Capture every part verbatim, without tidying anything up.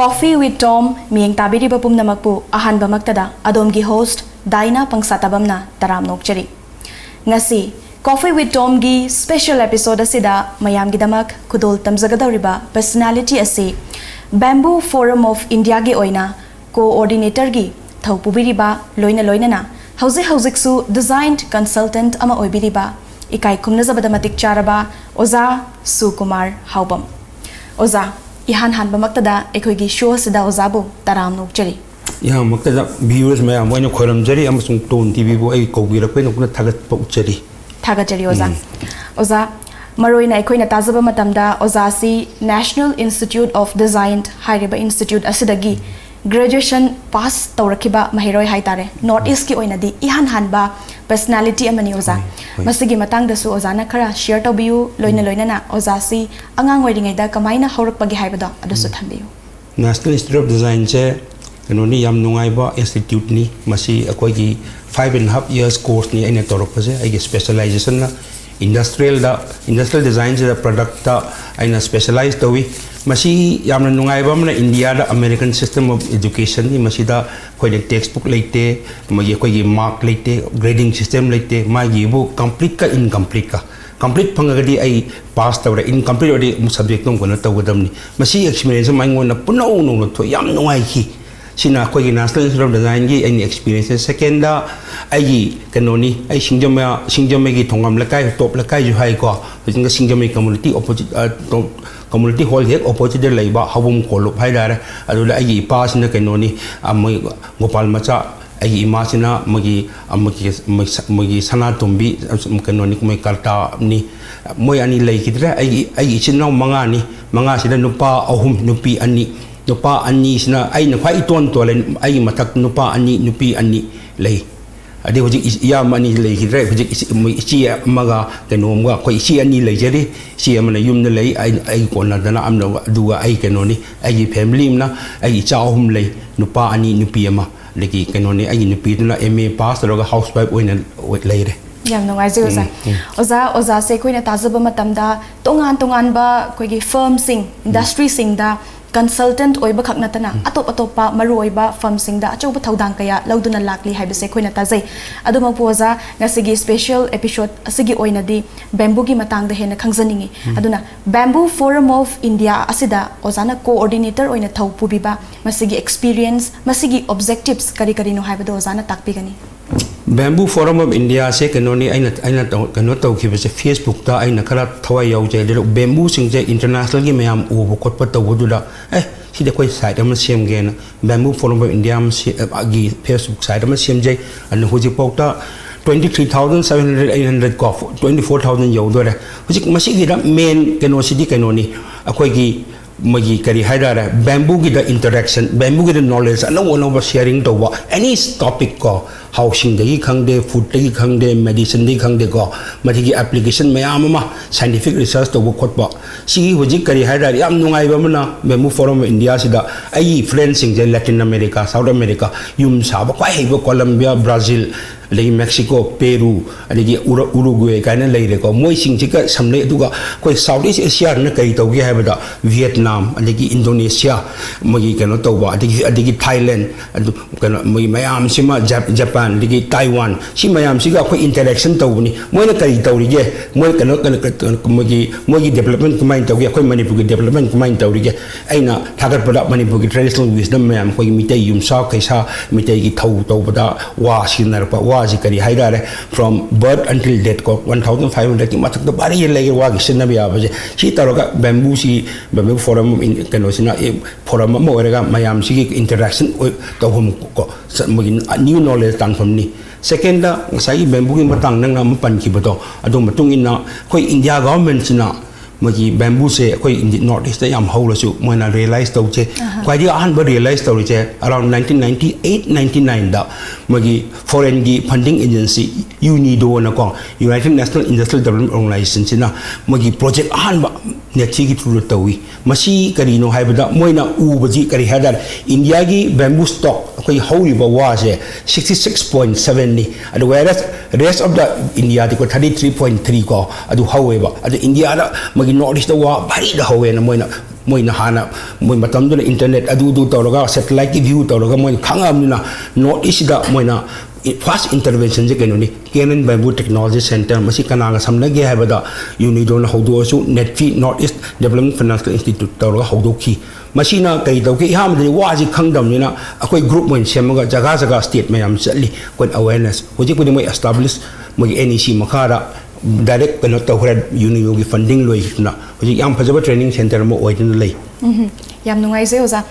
Coffee with Tom ꯃꯤꯌꯦꯡ ꯇꯥꯕꯤꯔꯤꯕ ꯄꯨꯝꯅꯃꯛꯄꯨ ꯑꯍꯥꯟꯕꯃꯛꯇꯗ ꯑꯗꯣꯝꯒꯤ host ꯗꯥꯏꯅꯥ ꯄꯪꯁꯥꯇꯕꯝꯅ ꯇꯔꯥꯝꯅ ꯑꯣꯛꯆꯔꯤ꯫ ꯉꯁꯤ Coffee with Tomꯒꯤ special episode ꯑꯁꯤꯗ ꯃꯌꯥꯝꯒꯤꯗꯃꯛ ꯈꯨꯗꯣꯜ ꯇꯝꯖꯒꯗꯧꯔꯤꯕ personality ꯑꯁꯤ Bamboo Forum of Indiaꯒꯤ ꯑꯣꯏꯅ coordinatorꯒꯤ ꯊꯧ ꯄꯨꯕꯤꯔꯤꯕ, ꯂꯣꯏꯅ ꯂꯣꯏꯅꯅ ꯍꯧꯖꯤꯛ ꯍꯧꯖꯤꯛꯁꯨ design consultant ꯑꯃ ꯑꯣꯏꯕꯤꯔꯤꯕ, ꯏꯀꯥꯏ ꯈꯨꯝꯅꯖꯕꯗ ꯃꯇꯤꯛ ꯆꯥꯔꯕ ꯑꯣꯖꯥ ꯁꯨꯀꯨꯃꯥꯔ ꯍꯥꯎꯕꯝ꯫ ꯑꯣꯖꯥ, ꯏꯍꯥꯟ ꯍꯥꯟꯕꯃꯛꯇꯗ ꯑꯩꯈꯣꯏꯒꯤ show ꯑꯁꯤꯗ ꯑꯣꯖꯥꯕꯨ ꯇꯔꯥꯝꯅ ꯑꯣꯛꯆꯔꯤ꯫ ꯏꯍꯥꯟꯃꯛꯇꯗ viewers ꯃꯌꯥꯝꯕꯨ ꯑꯩꯅ ꯈꯣꯏꯔꯝꯖꯔꯤ ꯑꯃꯁꯨꯡ Tom TVꯕꯨ ꯑꯩ ꯀꯧꯕꯤꯔꯛꯄꯒꯤꯗꯃꯛꯇ ꯊꯥꯒꯠꯄ ꯎꯠꯆꯔꯤ꯫ ꯊꯥꯒꯠꯆꯔꯤ ꯑꯣꯖꯥ꯫ ꯎꯝ꯫ ꯑꯣꯖꯥ, ꯃꯔꯨꯑꯣꯏꯅ ꯑꯩꯈꯣꯏꯅ ꯇꯥꯖꯕ ꯃꯇꯝꯗ ꯑꯣꯖꯥꯁꯤ National Institute of Design ꯍꯥꯏꯔꯤꯕ institute ꯑꯁꯤꯗꯒꯤ graduation pass ꯇꯧꯔꯛꯈꯤꯕ ꯃꯍꯩꯔꯣꯏ ꯍꯥꯏꯇꯥꯔꯦ꯫ North Eastꯀꯤ ꯑꯣꯏꯅꯗꯤ ꯏꯍꯥꯟ ꯍꯥꯟꯕ personality ꯑꯃꯅꯤ ꯑꯣꯖꯥ꯫ ꯍꯣꯏ, ꯍꯣꯏ꯫ ꯃꯁꯤꯒꯤ ꯃꯇꯥꯡꯗꯁꯨ ꯑꯣꯖꯥꯅ ꯈꯔ share ꯇꯧꯕꯤꯌꯨ, ꯂꯣꯏꯅ ꯎꯝ꯫ ꯂꯣꯏꯅꯅ ꯑꯣꯖꯥꯁꯤ ꯑꯉꯥꯡ ꯑꯣꯏꯔꯤꯉꯩꯗ ꯀꯃꯥꯏꯅ ꯍꯧꯔꯛꯄꯒꯦ ꯍꯥꯏꯕꯗꯣ ꯑꯗꯨꯁꯨ ꯎꯝ꯫ ꯊꯝꯕꯤꯌꯨ꯫ National Institute of Designꯁꯦ ꯀꯩꯅꯣꯅꯤ, ꯌꯥꯝ ꯅꯨꯡꯉꯥꯏꯕ instituteꯅꯤ꯫ ꯃꯁꯤ ꯑꯩꯈꯣꯏꯒꯤ five and half years courseꯅꯤ ꯑꯩꯅ ꯇꯧꯔꯛꯄꯁꯦ꯫ ꯑꯩꯒꯤ specializationꯅ industrialꯗ, industrial designꯁꯤꯗ, productꯇ ꯑꯩꯅ specialize ꯇꯧꯏ꯫ ꯃꯁꯤ ꯌꯥꯝꯅ ꯅꯨꯡꯉꯥꯏꯕ ꯑꯃꯅ, Indiaꯗ American system of educationꯅꯤ꯫ ꯃꯁꯤꯗ ꯑꯩꯈꯣꯏꯅ textbook ꯂꯩꯇꯦ, ꯃꯣꯏꯒꯤ ꯑꯩꯈꯣꯏꯒꯤ mark ꯂꯩꯇꯦ, grading system ꯂꯩꯇꯦ, ꯃꯥꯒꯤꯕꯨ completeꯀ incompleteꯀ꯫ Complete ꯐꯪꯉꯒꯗꯤ ꯑꯩ pass ꯇꯧꯔꯦ, incomplete ꯑꯣꯏꯔꯗꯤ ꯑꯃꯨꯛ subjectꯇꯣ ꯑꯃꯨꯛ ꯀꯩꯅꯣ ꯇꯧꯒꯗꯕꯅꯤ꯫ ꯃꯁꯤ experience ꯑꯃ ꯑꯩꯉꯣꯟꯗ ꯄꯨꯟꯅꯧ ꯅꯧꯅ ꯊꯣꯛꯏ, ꯌꯥꯝ ꯅꯨꯡꯉꯥꯏꯈꯤ꯫ ꯁꯤꯅ ꯑꯩꯈꯣꯏꯒꯤ National Institute of Designꯒꯤ ꯑꯩꯅ experienceꯅꯤ꯫ Secondꯗ ꯑꯩꯒꯤ ꯀꯩꯅꯣꯅꯤ, ꯑꯩ ꯁꯤꯡꯖꯃꯩ, ꯁꯤꯡꯖꯃꯩꯒꯤ ꯊꯣꯉꯥꯝ ꯂꯩꯀꯥꯏ, ꯇꯣꯞ ꯂꯩꯀꯥꯏꯁꯨ ꯍꯥꯏꯀꯣ, ꯍꯧꯖꯤꯛꯅ ꯁꯤꯡꯖꯃꯩ community opposite, ꯑ, ꯇꯣꯞ community hall ꯍꯦꯛ oppositeꯇ ꯂꯩꯕ ꯍꯧꯕꯝ ꯀꯣꯂꯨꯞ ꯍꯥꯏꯇꯥꯔꯦ꯫ ꯑꯗꯨꯗ ꯑꯩꯒꯤ ꯏꯄꯥꯁꯤꯅ ꯀꯩꯅꯣꯅꯤ, ꯑ, ꯃꯣꯏ ꯒꯣꯄꯥꯜ ꯃꯆꯥ, ꯑꯩꯒꯤ ꯏꯃꯥꯁꯤꯅ ꯃꯣꯏꯒꯤ, ꯑ, ꯃꯣꯏꯒꯤ, ꯃꯣꯏ ꯁ-, ꯃꯣꯏꯒꯤ ꯁꯅꯥꯇꯣꯝꯕꯤ, ꯑ, ꯀꯩꯅꯣꯅꯤ, ꯃꯣꯏ ꯀꯔꯇꯥꯅꯤ꯫ ꯃꯣꯏ ꯑꯅꯤ ꯂꯩꯈꯤꯗ꯭ꯔꯦ꯫ ꯑꯩꯒꯤ, ꯑꯩꯒꯤ ꯏꯆꯤꯟ ꯏꯅꯥꯎ ꯃꯉꯥꯅꯤ꯫ ꯃꯉꯥꯁꯤꯗ ꯅꯨꯄꯥ ꯑꯍꯨꯝ, ꯅꯨꯄꯤ ꯑꯅꯤ꯫ ꯅꯨꯄꯥ ꯑꯅꯤꯁꯤꯅ ꯑꯩꯅ ꯈ꯭ꯋꯥꯏ ꯏꯇꯣꯟ ꯇꯣꯜꯂꯦ꯫ ꯑꯩꯒꯤ ꯃꯊꯛ ꯅꯨꯄꯥ ꯑꯅꯤ, ꯅꯨꯄꯤ ꯑꯅꯤ ꯂꯩ꯫ ꯑꯗꯩ ꯍꯧꯖꯤꯛ ꯏꯆ-, ꯏꯌꯥꯝꯕ ꯑꯅꯤ ꯂꯩꯈꯤꯗ꯭ꯔꯦ꯫ ꯍꯧꯖꯤꯛ ꯏꯆ-, ꯃꯣꯏ ꯏꯆꯦ ꯑꯃꯒ ꯀꯩꯅꯣ ꯑꯃꯒ, ꯑꯩꯈꯣꯏ ꯏꯆꯦ ꯑꯅꯤ ꯂꯩꯖꯔꯤ꯫ ꯏꯆꯦ ꯑꯃꯅ ꯌꯨꯝꯗ ꯂꯩ, ꯑꯩ, ꯑꯩ ꯀꯣꯟꯅꯗꯅ ꯑꯃꯅ, ꯑꯗꯨꯒ ꯑꯩ ꯀꯩꯅꯣꯅꯤ, ꯑꯩꯒꯤ family ꯑꯃꯅ ꯑꯩꯒꯤ ꯏꯆꯥ ꯑꯍꯨꯝ ꯂꯩ, ꯅꯨꯄꯥ ꯑꯅꯤ, ꯅꯨꯄꯤ ꯑꯃ꯫ ꯑꯗꯒꯤ ꯀꯩꯅꯣꯅꯤ, ꯑꯩꯒꯤ ꯅꯨꯄꯤꯗꯨꯅ M A pass ꯇꯧꯔꯒ housewife ꯑꯣꯏꯅ ꯑꯣꯏ-, ꯂꯩꯔꯦ꯫ ꯌꯥꯝ ꯅꯨꯡꯉꯥꯏꯖꯩ ꯑꯣꯖꯥ꯫ ꯎꯝ, ꯎꯝ꯫ ꯑꯣꯖꯥ, ꯑꯣꯖꯥꯁꯦ ꯑꯩꯈꯣꯏꯅ ꯇꯥꯖꯕ ꯃꯇꯝꯗ ꯇꯣꯉꯥꯟ ꯇꯣꯉꯥꯟꯕ ꯑꯩꯈꯣꯏꯒꯤ firmꯁꯤꯡ, ꯎꯝ꯫ Industryꯁꯤꯡꯗ consultant ꯑꯣꯏꯕꯈꯛ ꯅꯠꯇꯅ ꯑꯇꯣꯞ ꯑꯇꯣꯞꯄ ꯃꯔꯨꯑꯣꯏꯕ firmꯁꯤꯡꯗ ꯑꯆꯧꯕ ꯊꯧꯗꯥꯡ ꯀꯌꯥ ꯂꯧꯗꯨꯅ ꯂꯥꯛꯂꯤ ꯍꯥꯏꯕꯁꯦ ꯑꯩꯈꯣꯏꯅ ꯇꯥꯖꯩ꯫ ꯑꯗꯨꯃꯛꯄꯨ ꯑꯣꯖꯥ, ꯉꯁꯤꯒꯤ special episode ꯑꯁꯤꯒꯤ ꯑꯣꯏꯅꯗꯤ bambooꯒꯤ ꯃꯇꯥꯡꯗ ꯍꯦꯟꯅ ꯈꯪꯖꯅꯤꯡꯉꯤ꯫ ꯑꯗꯨꯅ Bamboo Forum of India ꯑꯁꯤꯗ ꯑꯣꯖꯥꯅ coordinator ꯑꯣꯏꯅ ꯊꯧ ꯄꯨꯕꯤꯕ, ꯃꯁꯤꯒꯤ experience, ꯃꯁꯤꯒꯤ objectives ꯀꯔꯤ ꯀꯔꯤꯅꯣ ꯍꯥꯏꯕꯗꯣ ꯑꯣꯖꯥꯅ ꯇꯥꯛꯄꯤꯒꯅꯤ꯫ Bamboo Forum of Indiaꯁꯦ ꯀꯩꯅꯣꯅꯤ, ꯑꯩꯅ ꯑꯩꯅ ꯇꯧ- ꯀꯩꯅꯣ ꯇꯧꯈꯤꯕꯁꯦ, Facebookꯇ ꯑꯩꯅ ꯈꯔ ꯊꯋꯥꯏ ꯌꯥꯎꯖꯩ꯫ ꯑꯗꯨꯗ bambooꯁꯤꯡꯁꯦ internationalꯒꯤ ꯃꯌꯥꯝ ꯎꯕ ꯈꯣꯠꯄ ꯇꯧꯕꯗꯨꯗ, ꯑꯦ, ꯁꯤꯗꯤ ꯑꯩꯈꯣꯏ site ꯑꯃ ꯁꯦꯝꯒꯦꯅ Bamboo Forum of India ꯑꯃ ꯁꯦ- ꯑ, ꯒꯤ Facebook site ꯑꯃ ꯁꯦꯝꯖꯩ꯫ ꯑꯗꯨꯅ ꯍꯧꯖꯤꯛꯐꯥꯎꯗ twenty three thousand seven hundred, eight hundred ꯀꯣ, twenty four thousand ꯌꯧꯗꯣꯔꯦ꯫ ꯍꯧꯖꯤꯛ ꯃꯁꯤꯒꯤꯗ main ꯀꯩꯅꯣꯁꯤꯗꯤ ꯀꯩꯅꯣꯅꯤ, ꯑꯩꯈꯣꯏꯒꯤ ꯃꯣꯏꯒꯤ ꯀꯔꯤ ꯍꯥꯏꯇꯥꯔꯦ, bambooꯒꯤꯗ interaction, bambooꯒꯤꯗ knowledge ꯑꯅꯧ ꯑꯅꯧꯕ sharing ꯇꯧꯕ, any topic ꯀꯣ, housingꯗꯒꯤ ꯈꯪꯗꯦ, foodꯇꯒꯤ ꯈꯪꯗꯦ, medicineꯗꯒꯤ ꯈꯪꯗꯦꯀꯣ, ꯃꯁꯤꯒꯤ application ꯃꯌꯥꯝ ꯑꯃ scientific research ꯇꯧꯕ ꯈꯣꯠꯄ꯫ ꯁꯤꯒꯤ ꯍꯧꯖꯤꯛ ꯀꯔꯤ ꯍꯥꯏꯇꯥꯔꯦ, ꯌꯥꯝ ꯅꯨꯡꯉꯥꯏꯕ ꯑꯃꯅ Bamboo Forum of Indiaꯁꯤꯗ ꯑꯩꯒꯤ friendꯁꯤꯡꯁꯦ Latin America, South America, ꯌꯨꯝ ꯁꯥꯕ ꯈ꯭ꯋꯥꯏ ꯍꯩꯕ Colombia, Brazil, ꯑꯗꯒꯤ Mexico, Peru, ꯑꯗꯒꯤ ꯎꯔ- Uruguay ꯀꯥꯏꯅ ꯂꯩꯔꯦꯀꯣ꯫ ꯃꯣꯏꯁꯤꯡꯁꯤꯒ ꯁꯝꯅꯩ꯫ ꯑꯗꯨꯒ ꯑꯩꯈꯣꯏ South East Asiaꯅ ꯀꯔꯤ ꯇꯧꯒꯦ ꯍꯥꯏꯕꯗ Vietnam, ꯑꯗꯒꯤ Indonesia, ꯃꯣꯏꯒꯤ ꯀꯩꯅꯣ ꯇꯧꯕ, ꯑꯗꯒꯤ ꯑꯗꯒꯤ Thailand, ꯑꯗꯨ ꯀꯩꯅꯣ ꯃꯣꯏ ꯃꯌꯥꯝꯁꯤꯃ, Jap- Japan, ꯑꯗꯒꯤ Taiwan, ꯁꯤ ꯃꯌꯥꯝꯁꯤꯒ ꯑꯩꯈꯣꯏ interaction ꯇꯧꯕꯅꯤ꯫ ꯃꯣꯏꯅ ꯀꯔꯤ ꯇꯧꯔꯤꯒꯦ, ꯃꯣꯏ ꯀꯩꯅꯣ ꯀꯩꯅꯣ ꯀꯩꯅꯣ- ꯃꯣꯏꯒꯤ ꯃꯣꯏꯒꯤ development ꯀꯃꯥꯏꯅ ꯇꯧꯒꯦ, ꯑꯩꯈꯣꯏ ꯃꯅꯤꯄꯨꯔꯒꯤ development ꯀꯃꯥꯏꯅ ꯇꯧꯔꯤꯒꯦ, ꯑꯩꯅ ꯊꯥꯒꯠꯄꯗ ꯃꯅꯤꯄꯨꯔꯒꯤ traditional wisdom ꯃꯌꯥꯝ, ꯑꯩꯈꯣꯏꯒꯤ ꯃꯤꯇꯩ ꯌꯨꯝꯁꯥ ꯀꯩꯁꯥ, ꯃꯤꯇꯩꯒꯤ ꯊꯧ ꯇꯧꯕꯗ ꯋꯥ ꯁꯤꯖꯤꯟꯅꯔꯛꯄ, ꯋꯥꯁꯤ ꯀꯔꯤ ꯍꯥꯏꯇꯥꯔꯦ, from birth until death ꯀꯣ, one thousand five hundredꯀꯤ ꯃꯊꯛꯇ ꯚꯥꯔꯤ ꯂꯩꯒꯦ ꯋꯥꯒꯤ ꯁꯤꯖꯤꯟꯅꯕ ꯌꯥꯕꯁꯦ꯫ ꯁꯤ ꯇꯧꯔꯒ bambooꯁꯤ, Bamboo Forum in- ꯀꯩꯅꯣꯁꯤꯅ, A, forum ꯑꯃ ꯑꯣꯏꯔꯒ ꯃꯌꯥꯝꯁꯤꯒꯤ interaction ꯑꯣꯏ- ꯇꯧꯐꯝ ꯀꯣ, ꯁ- ꯃꯣꯏꯒꯤ new knowledge ꯇꯥꯟꯐꯝꯅꯤ꯫ Secondꯗ, ꯉꯁꯥꯏꯒꯤ bambooꯒꯤ ꯃꯇꯥꯡ ꯅꯪꯅ ꯑꯃ ꯄꯟꯈꯤꯕꯗꯣ, ꯑꯗꯨ ꯃꯇꯨꯡ ꯏꯟꯅ ꯑꯩꯈꯣꯏ India governmentꯁꯤꯅ ꯃꯣꯏꯒꯤ bambooꯁꯦ ꯑꯩꯈꯣꯏ Indi- North Eastꯇ ꯌꯥꯝ ꯍꯧꯔꯁꯨ ꯃꯣꯏꯅ realize ꯇꯧꯁꯦ꯫ ꯈ꯭ꯋꯥꯏꯗꯒꯤ ꯑꯍꯥꯟꯕ realize ꯇꯧꯔꯤꯁꯦ around nineteen ninety eight ninety nineꯗ ꯃꯣꯏꯒꯤ foreignꯒꯤ funding agency, UNIDOꯅꯀꯣ, United National Industrial Development Organizationꯁꯤꯅ ꯃꯣꯏꯒꯤ project ꯑꯍꯥꯟꯕ NECCIꯒꯤ throughꯗ ꯇꯧꯏ꯫ ꯃꯁꯤ ꯀꯔꯤꯅꯣ ꯍꯥꯏꯕꯗ, ꯃꯣꯏꯅ ꯎꯕꯁꯤ ꯀꯔꯤ ꯍꯥꯏ ꯇꯥꯔꯦ, Indiaꯒꯤ bamboo stock, ꯑꯩꯈꯣꯏ ꯍꯧꯔꯤꯕ ꯋꯥꯁꯦ, sixty six point sevenꯅꯤ꯫ ꯑꯗꯨ whereas rest of the Indiaꯗꯤꯀꯣ, thirty three point three ꯀꯣ, ꯑꯗꯨ ꯍꯧꯋꯦꯕ꯫ ꯑꯗꯨ Indiaꯗ ꯃꯣꯏꯒꯤ North Eastꯇ ꯋꯥ ꯚꯥꯔꯤꯗ ꯍꯧꯋꯦꯅ ꯃꯣꯏꯅ ꯃꯣꯏꯅ ꯍꯥꯟꯅ ꯃꯣꯏ ꯃꯇꯝꯗꯨꯗ ꯏꯟꯇꯔꯅꯦꯠ ꯑꯗꯨꯗꯨ ꯇꯧꯔꯒ ꯁꯦꯇꯦꯂꯥꯏꯠꯀꯤ ꯚ꯭ꯌꯨ ꯇꯧꯔꯒ ꯃꯣꯏꯅ ꯈꯪꯉꯕꯅꯤꯅ ꯅꯣꯔꯠ ꯏꯁꯁꯤꯗ ꯃꯣꯏꯅ ꯐꯥꯔꯁ ꯏꯟꯇꯔꯚꯦꯟꯁꯟꯁꯦ ꯀꯩꯅꯣꯅꯤ, ꯀꯦꯅꯟ ꯕꯦꯝꯕꯨ ꯇꯦꯛꯅꯣꯂꯣꯖꯤ ꯁꯦꯟꯇꯔ꯫ ꯃꯁꯤ ꯀꯅꯥꯒ ꯁꯝꯅꯒꯦ ꯍꯥꯏꯕꯗ ꯌꯨꯅꯤꯗꯣꯅ ꯍꯧꯗꯣꯛꯑꯁꯨ NEDFi, north east development financial institute ꯇꯧꯔꯒ ꯍꯧꯗꯣꯛꯈꯤ꯫ ꯃꯁꯤꯅ ꯀꯩ ꯇꯧꯒꯦ? ꯑꯍꯥꯟꯕꯗꯗꯤ ꯋꯥꯁꯤ ꯈꯪꯗꯕꯅꯤꯅ ꯑꯩꯈꯣꯏ ꯒ꯭ꯔꯨꯞ ꯑꯣꯏꯅ ꯁꯦꯝꯃꯒ ꯖꯒꯥ ꯖꯒꯥ ꯁ꯭ꯇꯦꯠ ꯃꯌꯥꯝ ꯆꯠꯂꯤ ꯑꯩꯈꯣꯏꯅ ꯑꯋꯦꯔꯅꯦꯁ꯫ ꯍꯧꯖꯤꯛꯄꯨꯗꯤ ꯃꯣꯏ ꯑꯦꯁꯇꯥꯕ꯭ꯂꯤꯁ ꯃꯣꯏꯒꯤ ꯑꯦꯟ ꯏ ꯁꯤ ꯃꯈꯥꯗ ꯗꯥꯏꯔꯦꯛ ꯀꯩꯅꯣ ꯇꯧꯈ꯭ꯔꯦ, ꯌꯨꯅꯤꯌꯣꯒꯤ ꯐꯟꯗꯤꯡ ꯂꯣꯏꯈꯤꯗꯅ ꯍꯧꯖꯤꯛ ꯌꯥꯝ ꯐꯖꯕ ꯇ꯭ꯔꯦꯅꯤꯡ ꯁꯦꯟꯇꯔ ꯑꯃ ꯑꯣꯏꯗꯨꯅ ꯂꯩ꯫ ꯎꯝ, ꯌꯥꯝ ꯅꯨꯡꯉꯥꯏꯖꯩ ꯑꯣꯖꯥ꯫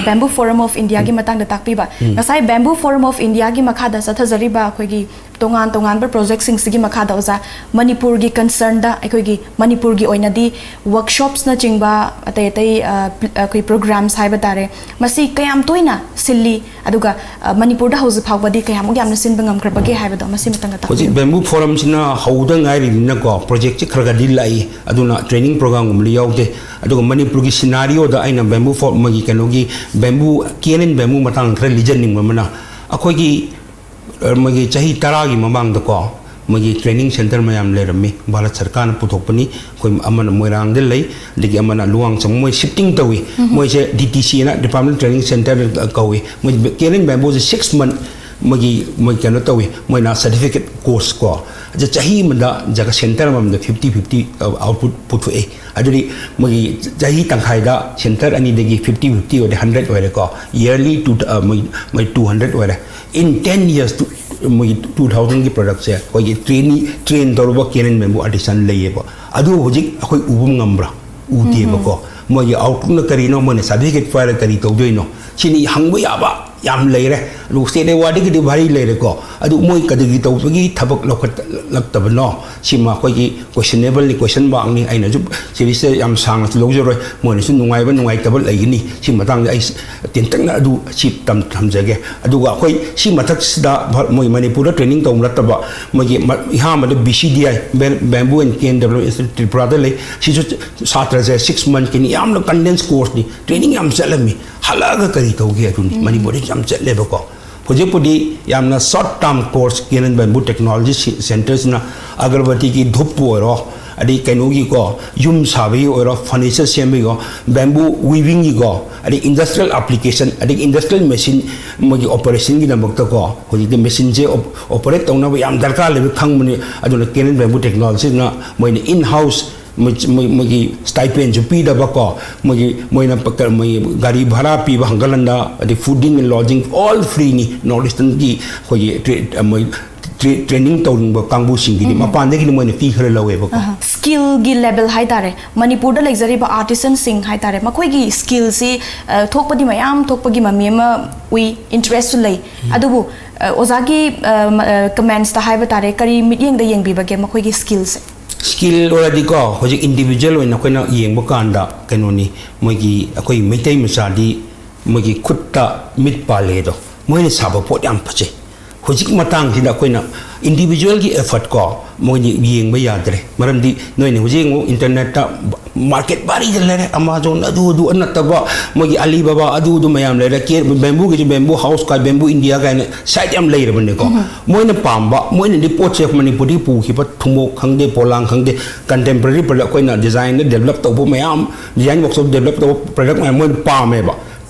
ꯕꯦꯝꯕꯨ ꯐꯣꯔꯝ ꯑꯣꯐ ꯏꯟꯗꯤꯌꯥꯒꯤ ꯃꯇꯥꯡꯗ ꯇꯥꯛꯄꯤꯕ꯫ ꯉꯁꯥꯏ ꯕꯦꯝꯕꯨ ꯐꯣꯔꯝ ꯑꯣꯐ ꯏꯟꯗꯤꯌꯥꯒꯤ ꯃꯈꯥꯗ ꯆꯠꯊꯖꯔꯤꯕ ꯑꯩꯈꯣꯏꯒꯤ ꯇꯣꯉꯥꯟ ꯇꯣꯉꯥꯟꯕ ꯄ꯭ꯔꯣꯖꯦꯛꯁꯤꯡꯁꯤꯒꯤ ꯃꯈꯥꯗ ꯑꯣꯖꯥ, ꯃꯅꯤꯄꯨꯔꯒꯤ ꯀꯟꯁꯔꯟꯗ ꯑꯩꯈꯣꯏꯒꯤ ꯃꯅꯤꯄꯨꯔꯒꯤ ꯑꯣꯏꯅꯗꯤ ꯋꯔꯛꯁꯣꯞꯁꯅꯆꯤꯡꯕ ꯑꯇꯩ ꯑꯇꯩ, ꯑ, ꯄ-, ꯑꯩꯈꯣꯏ ꯄ꯭ꯔꯣꯒ꯭ꯔꯥꯝꯁ ꯍꯥꯏꯕ ꯇꯥꯔꯦ, ꯃꯁꯤ ꯀꯌꯥꯝ ꯇꯣꯏꯅ ꯁꯤꯜꯂꯤ? ꯑꯗꯨꯒ, ꯑ, ꯃꯅꯤꯄꯨꯔꯗ ꯍꯧꯖꯤꯛ ꯐꯥꯎꯕꯗꯤ ꯀꯌꯥꯃꯨꯛ ꯌꯥꯝꯅ ꯁꯤꯟꯕ ꯉꯝꯈ꯭ꯔꯕꯒꯦ ꯍꯥꯏꯕꯗꯣ ꯃꯁꯤ ꯃꯇꯥꯡꯗ ꯇꯥꯛꯄꯤꯌꯨ꯫ ꯍꯧꯖꯤꯛ ꯕꯦꯝꯕꯨ ꯐꯣꯔꯝꯁꯤꯅ ꯍꯧꯗ ꯉꯥꯏꯔꯤꯕꯅꯤꯅꯀꯣ, ꯄ꯭ꯔꯣꯖꯦꯛꯁꯦ ꯈꯔ ꯈꯔꯗꯤ ꯂꯥꯛꯏ, ꯑꯗꯨꯅ ꯇ꯭ꯔꯦꯅꯤꯡ ꯄ꯭ꯔꯣꯒ꯭ꯔꯥꯝꯒꯨꯝꯕꯗꯤ ꯌꯥꯎꯗꯦ꯫ ꯑꯗꯨꯒ ꯃꯅꯤꯄꯨꯔꯒꯤ ꯁꯤꯅꯥꯔꯤꯑꯣꯗ ꯑꯩꯅ ꯕꯦꯝꯕꯨ ꯐꯣꯔꯝ, ꯃꯣꯏꯒꯤ ꯀꯩꯅꯣꯒꯤ ꯕꯦꯝꯕꯨ, ꯀꯦꯅꯟ ꯕꯦꯝꯕꯨ ꯃꯇꯥꯡꯗ ꯈꯔ ꯂꯤꯖꯅꯤꯡꯕ ꯑꯃꯅ, ꯑꯩꯈꯣꯏꯒꯤ, ꯑ, ꯃꯣꯏꯒꯤ ꯆꯍꯤ ꯇꯔꯥꯒꯤ ꯃꯃꯥꯡꯗꯀꯣ, ꯃꯣꯏꯒꯤ ꯇ꯭ꯔꯦꯅꯤꯡ ꯁꯦꯟꯇꯔ ꯃꯌꯥꯝ ꯂꯩꯔꯝꯃꯤ, ꯚꯥꯔꯠ ꯁꯔꯀꯥꯔꯅ ꯄꯨꯊꯣꯛꯄꯅꯤ꯫ ꯑꯩꯈꯣꯏ ꯑꯃꯅ ꯃꯣꯏꯔꯥꯡꯗ ꯂꯩ, ꯑꯗꯒꯤ ꯑꯃꯅ ꯂꯨꯋꯥꯡꯆꯝ, ꯃꯣꯏ ꯁꯤꯐꯇꯤꯡ ꯇꯧꯏ꯫ ꯃꯣꯏꯁꯦ ꯗꯤ ꯇꯤ ꯁꯤ ꯑꯅ ꯗꯤꯄꯥꯔꯠꯃꯦꯟ ꯇ꯭ꯔꯦꯅꯤꯡ ꯁꯦꯟꯇꯔ ꯀꯧꯏ꯫ ꯃꯣꯏ ꯀꯦꯅꯟ ꯕꯦꯝꯕꯨꯁꯦ ꯁꯤꯛꯁ ꯃꯟ ꯃꯣꯏꯒꯤ, ꯃꯣꯏ ꯀꯩꯅꯣ ꯇꯧꯏ, ꯃꯣꯏꯅ ꯁꯥꯔꯇꯤꯐꯤꯀꯦꯠ ꯀꯣꯔꯁ ꯀꯣ, ꯑꯗ ꯆꯍꯤ ꯑꯃꯗ ꯖꯒꯥ ꯁꯦꯟꯇꯔ ꯑꯃꯃꯝꯗ ꯐꯤꯐꯇꯤ ꯐꯤꯐꯇꯤ ꯑꯥꯎꯠꯄꯨꯠ ꯄꯨꯊꯣꯛꯏ꯫ ꯑꯗꯨꯗꯤ ꯃꯣꯏꯒꯤ ꯆꯍꯤ ꯇꯪꯈꯥꯏꯗ ꯁꯦꯟꯇꯔ ꯑꯅꯤꯗꯒꯤ ꯐꯤꯐꯇꯤ ꯐꯤꯐꯇꯤ ꯑꯣꯏꯔꯦ, ꯍꯟꯗ꯭ꯔꯦꯠ ꯑꯣꯏꯔꯦꯀꯣ, ꯏꯌꯔꯂꯤ ꯇꯨ, ꯑ, ꯃꯣꯏ, ꯃꯣꯏ ꯇꯨ ꯍꯟꯗ꯭ꯔꯦꯠ ꯑꯣꯏꯔꯦ꯫ In ten years, ꯇꯨ, ꯃꯣꯏꯒꯤ ꯇꯨ ꯊꯥꯎꯖꯟꯒꯤ ꯄ꯭ꯔꯗꯛꯁꯦ ꯑꯩꯈꯣꯏꯒꯤ ꯇ꯭ꯔꯦꯅꯤ-, ꯇ꯭ꯔꯦꯟ ꯇꯧꯔꯕ ꯀꯦꯅꯟ ꯕꯦꯝꯕꯨ ꯑꯥꯔꯇꯤꯁꯥꯟ ꯂꯩꯌꯦꯕ꯫ ꯑꯗꯨ ꯍꯧꯖꯤꯛ ꯑꯩꯈꯣꯏ ꯎꯕ ꯉꯝꯕ꯭ꯔꯥ? ꯎꯗꯦꯕꯀꯣ꯫ ꯃꯣꯏꯒꯤ ꯑꯥꯎꯠꯄꯨꯠꯅ ꯀꯔꯤꯅꯣ, ꯃꯣꯏꯅ ꯁꯥꯔꯇꯤꯐꯤꯀꯦꯠ ꯄꯥꯏꯔꯒ ꯀꯔꯤ ꯇꯧꯗꯣꯏꯅꯣ? ꯁꯤꯅꯤ ꯍꯪꯕ ꯌꯥꯕ ꯌꯥꯝ ꯂꯩꯔꯦ꯫ ꯑꯗꯨ ꯁ꯭ꯇꯦꯠ ꯑꯦꯋꯥꯔꯗꯒꯤꯗꯤ ꯚꯥꯔꯤ ꯂꯩꯔꯦꯀꯣ꯫ ꯑꯗꯨ ꯃꯣꯏ ꯀꯔꯤꯒꯤ ꯇꯧꯕꯒꯤ ꯊꯕꯛ ꯂꯧꯈꯠꯂꯛꯇꯕꯅꯣ? ꯁꯤꯃ ꯑꯩꯈꯣꯏꯒꯤ ꯀꯣꯏꯁꯟꯅꯦꯕꯜꯅꯤ, ꯀꯣꯏꯁꯟ ꯃꯥꯔꯛꯅꯤ꯫ ꯑꯩꯅꯁꯨ ꯁꯤꯔꯤꯁꯁꯦ ꯌꯥꯝ ꯁꯥꯡꯅꯁꯨ ꯂꯧꯖꯔꯣꯏ, ꯃꯣꯏꯅꯁꯨ ꯅꯨꯡꯉꯥꯏꯕ ꯅꯨꯡꯉꯥꯏꯇꯕ ꯂꯩꯒꯅꯤ꯫ ꯁꯤ ꯃꯇꯥꯡꯗ ꯑꯩ ꯇꯦꯟꯇꯛꯅ ꯑꯗꯨ ꯁꯤ ꯇꯝ-, ꯊꯝꯖꯒꯦ꯫ ꯑꯗꯨꯒ ꯑꯩꯈꯣꯏ ꯁꯤ ꯃꯊꯛꯁꯤꯗ ꯚ-, ꯃꯣꯏ ꯃꯅꯤꯄꯨꯔꯗ ꯇ꯭ꯔꯦꯅꯤꯡ ꯇꯧꯕ ꯅꯠꯇꯕ, ꯃꯣꯏꯒꯤ ꯃ-, ꯑꯍꯥꯟꯕꯗ B C D I, ꯕꯦꯝ-, Bamboo and Cane Development Institute ꯇ꯭ꯔꯤꯄꯨꯔꯥꯗ ꯂꯩ꯫ ꯁꯤꯁꯨ ꯁꯥꯇ꯭ꯔꯁꯦ ꯁꯤꯛꯁ ꯃꯟꯠꯀꯤꯅꯤ, ꯌꯥꯝꯅ ꯀꯟꯗꯦꯟꯁ ꯀꯣꯔꯁꯅꯤ, ꯇ꯭ꯔꯦꯅꯤꯡ ꯌꯥꯝ ꯆꯠꯂꯝꯃꯤ꯫ ꯍꯜꯂꯛꯑꯒ ꯀꯔꯤ ꯇꯧꯒꯦ? ꯑꯗꯨꯅꯤ ꯃꯅꯤꯄꯨꯔꯗ ꯌꯥꯝ ꯆꯠꯂꯦꯕꯀꯣ꯫ ꯍꯧꯖꯤꯛꯄꯨꯗꯤ ꯌꯥꯝꯅ short term course cane and bamboo technology ꯁꯤ-, ꯁꯦꯟꯇꯔꯁꯤꯅ ꯑꯒꯔꯕꯇꯤꯒꯤ ꯙꯨꯞꯄꯨ ꯑꯣꯏꯔꯣ, ꯑꯗꯩ ꯀꯩꯅꯣꯒꯤꯀꯣ, ꯌꯨꯝ ꯁꯥꯕꯒꯤ ꯑꯣꯏꯔꯣ, ꯐꯔꯅꯤꯆꯔ ꯁꯦꯝꯕꯒꯤꯀꯣ, ꯕꯦꯝꯕꯨ ꯋꯤꯚꯤꯡꯒꯤꯀꯣ, ꯑꯗꯩ ꯏꯟꯗꯁꯇ꯭ꯔꯤꯌꯦꯜ ꯑꯦꯄ꯭ꯂꯤꯀꯦꯁꯟ, ꯑꯗꯩ ꯏꯟꯗꯁꯇ꯭ꯔꯤꯌꯦꯜ ꯃꯦꯆꯤꯟ, ꯃꯣꯏꯒꯤ ꯑꯣꯄꯔꯦꯁꯟꯒꯤꯗꯃꯛꯇꯀꯣ, ꯍꯧꯖꯤꯛꯇꯤ ꯃꯦꯆꯤꯟꯁꯦ ꯑꯣꯄꯔꯦꯠ ꯇꯧꯅꯕ ꯌꯥꯝ ꯗꯔꯀꯥꯔ ꯂꯩꯕ ꯈꯪꯕꯅꯤ꯫ ꯑꯗꯨꯅ ꯀꯦꯅꯦꯜ ꯕꯦꯝꯕꯨ ꯇꯦꯛꯅꯣꯂꯣꯖꯤꯁꯤꯅ ꯃꯣꯏꯅ ꯏꯟ ꯍꯥꯎꯁ, ꯃꯣꯏ-, ꯃꯣꯏ-, ꯃꯣꯏꯒꯤ ꯁ꯭ꯇꯥꯏꯄꯦꯟꯁꯨ ꯄꯤꯗꯕꯀꯣ, ꯃꯣꯏꯒꯤ, ꯃꯣꯏꯅ ꯄ-, ꯃꯣꯏ ꯒꯥꯔꯤ ꯚꯔꯥ ꯄꯤꯕ ꯍꯪꯒꯠ ꯍꯟꯗ, ꯑꯗꯩ ꯐꯨꯗꯤꯡ ꯑꯦꯟ ꯂꯣꯗꯤꯡ ꯑꯣꯜ ꯐ꯭ꯔꯤꯅꯤ꯫ ꯅꯣꯔꯠ ꯏꯁꯇꯔꯟꯒꯤ ꯑꯩꯈꯣꯏꯒꯤ ꯇ꯭ꯔꯦ-, ꯃꯣꯏ ꯇ꯭ꯔꯦ-, ꯇ꯭ꯔꯦꯅꯤꯡ ꯇꯧꯅꯤꯡꯕ ꯀꯥꯡꯕꯨꯁꯤꯡꯒꯤꯗꯤ ꯃꯄꯥꯟꯗꯒꯤꯗꯤ ꯃꯣꯏꯅ ꯐꯤ ꯈꯔ ꯂꯧꯋꯦꯕꯀꯣ꯫ ꯁ꯭ꯀꯤꯜꯒꯤ ꯂꯦꯕꯦꯜ ꯍꯥꯏꯇꯥꯔꯦ, ꯃꯅꯤꯄꯨꯔꯗ ꯂꯩꯖꯔꯤꯕ ꯑꯥꯔꯇꯤꯁꯟꯁꯤꯡ ꯍꯥꯏꯇꯥꯔꯦ, ꯃꯈꯣꯏꯒꯤ ꯁ꯭ꯀꯤꯜꯁꯤ, ꯑ, ꯊꯣꯛꯄꯗꯤ ꯃꯌꯥꯝ ꯊꯣꯛꯄꯒꯤ ꯃꯃꯤ ꯑꯃ ꯎꯏ, ꯏꯟꯇꯔꯦꯁꯁꯨ ꯂꯩ꯫ ꯑꯗꯨꯕꯨ, ꯑ, ꯑꯣꯖꯥꯒꯤ, ꯑ, ꯃ-, ꯑ, ꯀꯃꯦꯟꯁꯇ ꯍꯥꯏꯕ ꯇꯥꯔꯦ, ꯀꯔꯤ ꯃꯤꯠꯌꯦꯡꯗ ꯌꯦꯡꯕꯤꯕꯒꯦ ꯃꯈꯣꯏꯒꯤ ꯁ꯭ꯀꯤꯜꯁꯦ? ꯁ꯭ꯀꯤꯜ ꯑꯣꯏꯔꯗꯤꯀꯣ, ꯍꯧꯖꯤꯛ ꯏꯟꯗꯤꯕꯤꯖꯨꯋꯦꯜ ꯑꯣꯏꯅ ꯑꯩꯈꯣꯏꯅ ꯌꯦꯡꯕ ꯀꯥꯟꯗ ꯀꯩꯅꯣꯅꯤ, ꯃꯣꯏꯒꯤ ꯑꯩꯈꯣꯏ ꯃꯩꯇꯩ ꯃꯆꯥꯗꯤ ꯃꯣꯏꯒꯤ ꯈꯨꯠꯇ ꯃꯤꯠ ꯄꯥꯜꯂꯦꯗꯣ, ꯃꯣꯏꯅ ꯁꯥꯕ ꯄꯣꯠ ꯌꯥꯝ ꯐꯖꯩ꯫ ꯍꯧꯖꯤꯛ ꯃꯇꯥꯡꯁꯤꯗ ꯑꯩꯈꯣꯏꯅ ꯏꯟꯗꯤꯕꯤꯖꯨꯋꯦꯜꯒꯤ ꯑꯦꯐꯔꯠ ꯀꯣ, ꯃꯣꯏꯗꯤ ꯌꯦꯡꯕ ꯌꯥꯗ꯭ꯔꯦ꯫ ꯃꯔꯝꯗꯤ ꯅꯣꯏꯅ ꯍꯧꯖꯤꯛ ꯌꯦꯡꯉꯨ, ꯏꯟꯇꯔꯅꯦꯠꯇ ꯃꯥꯔꯀꯦꯠ ꯚꯥꯔꯤꯗ ꯂꯩꯔꯦ, ꯑꯃꯥꯖꯣꯟ, ꯑꯗꯨ ꯑꯗꯨ ꯅꯠꯇꯕ ꯃꯣꯏꯒꯤ ꯑꯂꯤꯕꯥꯕꯥ, ꯑꯗꯨ ꯑꯗꯨ ꯃꯌꯥꯝ ꯂꯩꯔꯦ꯫ ꯀꯦ-, ꯕꯦꯝꯕꯨꯒꯤꯁꯨ ꯕꯦꯝꯕꯨ ꯍꯥꯎꯁ ꯀꯥꯏ, ꯕꯦꯝꯕꯨ ꯏꯟꯗꯤꯌꯥ ꯀꯥꯏꯅ ꯁꯥꯏꯠ ꯌꯥꯝ ꯂꯩꯔꯕꯅꯤꯀꯣ꯫ ꯃꯣꯏꯅ ꯄꯥꯝꯕ, ꯃꯣꯏꯅꯗꯤ ꯄꯣꯠꯁꯦ ꯃꯅꯤꯄꯨꯔꯗꯒꯤ ꯄꯨꯈꯤꯕ ꯊꯨꯝꯃꯣꯛ ꯈꯪꯗꯦ, ꯄꯣꯂꯥꯡ ꯈꯪꯗꯦ, ꯀꯟꯇꯦꯝꯄꯔꯔꯤ ꯄ꯭ꯔꯗꯛ, ꯑꯩꯈꯣꯏꯅ ꯗꯤꯖꯥꯏꯟꯗ ꯗꯦꯕꯂꯞ ꯇꯧꯕ ꯃꯌꯥꯝ, ꯗꯤꯖꯥꯏꯟ ꯋꯥꯔꯛꯁꯣꯞ ꯗꯦꯕꯂꯞ ꯇꯧꯕ ꯄ꯭ꯔꯗꯛ ꯃꯌꯥꯝ ꯃꯣꯏꯅ ꯄꯥꯝꯃꯦꯕ꯫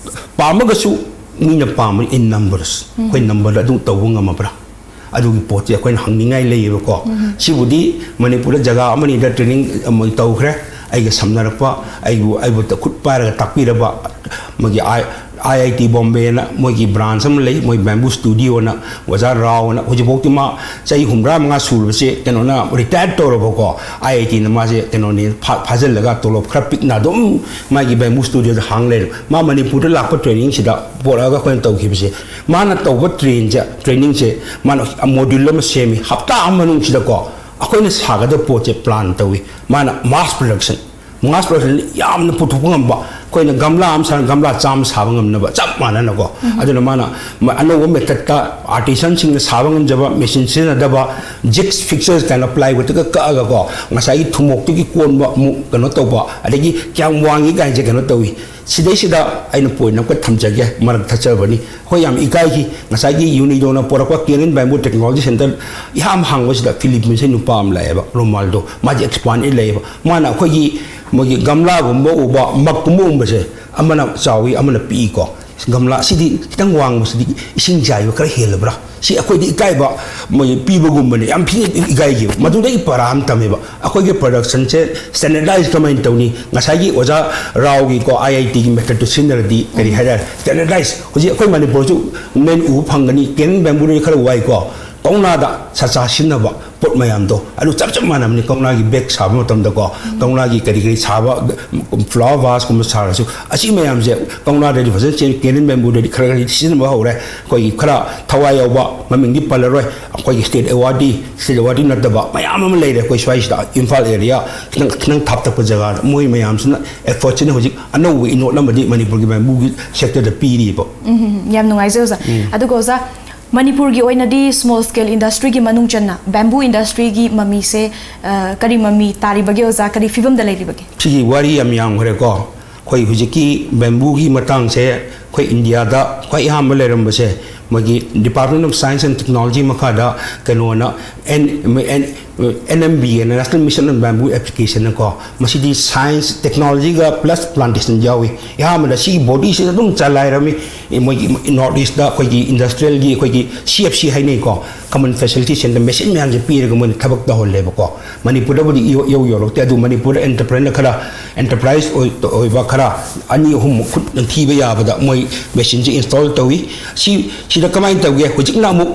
ꯄꯥꯝꯃꯒꯁꯨ ꯃꯤꯅ ꯄꯥꯝꯕ in numbers, ꯑꯩꯈꯣꯏ ꯅꯝꯕꯔꯗ ꯑꯗꯨ ꯇꯧꯕ ꯉꯝꯃꯕ꯭ꯔꯥ? ꯑꯗꯨꯒꯤ ꯄꯣꯠꯁꯦ ꯑꯩꯈꯣꯏꯅ ꯍꯪꯅꯤꯡꯉꯥꯏ ꯂꯩꯌꯦꯕꯀꯣ꯫ ꯁꯤꯕꯨꯗꯤ ꯃꯅꯤꯄꯨꯔꯗ ꯖꯒꯥ ꯑꯃꯅꯤꯗ ꯇ꯭ꯔꯦꯅꯤꯡ ꯑꯃ ꯇꯧꯈ꯭ꯔꯦ꯫ ꯑꯩꯒ ꯁꯝꯅꯔꯛꯄ, ꯑꯩꯕꯨ, ꯑꯩꯕꯨ ꯈꯨꯠ ꯄꯥꯏꯔꯒ ꯇꯥꯛꯄꯤꯔꯕ ꯃꯣꯏꯒꯤ ꯑꯥꯏ-, ꯑꯥꯏ ꯑꯥꯏ ꯇꯤ ꯕꯣꯝꯕꯦꯅ ꯃꯣꯏꯒꯤ ꯕ꯭ꯔꯥꯟꯁ ꯑꯃ ꯂꯩ, ꯃꯣꯏ ꯕꯦꯝꯕꯨ ꯁ꯭ꯇꯨꯗꯤꯑꯣꯅ, ꯑꯣꯖꯥ ꯔꯥꯎꯅ꯫ ꯍꯧꯖꯤꯛꯐꯥꯎꯗꯤ ꯃꯥ ꯆꯍꯤ ꯍꯨꯝꯗ꯭ꯔꯥ ꯃꯉꯥ ꯁꯨꯔꯕꯁꯦ ꯀꯩꯅꯣꯅ ꯔꯤꯇꯥꯌꯔ ꯇꯧꯔꯕꯀꯣ, ꯑꯥꯏ ꯑꯥꯏ ꯇꯤꯅ ꯃꯥꯁꯦ ꯀꯩꯅꯣꯅꯦ, ꯐꯥ-, ꯐꯥꯖꯤꯜꯂꯒ ꯇꯣꯂꯣꯞ ꯈꯔ ꯄꯤꯛꯅ ꯑꯗꯨꯝ ꯃꯥꯒꯤ ꯕꯦꯝꯕꯨ ꯁ꯭ꯇꯨꯗꯤꯑꯣꯗ ꯍꯥꯡ ꯂꯩꯔꯦ꯫ ꯃꯥ ꯃꯅꯤꯄꯨꯔꯗ ꯂꯥꯛꯄ ꯇ꯭ꯔꯦꯅꯤꯡꯁꯤꯗ ꯄꯣꯔꯛꯑꯒ ꯑꯩꯈꯣꯏꯅ ꯇꯧꯈꯤꯕꯁꯦ, ꯃꯥꯅ ꯇꯧꯕ ꯇ꯭ꯔꯦꯟꯁꯦ, ꯇ꯭ꯔꯦꯅꯤꯡꯁꯦ ꯃꯥꯅ ꯃꯣꯗ꯭ꯌꯨꯜ ꯑꯃ ꯁꯦꯝꯃꯤ꯫ ꯍꯞꯇꯥ ꯑꯃ ꯃꯅꯨꯡꯁꯤꯗꯀꯣ ꯑꯩꯈꯣꯏꯅ ꯁꯥꯒꯗꯕ ꯄꯣꯠꯁꯦ ꯄ꯭ꯂꯥꯟ ꯇꯧꯏ꯫ ꯃꯥꯅ ꯃꯥꯁ ꯄ꯭ꯔꯗꯛꯁꯟ, ꯃꯥꯁ ꯄ꯭ꯔꯗꯛꯁꯟ ꯌꯥꯝꯅ ꯄꯨꯊꯣꯛꯄ ꯉꯝꯕ, ꯑꯩꯈꯣꯏꯅ ꯒꯝꯂꯥ ꯑꯃ ꯁꯥꯔꯒ ꯒꯝꯂꯥ ꯆꯥꯝꯃ ꯁꯥꯕ ꯉꯝꯅꯕ ꯆꯞ ꯃꯥꯟꯅꯅꯀꯣ꯫ ꯑꯗꯨꯅ ꯃꯥꯅ ꯃ-, ꯑꯅꯧꯕ ꯃꯦꯊꯠꯇ ꯑꯥꯔꯇꯤꯁꯟꯁꯤꯡꯅ ꯁꯥꯕ ꯉꯝꯖꯕ, ꯃꯦꯆꯤꯟ ꯁꯤꯖꯤꯟꯅꯗꯕ, ꯖꯤꯛꯁ ꯐꯤꯛꯆꯔꯁ ꯀꯥꯏꯅ ꯄ꯭ꯂꯥꯏꯋꯨꯗꯇꯒ ꯀꯛꯑꯒꯀꯣ, ꯉꯁꯥꯏꯒꯤ ꯊꯨꯝꯃꯣꯛꯇꯨꯒꯤ ꯀꯣꯟꯕ ꯑꯃꯨꯛ ꯀꯩꯅꯣ ꯇꯧꯕ, ꯑꯗꯒꯤ ꯀꯌꯥꯝ ꯋꯥꯡꯉꯤ ꯀꯥꯏꯁꯦ ꯀꯩꯅꯣ ꯇꯧꯏ꯫ ꯁꯤꯗꯩꯁꯤꯗ ꯑꯩꯅ ꯄꯣꯏꯟ ꯑꯃꯈꯛ ꯊꯝꯖꯒꯦ ꯃꯔꯛ ꯊꯠꯆꯔꯕꯅꯤ꯫ ꯑꯩꯈꯣꯏ ꯌꯥꯝ ꯏꯀꯥꯏꯈꯤ꯫ ꯉꯁꯥꯏꯒꯤ ꯌꯨꯅꯤꯗꯣꯅ ꯄꯨꯔꯛꯄ ꯀꯦꯅꯟ ꯕꯦꯝꯕꯨ ꯇꯦꯛꯅꯣꯂꯣꯖꯤ ꯁꯦꯟꯇꯔ ꯏꯍꯥꯡ ꯍꯥꯡꯕꯁꯤꯗ ꯐꯤꯂꯤꯄꯤꯟꯁꯇꯩ ꯅꯨꯄꯥ ꯑꯃ ꯂꯥꯛꯑꯦꯕ, ꯔꯣꯃꯥꯜꯗꯣ꯫ ꯃꯥꯁꯦ ꯑꯦꯛꯁꯄꯥꯔꯠ ꯂꯩꯌꯦꯕ꯫ ꯃꯥꯅ ꯑꯩꯈꯣꯏꯒꯤ ꯃꯣꯏꯒꯤ ꯒꯝꯂꯥꯒꯨꯝꯕ ꯎꯕ, ꯃꯛꯀꯨꯝꯕ ꯎꯕꯁꯦ, ꯑꯃꯅ ꯆꯥꯎꯏ, ꯑꯃꯅ ꯄꯤꯛꯏꯀꯣ꯫ ꯒꯝꯂꯥ ꯑꯁꯤꯗꯤ ꯈꯤꯇꯪ ꯋꯥꯡꯕꯁꯤꯗꯤ ꯏꯁꯤꯡ ꯆꯥꯏꯕ ꯈꯔ ꯍꯦꯜꯂꯕ꯭ꯔꯥ? ꯁꯤ ꯑꯩꯈꯣꯏꯗꯤ ꯏꯀꯥꯏꯕ ꯃꯣꯏ ꯄꯤꯕꯒꯨꯝꯕꯅꯦ, ꯌꯥꯝ ꯊꯤꯅ ꯏꯀꯥꯏꯈꯤꯕ꯫ ꯃꯗꯨꯗꯒꯤ ꯄꯔꯥ ꯑꯃ ꯇꯝꯃꯦꯕ꯫ ꯑꯩꯈꯣꯏꯒꯤ ꯄ꯭ꯔꯗꯛꯁꯟꯁꯦ ꯁ꯭ꯇꯦꯟꯗꯔꯗꯥꯏꯁ ꯀꯃꯥꯏꯅ ꯇꯧꯅꯤ? ꯉꯁꯥꯏꯒꯤ ꯑꯣꯖꯥ ꯔꯥꯎꯒꯤꯀꯣ, ꯑꯥꯏ ꯑꯥꯏ ꯇꯤꯒꯤ ꯃꯦꯊꯠꯇꯨ ꯁꯤꯖꯤꯟꯅꯔꯗꯤ ꯀꯔꯤ ꯍꯥꯏꯇꯥꯔꯦ, ꯁ꯭ꯇꯦꯟꯗꯔꯗꯥꯏꯁ꯫ ꯍꯧꯖꯤꯛ ꯑꯩꯈꯣꯏ ꯃꯅꯤꯄꯨꯔꯁꯨ ꯃꯦꯟ ꯎꯕ ꯐꯪꯒꯅꯤ, ꯀꯦꯅꯟ ꯕꯦꯝꯕꯨꯗꯤ ꯈꯔ ꯋꯥꯏꯀꯣ꯫ ꯀꯧꯅꯥꯗ ꯁꯥꯆꯥ ꯁꯤꯖꯤꯟꯅꯕ ꯄꯣꯠ ꯃꯌꯥꯝꯗꯣ ꯑꯗꯨ ꯆꯞ ꯆꯞ ꯃꯥꯟꯅꯕꯅꯤ꯫ ꯀꯧꯅꯥꯒꯤ ꯕꯦꯒ ꯁꯥꯕ ꯃꯇꯝꯗꯀꯣ, ꯀꯧꯅꯥꯒꯤ ꯀꯔꯤ ꯀꯔꯤ ꯁꯥꯕ, ꯐ꯭ꯂꯥꯋꯔ ꯚꯥꯁꯀꯨꯝꯕ ꯁꯥꯔꯁꯨ, ꯑꯁꯤ ꯃꯌꯥꯝꯁꯦ ꯀꯧꯅꯥꯗꯗꯤ ꯐꯖꯅ ꯆꯦꯟ-, ꯀꯦꯅꯟ ꯕꯦꯝꯕꯨꯗꯗꯤ ꯈꯔ ꯈꯔꯗꯤ ꯁꯤꯖꯤꯟꯅꯕ ꯍꯧꯔꯦ꯫ ꯑꯩꯈꯣꯏꯒꯤ ꯈꯔ ꯊꯋꯥꯏ ꯌꯥꯎꯕ, ꯃꯃꯤꯡꯗꯤ ꯄꯜꯂꯔꯣꯏ, ꯑꯩꯈꯣꯏꯒꯤ ꯁ꯭ꯇꯦꯠ ꯑꯦꯋꯥꯔꯗꯤ, ꯁ꯭ꯇꯦꯠ ꯑꯦꯋꯥꯔꯗꯤ ꯅꯠꯇꯕ ꯃꯌꯥꯝ ꯑꯃ ꯂꯩꯔꯦ ꯑꯩꯈꯣꯏ ꯁ꯭ꯋꯥꯏꯁꯤꯗ, ꯏꯝꯐꯥꯜ ꯑꯦꯔꯤꯌꯥ ꯈꯤꯇꯪ, ꯈꯤꯇꯪ ꯊꯥꯞꯇꯛꯄ ꯖꯒꯥꯗ꯫ ꯃꯣꯏ ꯃꯌꯥꯝꯁꯤꯅ ꯑꯦꯐꯔꯠꯁꯤꯅ ꯍꯧꯖꯤꯛ ꯑꯅꯧꯕ ꯏꯅꯣꯠ ꯑꯃꯗꯤ ꯃꯅꯤꯄꯨꯔꯒꯤ ꯕꯦꯝꯕꯨꯒꯤ ꯁꯦꯛꯇꯔꯗ ꯄꯤꯔꯤꯕ꯫ ꯎꯝ, ꯌꯥꯝ ꯅꯨꯡꯉꯥꯏꯖꯩ ꯑꯣꯖꯥ꯫ ꯑꯗꯨꯒ ꯑꯣꯖꯥ, ꯃꯅꯤꯄꯨꯔꯒꯤ ꯑꯣꯏꯅꯗꯤ ꯁ꯭ꯃꯣꯜ ꯁ꯭ꯀꯦꯜ ꯏꯟꯗꯁꯇ꯭ꯔꯤꯒꯤ ꯃꯅꯨꯡ ꯆꯟꯅ ꯕꯦꯝꯕꯨ ꯏꯟꯗꯁꯇ꯭ꯔꯤꯒꯤ ꯃꯃꯤꯁꯦ, ꯑ, ꯀꯔꯤ ꯃꯃꯤ ꯇꯥꯔꯤꯕꯒꯦ ꯑꯣꯖꯥ? ꯀꯔꯤ ꯐꯤꯕꯝꯗ ꯂꯩꯔꯤꯕꯒꯦ? ꯁꯤꯒꯤ ꯋꯥꯔꯤ ꯌꯥꯝ ꯌꯥꯝꯈ꯭ꯔꯦꯀꯣ꯫ ꯑꯩꯈꯣꯏ ꯍꯧꯖꯤꯛꯀꯤ ꯕꯦꯝꯕꯨꯒꯤ ꯃꯇꯥꯡꯁꯦ ꯑꯩꯈꯣꯏ ꯏꯟꯗꯤꯌꯥꯗ ꯈ꯭ꯋꯥꯏ ꯑꯍꯥꯟꯕ ꯂꯩꯔꯝꯕꯁꯦ ꯃꯣꯏꯒꯤ Department of Science and Technology ꯃꯈꯥꯗ ꯀꯩꯅꯣꯅ ꯑꯦꯟ, ꯑꯦꯟ, NMBA ꯅ, National Mission on Bamboo Application ꯅꯀꯣ꯫ ꯃꯁꯤꯗꯤ ꯁꯥꯏꯟꯁ, ꯇꯦꯛꯅꯣꯂꯣꯖꯤꯒ ꯄ꯭ꯂꯁ ꯄ꯭ꯂꯥꯟꯇꯦꯁꯟ ꯌꯥꯎꯏ꯫ ꯑꯍꯥꯟꯕꯗ ꯁꯤꯒꯤ ꯕꯣꯗꯤꯁꯤꯗ ꯑꯗꯨꯝ ꯆꯂꯥꯏꯔꯝꯃꯤ꯫ ꯃꯣꯏꯒꯤ ꯅꯣꯔꯠ ꯏꯁꯇ ꯑꯩꯈꯣꯏꯒꯤ ꯏꯟꯗꯁꯇ꯭ꯔꯤꯌꯦꯜꯒꯤ ꯑꯩꯈꯣꯏꯒꯤ ꯁꯤ ꯑꯦꯐ ꯁꯤ ꯍꯥꯏꯅꯩꯀꯣ, ꯀꯃꯟ ꯐꯦꯁꯤꯂꯤꯇꯤ ꯁꯦꯟꯇꯔ, ꯃꯦꯆꯤꯟ ꯃꯌꯥꯝꯁꯦ ꯄꯤꯔꯒ ꯃꯣꯏꯅ ꯊꯕꯛ ꯇꯧꯍꯜꯂꯦꯕꯀꯣ꯫ ꯃꯅꯤꯄꯨꯔꯗꯕꯨꯗꯤ ꯏꯌꯧ-, ꯏꯌꯧ ꯌꯧꯔꯛꯇꯦ, ꯑꯗꯨ ꯃꯅꯤꯄꯨꯔꯗ ꯑꯦꯟꯇꯔꯄ꯭ꯔꯦꯅꯔ ꯈꯔ, ꯑꯦꯟꯇꯔꯄ꯭ꯔꯥꯏꯁ ꯑꯣꯏ-, ꯑꯣꯏꯕ ꯈꯔ ꯑꯅꯤ ꯑꯍꯨꯝꯃꯨꯛ ꯈꯨꯠꯅ ꯊꯤꯕ ꯌꯥꯕꯗ ꯃꯣꯏ ꯃꯦꯆꯤꯟꯁꯦ ꯏꯟꯁꯇꯣꯜ ꯇꯧꯏ꯫ ꯁꯤ, ꯁꯤꯗ ꯀꯃꯥꯏꯅ ꯇꯧꯒꯦ? ꯍꯧꯖꯤꯛꯅ ꯑꯃꯨꯛ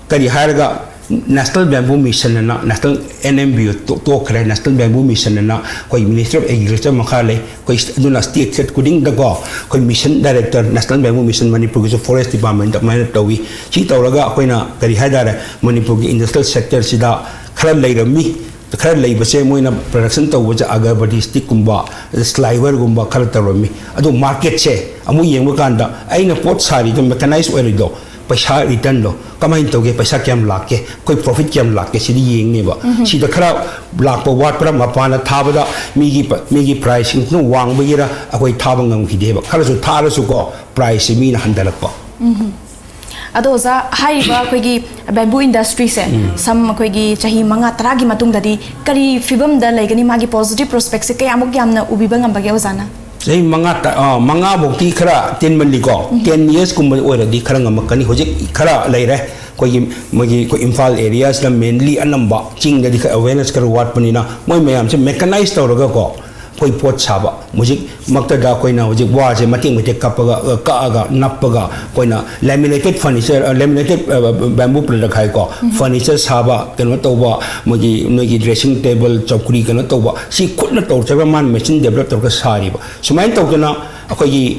ꯀꯔꯤ ꯍꯥꯏꯔꯒ National Bamboo Mission ꯑꯅ, National, NMBO ꯇꯣ-, ꯇꯣꯛꯈ꯭ꯔꯦ, National Bamboo Mission ꯑꯅ ꯑꯩꯈꯣꯏ Ministry of Agriculture ꯃꯈꯥ ꯂꯩ꯫ ꯑꯩꯈꯣꯏ ꯁ-, ꯑꯗꯨꯅ ꯁ꯭ꯇꯦꯠ, ꯁ꯭ꯇꯦꯠ ꯈꯨꯗꯤꯡꯗꯀꯣ ꯑꯩꯈꯣꯏ mission director, National Bamboo Mission ꯃꯅꯤꯄꯨꯔꯒꯤꯁꯨ ꯐꯣꯔꯦꯁ ꯗꯤꯄꯥꯔꯠꯃꯦꯟꯇ ꯑꯗꯨꯃꯥꯏꯅ ꯇꯧꯏ꯫ ꯁꯤ ꯇꯧꯔꯒ ꯑꯩꯈꯣꯏꯅ ꯀꯔꯤ ꯍꯥꯏꯇꯥꯔꯦ, ꯃꯅꯤꯄꯨꯔꯒꯤ ꯏꯟꯗꯁꯇ꯭ꯔꯤꯌꯦꯜ ꯁꯦꯛꯇꯔꯁꯤꯗ ꯈꯔ ꯂꯩꯔꯝꯃꯤ꯫ ꯈꯔ ꯂꯩꯕꯁꯦ ꯃꯣꯏꯅ ꯄ꯭ꯔꯗꯛꯁꯟ ꯇꯧꯕꯁꯦ ꯑꯒꯔꯕꯇꯤ ꯁ꯭ꯇꯤꯛꯀꯨꯝꯕ, ꯁ꯭ꯂꯥꯏꯋꯔꯒꯨꯝꯕ ꯈꯔ ꯇꯧꯔꯝꯃꯤ꯫ ꯑꯗꯨ ꯃꯥꯔꯀꯦꯠꯁꯦ ꯑꯃꯨꯛ ꯌꯦꯡꯕ ꯀꯥꯟꯗ ꯑꯩꯅ ꯄꯣꯠ ꯁꯥꯔꯤꯗꯣ, ꯃꯦꯀꯅꯥꯏꯁ ꯑꯣꯏꯔꯤꯗꯣ, ꯄꯩꯁꯥ ꯔꯤꯇꯔꯟꯗꯣ ꯀꯃꯥꯏꯅ ꯇꯧꯒꯦ, ꯄꯩꯁꯥ ꯀꯌꯥꯝ ꯂꯥꯛꯀꯦ, ꯑꯩꯈꯣꯏ ꯄ꯭ꯔꯣꯐꯤꯠ ꯀꯌꯥꯝ ꯂꯥꯛꯀꯦ, ꯁꯤꯗꯤ ꯌꯦꯡꯅꯦꯕ꯫ ꯁꯤꯗ ꯈꯔ ꯂꯥꯛꯄ ꯋꯥꯠꯄ꯭ꯔꯥ, ꯃꯄꯥꯟꯗ ꯊꯥꯕꯗ ꯃꯤꯒꯤ ꯄ-, ꯃꯤꯒꯤ ꯄ꯭ꯔꯥꯏꯁꯁꯤꯡꯗꯨꯅ ꯋꯥꯡꯕꯒꯤꯔ, ꯑꯩꯈꯣꯏ ꯊꯥꯕ ꯉꯝꯈꯤꯗꯦꯕ꯫ ꯈꯔꯁꯨ ꯊꯥꯔꯁꯨꯀꯣ, ꯄ꯭ꯔꯥꯏꯁꯁꯦ ꯃꯤꯅ ꯍꯟꯊꯔꯛꯄ꯫ ꯑꯗꯣ ꯑꯣꯖꯥ, ꯍꯥꯏꯔꯤꯕ ꯑꯩꯈꯣꯏꯒꯤ ꯕꯦꯝꯕꯨ ꯏꯟꯗꯁꯇ꯭ꯔꯤꯁꯦ, ꯁꯝ ꯑꯩꯈꯣꯏꯒꯤ ꯆꯍꯤ ꯃꯉꯥ ꯇꯔꯥꯒꯤ ꯃꯇꯨꯡꯗꯗꯤ ꯀꯔꯤ ꯐꯤꯕꯝꯗ ꯂꯩꯒꯅꯤ? ꯃꯥꯒꯤ ꯄꯣꯖꯤꯇꯤꯚ ꯄ꯭ꯔꯣꯁꯄꯦꯛꯁꯦ ꯀꯌꯥꯃꯨꯛ ꯌꯥꯝꯅ ꯎꯕꯤꯕ ꯉꯝꯕꯒꯦ ꯑꯣꯖꯥꯅ? ꯆꯍꯤ ꯃꯉꯥ ꯇ-, ꯑ, ꯃꯉꯥꯐꯧꯗꯤ ꯈꯔ ꯇꯦꯟꯃꯜꯂꯤꯀꯣ꯫ ꯇꯦꯟ ꯌꯔꯁꯀꯨꯝꯕ ꯑꯣꯏꯔꯗꯤ ꯈꯔ ꯉꯝꯃꯛꯀꯅꯤ꯫ ꯍꯧꯖꯤꯛ ꯈꯔ ꯂꯩꯔꯦ꯫ ꯑꯩꯈꯣꯏꯒꯤ, ꯃꯣꯏꯒꯤ, ꯑꯩꯈꯣꯏ ꯏꯝꯐꯥꯜ ꯑꯦꯔꯤꯌꯥꯁꯤꯗ ꯃꯦꯟꯂꯤ ꯑꯅꯝꯕ ꯆꯤꯡꯗꯗꯤ ꯈꯔ ꯑꯦꯋꯦꯔꯅꯦꯁ ꯈꯔ ꯋꯥꯠꯄꯅꯤꯅ, ꯃꯣꯏ ꯃꯌꯥꯝꯁꯦ ꯃꯦꯀꯅꯥꯏꯁ ꯇꯧꯔꯒꯀꯣ, ꯑꯩꯈꯣꯏ ꯄꯣꯠ ꯁꯥꯕ, ꯍꯧꯖꯤꯛꯃꯛꯇꯗ ꯑꯩꯈꯣꯏꯅ ꯍꯧꯖꯤꯛ ꯋꯥꯁꯦ ꯃꯇꯦꯛ ꯃꯇꯦꯛ ꯀꯞꯄꯒ, ꯑ, ꯀꯛꯑꯒ, ꯅꯞꯄꯒ, ꯑꯩꯈꯣꯏꯅ ꯂꯦꯃꯤꯅꯦꯇꯦꯠ ꯐꯔꯅꯤꯆꯔ, ꯑ, ꯂꯦꯃꯤꯅꯦꯇꯦꯠ, ꯑ, ꯕꯦꯝꯕꯨ ꯄ꯭ꯔꯗꯛ ꯍꯥꯏꯀꯣ, ꯐꯔꯅꯤꯆꯔ ꯁꯥꯕ, ꯀꯩꯅꯣ ꯇꯧꯕ, ꯃꯣꯏꯒꯤ, ꯅꯣꯏꯒꯤ ꯗ꯭ꯔꯦꯁꯤꯡ ꯇꯦꯕꯜ, ꯆꯧꯀ꯭ꯔꯤ ꯀꯩꯅꯣ ꯇꯧꯕ, ꯁꯤ ꯈꯨꯠꯅ ꯇꯧꯖꯔꯒ ꯃꯥꯅ ꯃꯦꯆꯤꯟ ꯗꯦꯕꯂꯞ ꯇꯧꯔꯒ ꯁꯥꯔꯤꯕ꯫ ꯁꯨꯃꯥꯏꯅ ꯇꯧꯗꯅ ꯑꯩꯈꯣꯏꯒꯤ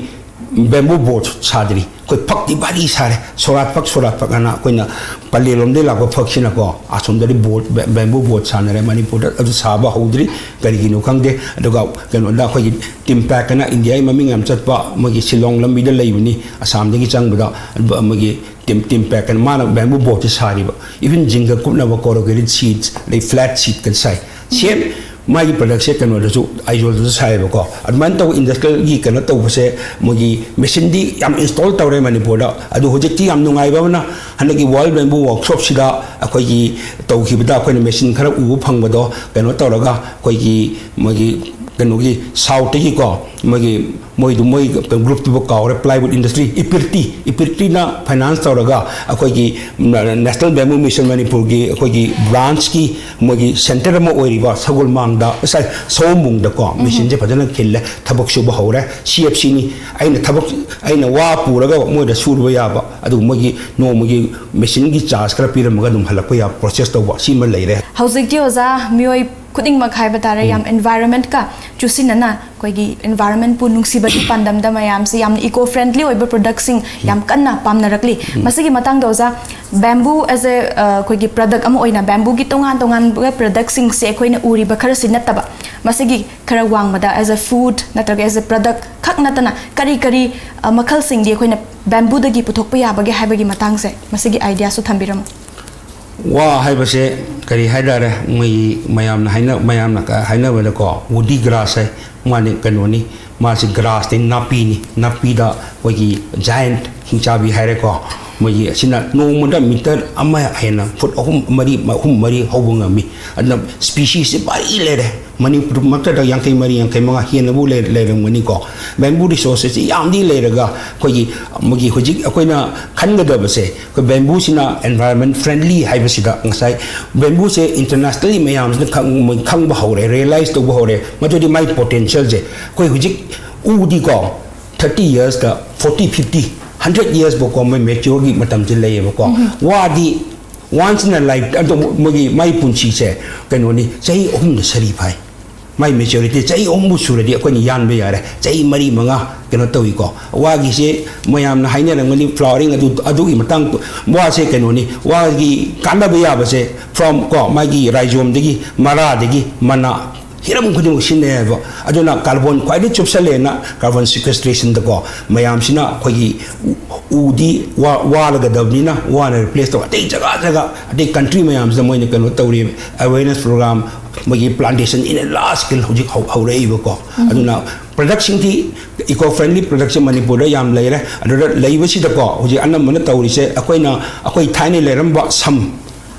ꯕꯦꯝꯕꯨ ꯕꯣꯠ ꯁꯥꯗ꯭ꯔꯤ꯫ ꯑꯩꯈꯣꯏ ꯐꯛꯇꯤ ꯚꯥꯔꯤ ꯁꯥꯔꯦ, ꯁꯣꯔꯥꯠ ꯐꯛ, ꯁꯣꯔꯥꯠ ꯐꯛ ꯍꯥꯏꯅ ꯑꯩꯈꯣꯏꯅ ꯄꯂꯦꯜꯂꯣꯝꯗꯒꯤ ꯂꯥꯛꯄ ꯐꯛꯁꯤꯅꯀꯣ, ꯑꯁꯣꯝꯗꯗꯤ ꯕꯣꯠ, ꯕꯦ-, ꯕꯦꯝꯕꯨ ꯕꯣꯠ ꯁꯥꯟꯅꯔꯦ꯫ ꯃꯅꯤꯄꯨꯔꯗ ꯑꯗꯨ ꯁꯥꯕ ꯍꯧꯗ꯭ꯔꯤ, ꯀꯔꯤꯒꯤꯅꯣ ꯈꯪꯗꯦ꯫ ꯑꯗꯨꯒ ꯀꯩꯅꯣꯗ ꯑꯩꯈꯣꯏꯒꯤ ꯇꯤꯝꯄꯦꯛ ꯍꯥꯏꯅ ꯏꯟꯗꯤꯌꯥꯒꯤ ꯃꯃꯤꯡ ꯌꯥꯝ ꯆꯠꯄ, ꯃꯣꯏꯒꯤ ꯁꯤꯂꯣꯡ ꯂꯝꯕꯤꯗ ꯂꯩꯕꯅꯤ, ꯑꯁꯥꯝꯗꯒꯤ ꯆꯪꯕꯗ, ꯃꯣꯏꯒꯤ ꯇꯤꯝ, ꯇꯤꯝꯄꯦꯛ ꯍꯥꯏꯅ ꯃꯥꯅ ꯕꯦꯝꯕꯨ ꯕꯣꯠꯁꯦ ꯁꯥꯔꯤꯕ꯫ ꯏꯚꯟ ꯖꯤꯡꯒ ꯀꯨꯞꯅꯕ ꯀꯣꯔꯣꯒꯦꯇꯦꯠ ꯁꯤꯠꯁ, ꯑꯗꯩ ꯐ꯭ꯂꯦꯠ ꯁꯤꯠꯀ ꯁꯥꯏ꯫ ꯁꯦꯝ ꯃꯥꯒꯤ ꯄ꯭ꯔꯗꯛꯁꯦ ꯀꯩꯅꯣꯗꯁꯨ, ꯑꯥꯏꯖꯣꯜꯗꯁꯨ ꯁꯥꯏꯌꯦꯕꯀꯣ꯫ ꯑꯗꯨꯃꯥꯏꯅ ꯇꯧꯕ ꯏꯟꯗꯁꯇ꯭ꯔꯤꯌꯦꯜꯒꯤ ꯀꯩꯅꯣ ꯇꯧꯕꯁꯦ, ꯃꯣꯏꯒꯤ ꯃꯦꯆꯤꯟꯗꯤ ꯌꯥꯝ ꯏꯟꯁꯇꯣꯜ ꯇꯧꯔꯦ ꯃꯅꯤꯄꯨꯔꯗ꯫ ꯑꯗꯨ ꯍꯧꯖꯤꯛꯇꯤ ꯌꯥꯝ ꯅꯨꯡꯉꯥꯏꯕ ꯑꯃꯅ, ꯍꯟꯗꯛꯀꯤ ꯋꯥꯔꯜ ꯕꯦꯝꯕꯨ ꯋꯥꯔꯛꯁꯣꯞꯁꯤꯗ ꯑꯩꯈꯣꯏꯒꯤ ꯇꯧꯈꯤꯕꯗ ꯑꯩꯈꯣꯏꯅ ꯃꯦꯆꯤꯟ ꯈꯔ ꯎꯕ ꯐꯪꯕꯗꯣ, ꯀꯩꯅꯣ ꯇꯧꯔꯒ ꯑꯩꯈꯣꯏꯒꯤ, ꯃꯣꯏꯒꯤ, ꯀꯩꯅꯣꯒꯤ ꯁꯥꯎꯠꯇꯒꯤꯀꯣ, ꯃꯣꯏꯒꯤ, ꯃꯣꯏꯗꯨ, ꯃꯣꯏ ꯒ꯭ꯔꯨꯞꯇꯨꯕꯨ ꯀꯥꯎꯔꯦ, ꯄ꯭ꯂꯥꯏꯋꯨꯗ ꯏꯟꯗꯁꯇ꯭ꯔꯤ, ꯏꯄꯤꯔꯇꯤ, ꯏꯄꯤꯔꯇꯤꯅ ꯐꯥꯏꯅꯥꯟꯁ ꯇꯧꯔꯒ ꯑꯩꯈꯣꯏꯒꯤ ꯅꯦꯁꯅꯦꯜ ꯕꯦꯝꯕꯨ ꯃꯤꯁꯟ ꯃꯅꯤꯄꯨꯔꯒꯤ ꯑꯩꯈꯣꯏꯒꯤ ꯕ꯭ꯔꯥꯟꯁꯀꯤ ꯃꯣꯏꯒꯤ ꯁꯦꯟꯇꯔ ꯑꯃ ꯑꯣꯏꯔꯤꯕ ꯁꯒꯣꯜꯃꯥꯡꯗ, ꯁꯣꯔꯤ, ꯁꯑꯣꯝꯕꯨꯡꯗꯀꯣ, ꯃꯦꯆꯤꯟꯁꯦ ꯐꯖꯅ ꯈꯤꯜꯂꯦ, ꯊꯕꯛ ꯁꯨꯕ ꯍꯧꯔꯦ꯫ ꯁꯤ ꯑꯦꯐ ꯁꯤꯅꯤ꯫ ꯑꯩꯅ ꯊꯕꯛ, ꯑꯩꯅ ꯋꯥ ꯄꯨꯔꯒ ꯃꯣꯏꯗ ꯁꯨꯔꯨꯕ ꯌꯥꯕ, ꯑꯗꯨꯒ ꯃꯣꯏꯒꯤ ꯅꯣꯡꯃꯒꯤ ꯃꯦꯆꯤꯟꯒꯤ ꯆꯥꯔꯖ ꯈꯔ ꯄꯤꯔꯝꯃꯒ ꯑꯗꯨꯝ ꯍꯜꯂꯛꯄ ꯌꯥꯕ ꯄ꯭ꯔꯣꯁꯦꯁ ꯇꯧꯕ, ꯁꯤꯃ ꯂꯩꯔꯦ꯫ ꯍꯧꯖꯤꯛꯇꯤ ꯑꯣꯖꯥ, ꯃꯤꯑꯣꯏ ꯈꯨꯗꯤꯡꯃꯛ ꯍꯥꯏꯕ ꯇꯥꯔꯦ, ꯌꯥꯝ environment ꯀ ꯆꯨꯁꯤꯟꯅꯅ ꯑꯩꯈꯣꯏꯒꯤ environment ꯄꯨ ꯅꯨꯡꯁꯤꯕꯒꯤ ꯄꯥꯟꯗꯝꯗ ꯃꯌꯥꯝꯁꯦ ꯌꯥꯝꯅ eco friendly ꯑꯣꯏꯕ product ꯁꯤꯡ ꯌꯥꯝ ꯀꯟꯅ ꯄꯥꯝꯅꯔꯛꯂꯤ꯫ ꯃꯁꯤꯒꯤ ꯃꯇꯥꯡꯗ ꯑꯣꯖꯥ, bamboo as a, ꯑ, ꯑꯩꯈꯣꯏꯒꯤ product ꯑꯃ ꯑꯣꯏꯅ bamboo ꯒꯤ ꯇꯣꯉꯥꯟ ꯇꯣꯉꯥꯟꯕ product ꯁꯤꯡꯁꯦ ꯑꯩꯈꯣꯏꯅ ꯎꯔꯤꯕ ꯈꯔꯁꯤ ꯅꯠꯇꯕ, ꯃꯁꯤꯒꯤ ꯈꯔ ꯋꯥꯡꯃꯗ as a food ꯅꯠꯇ꯭ꯔꯒ as a product ꯈꯛ ꯅꯠꯇꯅ ꯀꯔꯤ ꯀꯔꯤ, ꯑ, ꯃꯈꯜꯁꯤꯡꯗꯤ ꯑꯩꯈꯣꯏꯅ bamboo ꯗꯒꯤ ꯄꯨꯊꯣꯛꯄ ꯌꯥꯕꯒꯦ ꯍꯥꯏꯕꯒꯤ ꯃꯇꯥꯡꯁꯦ, ꯃꯁꯤꯒꯤ idea ꯁꯨ ꯊꯝꯕꯤꯔꯝꯃꯨ꯫ ꯋꯥ ꯍꯥꯏꯕꯁꯦ ꯀꯔꯤ ꯍꯥꯏꯇꯥꯔꯦ, ꯃꯣꯏꯒꯤ ꯃꯌꯥꯝꯅ ꯍꯥꯏꯅ-, ꯃꯌꯥꯝꯅ ꯀ-, ꯍꯥꯏꯅꯕꯗꯀꯣ, woody grass ꯍꯥꯏ, ꯃꯥꯅꯤ ꯀꯩꯅꯣꯅꯤ, ꯃꯥꯁꯤ grass ꯅꯤ, ꯅꯥꯄꯤꯅꯤ, ꯅꯥꯄꯤꯗ ꯑꯩꯈꯣꯏꯒꯤ giant ꯍꯤꯡꯆꯥꯕꯤ ꯍꯥꯏꯔꯦꯀꯣ, ꯃꯣꯏꯒꯤ ꯑꯁꯤꯅ ꯅꯣꯡꯃꯗ meter ꯑꯃ ꯍꯦꯟꯅ, foot ꯑꯍꯨꯝ ꯃꯔꯤ, ꯑꯍꯨꯝ ꯃꯔꯤ ꯍꯧꯕ ꯉꯝꯃꯤ꯫ ꯑꯗꯨꯅ species ꯁꯤ ꯚꯥꯔꯤ ꯂꯩꯔꯦ꯫ ꯃꯅꯤꯄꯨꯔꯃꯛꯇꯗ ꯌꯥꯡꯈꯩ ꯃꯔꯤ, ꯌꯥꯡꯈꯩ ꯃꯉꯥ ꯍꯦꯟꯅꯕꯨ ꯂꯩ-, ꯂꯩꯔꯝꯒꯅꯤꯀꯣ꯫ Bamboo resources ꯁꯤ ꯌꯥꯝꯗꯤ ꯂꯩꯔꯒ, ꯑꯩꯈꯣꯏꯒꯤ, ꯃꯣꯏꯒꯤ ꯍꯧꯖꯤꯛ ꯑꯩꯈꯣꯏꯅ ꯈꯟꯒꯗꯕꯁꯦ, ꯑꯩꯈꯣꯏ bamboo ꯁꯤꯅ environment friendly ꯍꯥꯏꯕꯁꯤꯗ ꯉꯁꯥꯏ bamboo ꯁꯦ internationally ꯃꯌꯥꯝꯁꯤꯅ ꯈꯪ-, ꯃꯣꯏ ꯈꯪꯕ ꯍꯧꯔꯦ, realize ꯇꯧꯕ ꯍꯧꯔꯦ꯫ ꯃꯗꯨꯗꯤ ꯃꯥꯏ potential ꯁꯦ, ꯑꯩꯈꯣꯏ ꯍꯧꯖꯤꯛ ꯎꯗꯤꯀꯣ, thirty years ꯀ forty, fifty, hundred years ꯐꯥꯎꯀꯣ ꯃꯣꯏ mature ꯒꯤ ꯃꯇꯝꯁꯦ ꯂꯩꯌꯦꯕꯀꯣ꯫ ꯋꯥꯗꯤ once in a life, ꯑꯗꯣ ꯃꯣꯏꯒꯤ ꯃꯥꯏ ꯄꯨꯟꯁꯤꯁꯦ ꯀꯩꯅꯣꯅꯤ, ꯆꯍꯤ ꯑꯍꯨꯝꯗ ꯁꯔꯤ ꯐꯥꯏ꯫ ꯃꯥꯏ maturity ꯆꯍꯤ ꯑꯍꯨꯝꯕꯨ ꯁꯨꯔꯗꯤ ꯑꯩꯈꯣꯏꯅ ꯌꯥꯟꯕ ꯌꯥꯔꯦ꯫ ꯆꯍꯤ ꯃꯔꯤ ꯃꯉꯥ ꯀꯩꯅꯣ ꯇꯧꯏꯀꯣ꯫ ꯋꯥꯒꯤꯁꯦ ꯃꯌꯥꯝꯅ ꯍꯥꯏꯅꯔꯝꯒꯅꯤ flowering, ꯑꯗꯨ, ꯑꯗꯨꯒꯤ ꯃꯇꯥꯡ, ꯋꯥꯁꯦ ꯀꯩꯅꯣꯅꯤ, ꯋꯥꯒꯤ ꯀꯥꯟꯅꯕ ꯌꯥꯕꯁꯦ from ꯀꯣ, ꯃꯥꯒꯤ rhizome ꯗꯒꯤ, ꯃꯔꯥꯗꯒꯤ, ꯃꯅꯥ, ꯍꯤꯔꯝ ꯈꯨꯗꯤꯡꯃꯛ ꯁꯤꯖꯤꯟꯅꯩ ꯍꯥꯏꯕ꯫ ꯑꯗꯨꯅ carbon ꯈ꯭ꯋꯥꯏꯗꯩ ꯆꯨꯞꯁꯜꯂꯦꯅ carbon sequestration ꯗꯀꯣ, ꯃꯌꯥꯝꯁꯤꯅ ꯑꯩꯈꯣꯏꯒꯤ ꯎ-, ꯎꯗꯤ ꯋꯥ-, ꯋꯥꯜꯂꯒꯗꯕꯅꯤꯅ ꯋꯥꯅ replace ꯇꯧ꯫ ꯑꯇꯩ ꯖꯒꯥ ꯖꯒꯥ, ꯑꯇꯩ country ꯃꯌꯥꯝꯁꯤꯗ ꯃꯣꯏꯅ ꯀꯩꯅꯣ ꯇꯧꯔꯤ, awareness program, ꯃꯣꯏꯒꯤ plantation in a large scale ꯍꯧꯖꯤꯛ ꯍꯧ-, ꯍꯧꯔꯛꯏꯕꯀꯣ꯫ ꯑꯗꯨꯅ product ꯁꯤꯡꯗꯤ eco friendly product ꯁꯦ ꯃꯅꯤꯄꯨꯔꯗ ꯌꯥꯝ ꯂꯩꯔꯦ꯫ ꯑꯗꯨꯗ ꯂꯩꯕꯁꯤꯗꯀꯣ, ꯍꯧꯖꯤꯛ ꯑꯅꯝꯕꯅ ꯇꯧꯔꯤꯁꯦ, ꯑꯩꯈꯣꯏꯅ, ꯑꯩꯈꯣꯏ ꯊꯥꯏꯅ ꯂꯩꯔꯝꯕ ꯁꯝ,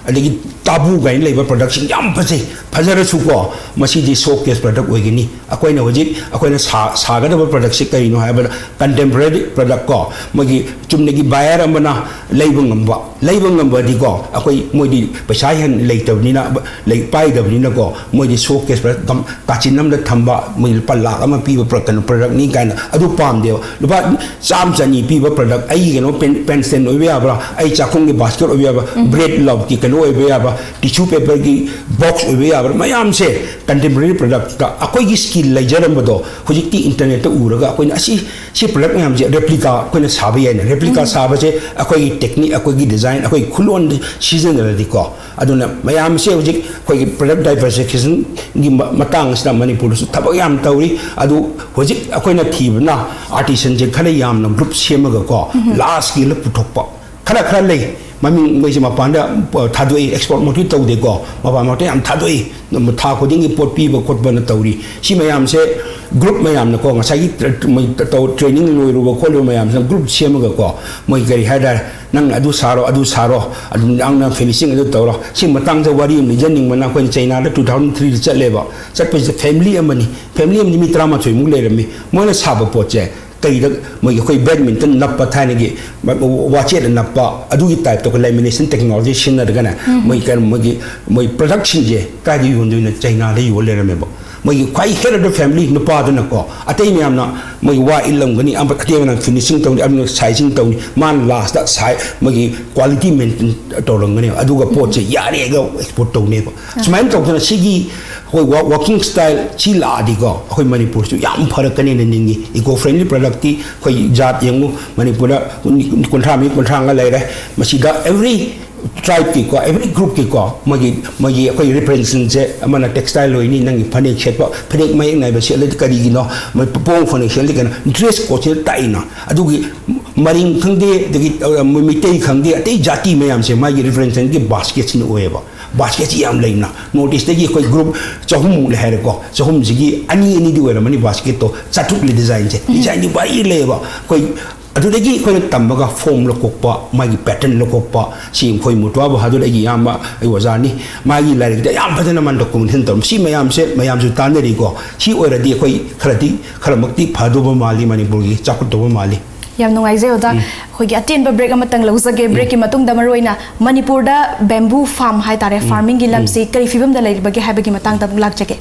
ꯑꯗꯒꯤ ꯇꯥꯕꯨ ꯀꯥꯏꯅ ꯂꯩꯕ product ꯁꯤꯡ ꯌꯥꯝ ꯐꯖꯩ꯫ ꯐꯖꯔꯁꯨꯀꯣ, ꯃꯁꯤꯗꯤ showcase product ꯑꯣꯏꯒꯅꯤ꯫ ꯑꯩꯈꯣꯏꯅ ꯍꯧꯖꯤꯛ, ꯑꯩꯈꯣꯏꯅ ꯁꯥ-, ꯁꯥꯒꯗꯕ product ꯁꯤ ꯀꯔꯤꯅꯣ ꯍꯥꯏꯕꯗ, contemporary product ꯀꯣ, ꯃꯣꯏꯒꯤ ꯆꯨꯝꯅꯒꯤ buyer ꯑꯃꯅ ꯂꯩꯕ ꯉꯝꯕ, ꯂꯩꯕ ꯉꯝꯕꯗꯤꯀꯣ, ꯑꯩꯈꯣꯏ, ꯃꯣꯏꯗꯤ ꯄꯩꯁꯥ ꯍꯦꯟꯅ ꯂꯩꯇꯕꯅꯤꯅ, ꯂꯩ-, ꯄꯥꯏꯗꯕꯅꯤꯅꯀꯣ, ꯃꯣꯏꯗꯤ showcase product ꯀꯝ-, ꯀꯥꯆꯤꯟ ꯑꯃꯗ ꯊꯝꯕ, ꯃꯣꯏ ꯂꯨꯄꯥ ꯂꯥꯈ ꯑꯃ ꯄꯤꯕ ꯄ꯭ꯔ-, ꯀꯩꯅꯣ product ꯅꯤ ꯀꯥꯏꯅ ꯑꯗꯨ ꯄꯥꯝꯗꯦꯕ꯫ ꯂꯨꯄꯥ ꯆꯥꯝꯃ ꯆꯅꯤ ꯄꯤꯕ product, ꯑꯩꯒꯤ ꯀꯩꯅꯣ pen-, pen stand ꯑꯣꯏꯕ ꯌꯥꯕ꯭ꯔꯥ, ꯑꯩ ꯆꯥꯛꯈꯨꯝꯒꯤ basket ꯑꯣꯏꯕ ꯌꯥꯕ꯭ꯔꯥ, Bread Love ꯀꯤ ꯀꯩꯅꯣ ꯑꯣꯏꯕ ꯌꯥꯕ, ꯇꯤꯁꯨ ꯄꯦꯄꯔꯒꯤ ꯕꯣꯛꯁ ꯑꯣꯏꯕ ꯌꯥꯕ ꯃꯌꯥꯝꯁꯦ, ꯀꯟꯇꯦꯝꯄꯣꯔꯔꯤ ꯄ꯭ꯔꯗꯛꯇ ꯑꯩꯈꯣꯏꯒꯤ ꯁ꯭ꯀꯤꯜ ꯂꯩꯖꯔꯝꯕꯗꯣ ꯍꯧꯖꯤꯛꯇꯤ ꯏꯟꯇꯔꯅꯦꯠꯇ ꯎꯔꯒ ꯑꯩꯈꯣꯏꯅ ꯑꯁꯤ, ꯁꯤ ꯄ꯭ꯔꯗꯛ ꯃꯌꯥꯝꯁꯦ ꯔꯦꯄ꯭ꯂꯤꯀꯥ ꯑꯩꯈꯣꯏꯅ ꯁꯥꯕ ꯌꯥꯏꯅ꯫ ꯔꯦꯄ꯭ꯂꯤꯀꯥ ꯁꯥꯕꯁꯦ ꯑꯩꯈꯣꯏꯒꯤ ꯇꯦꯛꯅꯤꯛ, ꯑꯩꯈꯣꯏꯒꯤ ꯗꯤꯖꯥꯏꯟ, ꯑꯩꯈꯣꯏꯒꯤ ꯈꯨꯂꯣꯟ ꯁꯤꯖꯤꯟꯅꯔꯗꯤꯀꯣ꯫ ꯑꯗꯨꯅ ꯃꯌꯥꯝꯁꯦ ꯍꯧꯖꯤꯛ ꯑꯩꯈꯣꯏꯒꯤ ꯄ꯭ꯔꯗꯛ ꯗꯥꯏꯕꯔꯁꯤꯐꯤꯀꯦꯁꯟꯒꯤ ꯃ-, ꯃꯇꯥꯡꯁꯤꯗ ꯃꯅꯤꯄꯨꯔꯗꯁꯨ ꯊꯕꯛ ꯌꯥꯝ ꯇꯧꯔꯤ꯫ ꯑꯗꯨ ꯍꯧꯖꯤꯛ ꯑꯩꯈꯣꯏꯅ ꯊꯤꯕꯅ ꯑꯥꯔꯇꯤꯁꯟꯁꯦ ꯈꯔ ꯌꯥꯝꯅ ꯒ꯭ꯔꯨꯞ ꯁꯦꯝꯃꯒꯀꯣ, ꯂꯥꯔꯖ ꯁ꯭ꯀꯦꯜꯗ ꯄꯨꯊꯣꯛꯄ꯫ ꯈꯔ ꯈꯔ ꯂꯩ, ꯃꯃꯤꯡ ꯃꯣꯏꯁꯦ ꯃꯄꯥꯟꯗ, ꯑ, ꯊꯥꯗꯣꯛꯏ, ꯑꯦꯛꯁꯄꯣꯔꯠꯃꯛꯇꯤ ꯇꯧꯗꯦꯀꯣ, ꯃꯄꯥꯟꯃꯛꯇ ꯌꯥꯝ ꯊꯥꯗꯣꯛꯏ꯫ ꯊꯥ ꯈꯨꯗꯤꯡꯒꯤ ꯄꯣꯠ ꯄꯤꯕ ꯈꯣꯠꯄꯅ ꯇꯧꯔꯤ꯫ ꯁꯤ ꯃꯌꯥꯝꯁꯦ ꯒ꯭ꯔꯨꯞ ꯃꯌꯥꯝꯅꯀꯣ, ꯉꯁꯥꯏꯒꯤ ꯇ꯭ꯔ-, ꯃꯣꯏ ꯇꯧ-, ꯇ꯭ꯔꯦꯅꯤꯡ ꯂꯣꯏꯔꯨꯕ ꯈꯣꯠꯂꯨꯕ ꯃꯌꯥꯝꯁꯤꯅ ꯒ꯭ꯔꯨꯞ ꯁꯦꯝꯃꯒꯀꯣ, ꯃꯣꯏ ꯀꯔꯤ ꯍꯥꯏꯇꯥꯔꯦ, "ꯅꯪ ꯑꯗꯨ ꯁꯥꯔꯣ, ꯑꯗꯨ ꯁꯥꯔꯣ, ꯑꯗꯨꯝ ꯅꯪꯅ ꯐꯤꯅꯤꯁꯤꯡ ꯑꯗꯨ ꯇꯧꯔꯣ"꯫ ꯁꯤ ꯃꯇꯥꯡꯗ ꯋꯥꯔꯤ ꯑꯃ ꯂꯤꯖꯅꯤꯡꯕꯅ, ꯑꯩꯈꯣꯏꯅ ꯆꯩꯅꯥꯗ ꯇꯨ ꯊꯥꯎꯖꯟ ꯊ꯭ꯔꯤꯗ ꯆꯠꯂꯦꯕ꯫ ꯆꯠꯄꯁꯤꯗ ꯐꯦꯃꯤꯂꯤ ꯑꯃꯅꯤ, ꯐꯦꯃꯤꯂꯤ ꯑꯃꯗꯤ ꯃꯤ ꯇꯔꯥꯃꯥꯊꯣꯏꯃꯨꯛ ꯂꯩꯔꯝꯃꯤ꯫ ꯃꯣꯏꯅ ꯁꯥꯕ ꯄꯣꯠꯁꯦ ꯀꯩꯗ, ꯃꯣꯏꯒꯤ ꯑꯩꯈꯣꯏ ꯕꯦꯗꯃꯤꯟꯇꯟ ꯅꯞꯄ, ꯊꯥꯏꯅꯒꯤ ꯋꯥꯆꯦꯠꯅ ꯅꯞꯄ, ꯑꯗꯨꯒꯤ ꯇꯥꯏꯞꯇ ꯑꯩꯈꯣꯏ ꯂꯦꯃꯤꯅꯦꯁꯟ ꯇꯦꯛꯅꯣꯂꯣꯖꯤ ꯁꯤꯖꯤꯟꯅꯔꯒꯅꯦ, ꯃꯣꯏ ꯀꯩꯅꯣ, ꯃꯣꯏꯒꯤ, ꯃꯣꯏ ꯄ꯭ꯔꯗꯛꯁꯤꯡꯁꯦ ꯀꯥꯏꯗ ꯌꯣꯟꯗꯣꯏꯅꯣ? ꯆꯩꯅꯥꯗ ꯌꯣꯟ ꯂꯩꯔꯝꯃꯦꯕ꯫ ꯃꯣꯏꯒꯤ ꯈ꯭ꯋꯥꯏ head of the family ꯅꯨꯄꯥꯗꯨꯅꯀꯣ, ꯑꯇꯩ ꯃꯌꯥꯝꯅ ꯃꯣꯏ ꯋꯥ ꯏꯜꯂꯝꯒꯅꯤ, ꯑꯃ-, ꯑꯇꯩ ꯃꯌꯥꯝꯅ ꯐꯤꯅꯤꯁꯤꯡ ꯇꯧꯅꯤ, ꯑꯃꯅ ꯁꯥꯏꯖꯤꯡ ꯇꯧꯅꯤ, ꯃꯥꯅ ꯂꯥꯁꯇ ꯁꯥꯏ-, ꯃꯣꯏꯒꯤ ꯀ꯭ꯋꯥꯂꯤꯇꯤ ꯃꯦꯟꯇꯦꯟ ꯇꯧꯔꯝꯒꯅꯦꯕ꯫ ꯑꯗꯨꯒ ꯄꯣꯠꯁꯦ ꯌꯥꯔꯦꯒ ꯑꯦꯛꯁꯄꯣꯔꯠ ꯇꯧꯅꯦꯕ꯫ ꯁꯨꯃꯥꯏꯅ ꯇꯧꯗꯅ ꯁꯤꯒꯤ ꯑꯩꯈꯣꯏ ꯋꯥ-, ꯋꯥꯔꯀꯤꯡ ꯁ꯭ꯇꯥꯏꯜ ꯁꯤ ꯂꯥꯛꯑꯗꯤꯀꯣ, ꯑꯩꯈꯣꯏ ꯃꯅꯤꯄꯨꯔꯁꯨ ꯌꯥꯝ ꯐꯔꯛꯀꯅꯦꯅ ꯅꯤꯡꯉꯤ꯫ Eco friendly productꯇꯤ ꯑꯩꯈꯣꯏ ꯖꯥꯠ ꯌꯦꯡꯉꯨ, ꯃꯅꯤꯄꯨꯔꯗ ꯀꯨꯟ-, ꯀꯨꯟꯊ꯭ꯔꯥ ꯃꯤ, ꯀꯨꯟꯊ꯭ꯔꯥ ꯃꯉꯥ ꯂꯩꯔꯦ꯫ ꯃꯁꯤꯗ every tribeꯀꯤꯀꯣ, every groupꯀꯤꯀꯣ, ꯃꯣꯏꯒꯤ, ꯃꯣꯏꯒꯤ ꯑꯩꯈꯣꯏ representation ꯁꯦ, ꯑꯃꯅ textile ꯑꯣꯏꯅꯤ, ꯅꯪꯒꯤ ꯐꯅꯦꯛ ꯁꯦꯠꯄ, ꯐꯅꯦꯛ ꯃꯌꯦꯛ ꯅꯥꯏꯕ ꯁꯦꯠꯂꯗꯤ ꯀꯔꯤꯒꯤꯅꯣ? ꯃꯣꯏ ꯄꯣꯡ ꯐꯅꯦꯛ ꯁꯦꯠꯂꯗꯤ ꯀꯩꯅꯣ? Dress code ꯁꯤꯗ ꯇꯥꯛꯏꯅ꯫ ꯑꯗꯨꯒꯤ ꯃꯔꯤꯡ ꯈꯪꯗꯦ, ꯑꯗꯒꯤ, ꯑ, ꯃꯩꯇꯩ ꯈꯪꯗꯦ, ꯑꯇꯩ ꯖꯥꯇꯤ ꯃꯌꯥꯝꯁꯦ ꯃꯥꯒꯤ representationꯒꯤ basketꯁꯤꯅ ꯑꯣꯏꯌꯦꯕ꯫ Basketꯁꯤ ꯌꯥꯝ ꯂꯩꯅ꯫ North Eastꯇꯒꯤ ꯑꯩꯈꯣꯏ group ꯆꯍꯨꯝꯃꯨꯛ ꯂꯩ ꯍꯥꯏꯔꯦꯀꯣ꯫ ꯆꯍꯨꯝꯁꯤꯒꯤ ꯑꯅꯤ ꯑꯅꯤꯗꯤ ꯑꯣꯏꯔꯝꯃꯅꯤ basketꯇꯣ꯫ ꯆꯥꯇ꯭ꯔꯨꯛ ꯂꯩ designꯁꯦ꯫ Designꯗꯤ ꯚꯥꯔꯤ ꯂꯩꯌꯦꯕ꯫ ꯑꯩꯈꯣꯏ ꯑꯗꯨꯗꯒꯤ ꯑꯩꯈꯣꯏꯅ ꯇꯝꯕꯒ form ꯂꯧꯊꯣꯛꯄ, ꯃꯥꯒꯤ pattern ꯂꯧꯊꯣꯛꯄ, ꯁꯤ ꯑꯩꯈꯣꯏ ꯃꯨꯇ꯭ꯋꯥꯕꯨ ꯍꯥꯗꯨꯔ ꯑꯩꯒꯤ ꯏꯌꯥꯝꯕ, ꯑꯩ ꯑꯣꯖꯥꯅꯤ꯫ ꯃꯥꯒꯤ ꯂꯥꯏꯔꯤꯛꯇ ꯌꯥꯝ ꯐꯖꯅ ꯃꯥꯅ documentation ꯇꯧꯔꯝꯃꯤ꯫ ꯁꯤ ꯃꯌꯥꯝꯁꯦ ꯃꯌꯥꯝꯁꯨ ꯇꯥꯟꯅꯔꯤꯀꯣ꯫ ꯁꯤ ꯑꯣꯏꯔꯗꯤ ꯑꯩꯈꯣꯏ ꯈꯔꯗꯤ, ꯈꯔꯃꯛꯇꯤ ꯐꯗꯧꯕ ꯃꯥꯜꯂꯤ, ꯃꯅꯤꯄꯨꯔꯒꯤ ꯆꯥꯎꯈꯠꯇꯧꯕ ꯃꯥꯜꯂꯤ꯫ ꯌꯥꯝ ꯅꯨꯡꯉꯥꯏꯖꯩ ꯑꯣꯖꯥ꯫ ꯑꯩꯈꯣꯏꯒꯤ ꯑꯇꯦꯟꯕ break ꯑꯃꯇꯪ ꯂꯧꯖꯒꯦ꯫ Breakꯀꯤ ꯃꯇꯨꯡꯗ ꯃꯔꯨꯑꯣꯏꯅ ꯃꯅꯤꯄꯨꯔꯗ bamboo farm ꯍꯥꯏꯇꯥꯔꯦ, farmingꯒꯤ ꯂꯝꯁꯤ ꯀꯔꯤ ꯐꯤꯕꯝꯗ ꯂꯩꯔꯤꯕꯒꯦ ꯍꯥꯏꯕꯒꯤ ꯃꯇꯥꯡꯗ ꯑꯃꯨꯛ ꯂꯥꯛꯆꯒꯦ꯫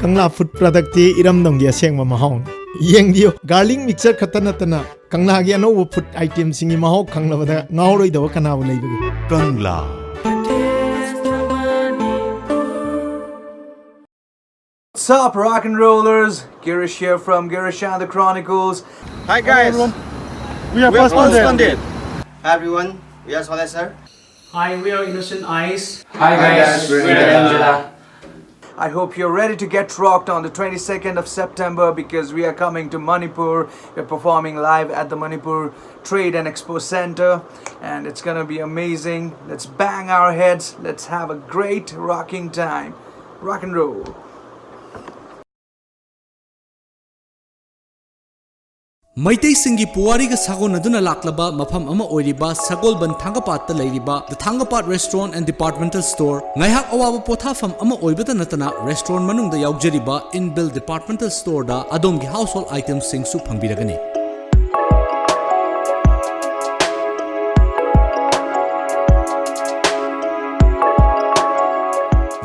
ꯀꯪꯂꯥ ꯐꯨꯗ ꯄ꯭ꯔꯗꯛꯇꯤ ꯏꯔꯝꯗꯝꯒꯤ ꯑꯁꯦꯡꯕ ꯃꯍꯥꯎꯅꯤ꯫ ꯌꯦꯡꯕꯤꯌꯨ, ꯒꯥꯔꯂꯤꯛ ꯃꯤꯛꯆꯔ ꯈꯛꯇ ꯅꯠꯇꯅ ꯀꯪꯂꯥꯒꯤ ꯑꯅꯧꯕ ꯐꯨꯗ ꯑꯥꯏꯇꯦꯝꯁꯤꯡꯒꯤ ꯃꯍꯥꯎ ꯈꯪꯂꯕꯗ ꯉꯥꯎꯔꯣꯏꯗꯕ ꯀꯅꯥꯕꯨ ꯂꯩꯕꯒꯦ? Kangla. What's up, rock and rollers? Girish here from Girish and the Chronicles. Hi guys. We are We are Postponed. Postponed. Hi everyone, we are Soleh sir. Hi, we are Innocent Eyes. Hi guys, we're Angela. I hope you're ready to get rocked on the twenty-second of September because we are coming to Manipur. We're performing live at the Manipur Trade and Expo Center, and it's gonna be amazing. Let's bang our heads, let's have a great rocking time. Rock and roll. ꯃꯩꯇꯩꯁꯤꯡꯒꯤ ꯄꯨꯋꯥꯔꯤꯒ ꯁꯥꯒꯣꯟꯅꯗꯨꯅ ꯂꯥꯛꯂꯕ ꯃꯐꯝ ꯑꯃ ꯑꯣꯏꯔꯤꯕ ꯁꯒꯣꯜꯕꯟ ꯊꯥꯡꯒꯄꯥꯠꯇ ꯂꯩꯔꯤꯕ The Thangapad Restaurant and Departmental Store ꯉꯥꯏꯍꯥꯛ ꯑꯋꯥꯕ ꯄꯣꯊꯥꯐꯝ ꯑꯃ ꯑꯣꯏꯕꯇ ꯅꯠꯇꯅ restaurant ꯃꯅꯨꯡꯗ ꯌꯥꯎꯖꯔꯤꯕ inbuilt departmental storeꯗ ꯑꯗꯣꯝꯒꯤ household itemsꯁꯤꯡꯁꯨ ꯐꯪꯕꯤꯔꯒꯅꯤ꯫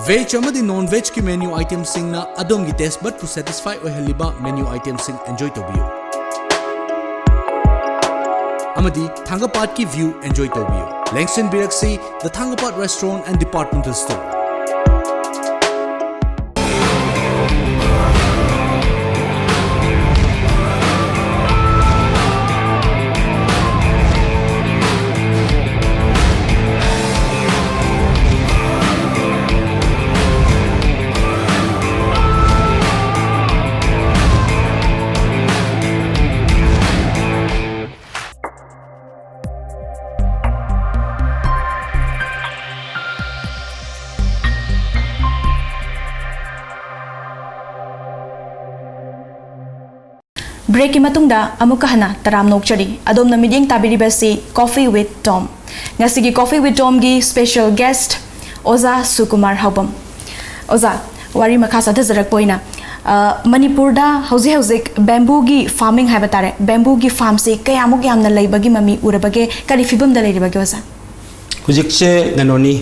Veg ꯑꯃꯗꯤ non vegꯀꯤ menu itemsꯁꯤꯡꯅ ꯑꯗꯣꯝꯒꯤ taste budꯄꯨ satisfy ꯑꯣꯏꯍꯜꯂꯤꯕ menu itemꯁꯤꯡ enjoy ꯇꯧꯕꯤꯌꯨ ꯑꯃꯗꯤ ꯊꯥꯡꯒꯄꯥꯠꯀꯤ view enjoy ꯇꯧꯕꯤꯌꯨ꯫ ꯂꯦꯡꯁꯤꯟꯕꯤꯔꯛꯁꯤ The Thangapad Restaurant and Departmental Store꯫ ꯕ꯭ꯔꯦꯛꯀꯤ ꯃꯇꯨꯡꯗ ꯑꯃꯨꯛꯀ ꯍꯟꯅ ꯇꯔꯥꯝꯅ ꯑꯣꯛꯆꯔꯤ꯫ ꯑꯗꯣꯝꯅ ꯃꯤꯠꯌꯦꯡ ꯇꯥꯕꯤꯔꯤꯕꯁꯤ Coffee with Tom꯫ ꯉꯁꯤꯒꯤ Coffee with Tomꯒꯤ special guest ꯑꯣꯖꯥ ꯁꯨꯀꯨꯃꯥꯔ ꯍꯥꯎꯕꯝ꯫ ꯑꯣꯖꯥ, ꯋꯥꯔꯤ ꯃꯈꯥ ꯆꯠꯊꯖꯔꯛꯄ ꯑꯣꯏꯅ, ꯑ, ꯃꯅꯤꯄꯨꯔꯗ ꯍꯧꯖꯤꯛ ꯍꯧꯖꯤꯛ bambooꯒꯤ farming ꯍꯥꯏꯕ ꯇꯥꯔꯦ, bambooꯒꯤ farmꯁꯤ ꯀꯌꯥꯃꯨꯛ ꯌꯥꯝꯅ ꯂꯩꯕꯒꯤ ꯃꯃꯤ ꯎꯔꯕꯒꯦ? ꯀꯔꯤ ꯐꯤꯕꯝꯗ ꯂꯩꯔꯤꯕꯒꯦ ꯑꯣꯖꯥ? ꯍꯧꯖꯤꯛꯁꯦ ꯀꯩꯅꯣꯅꯤ,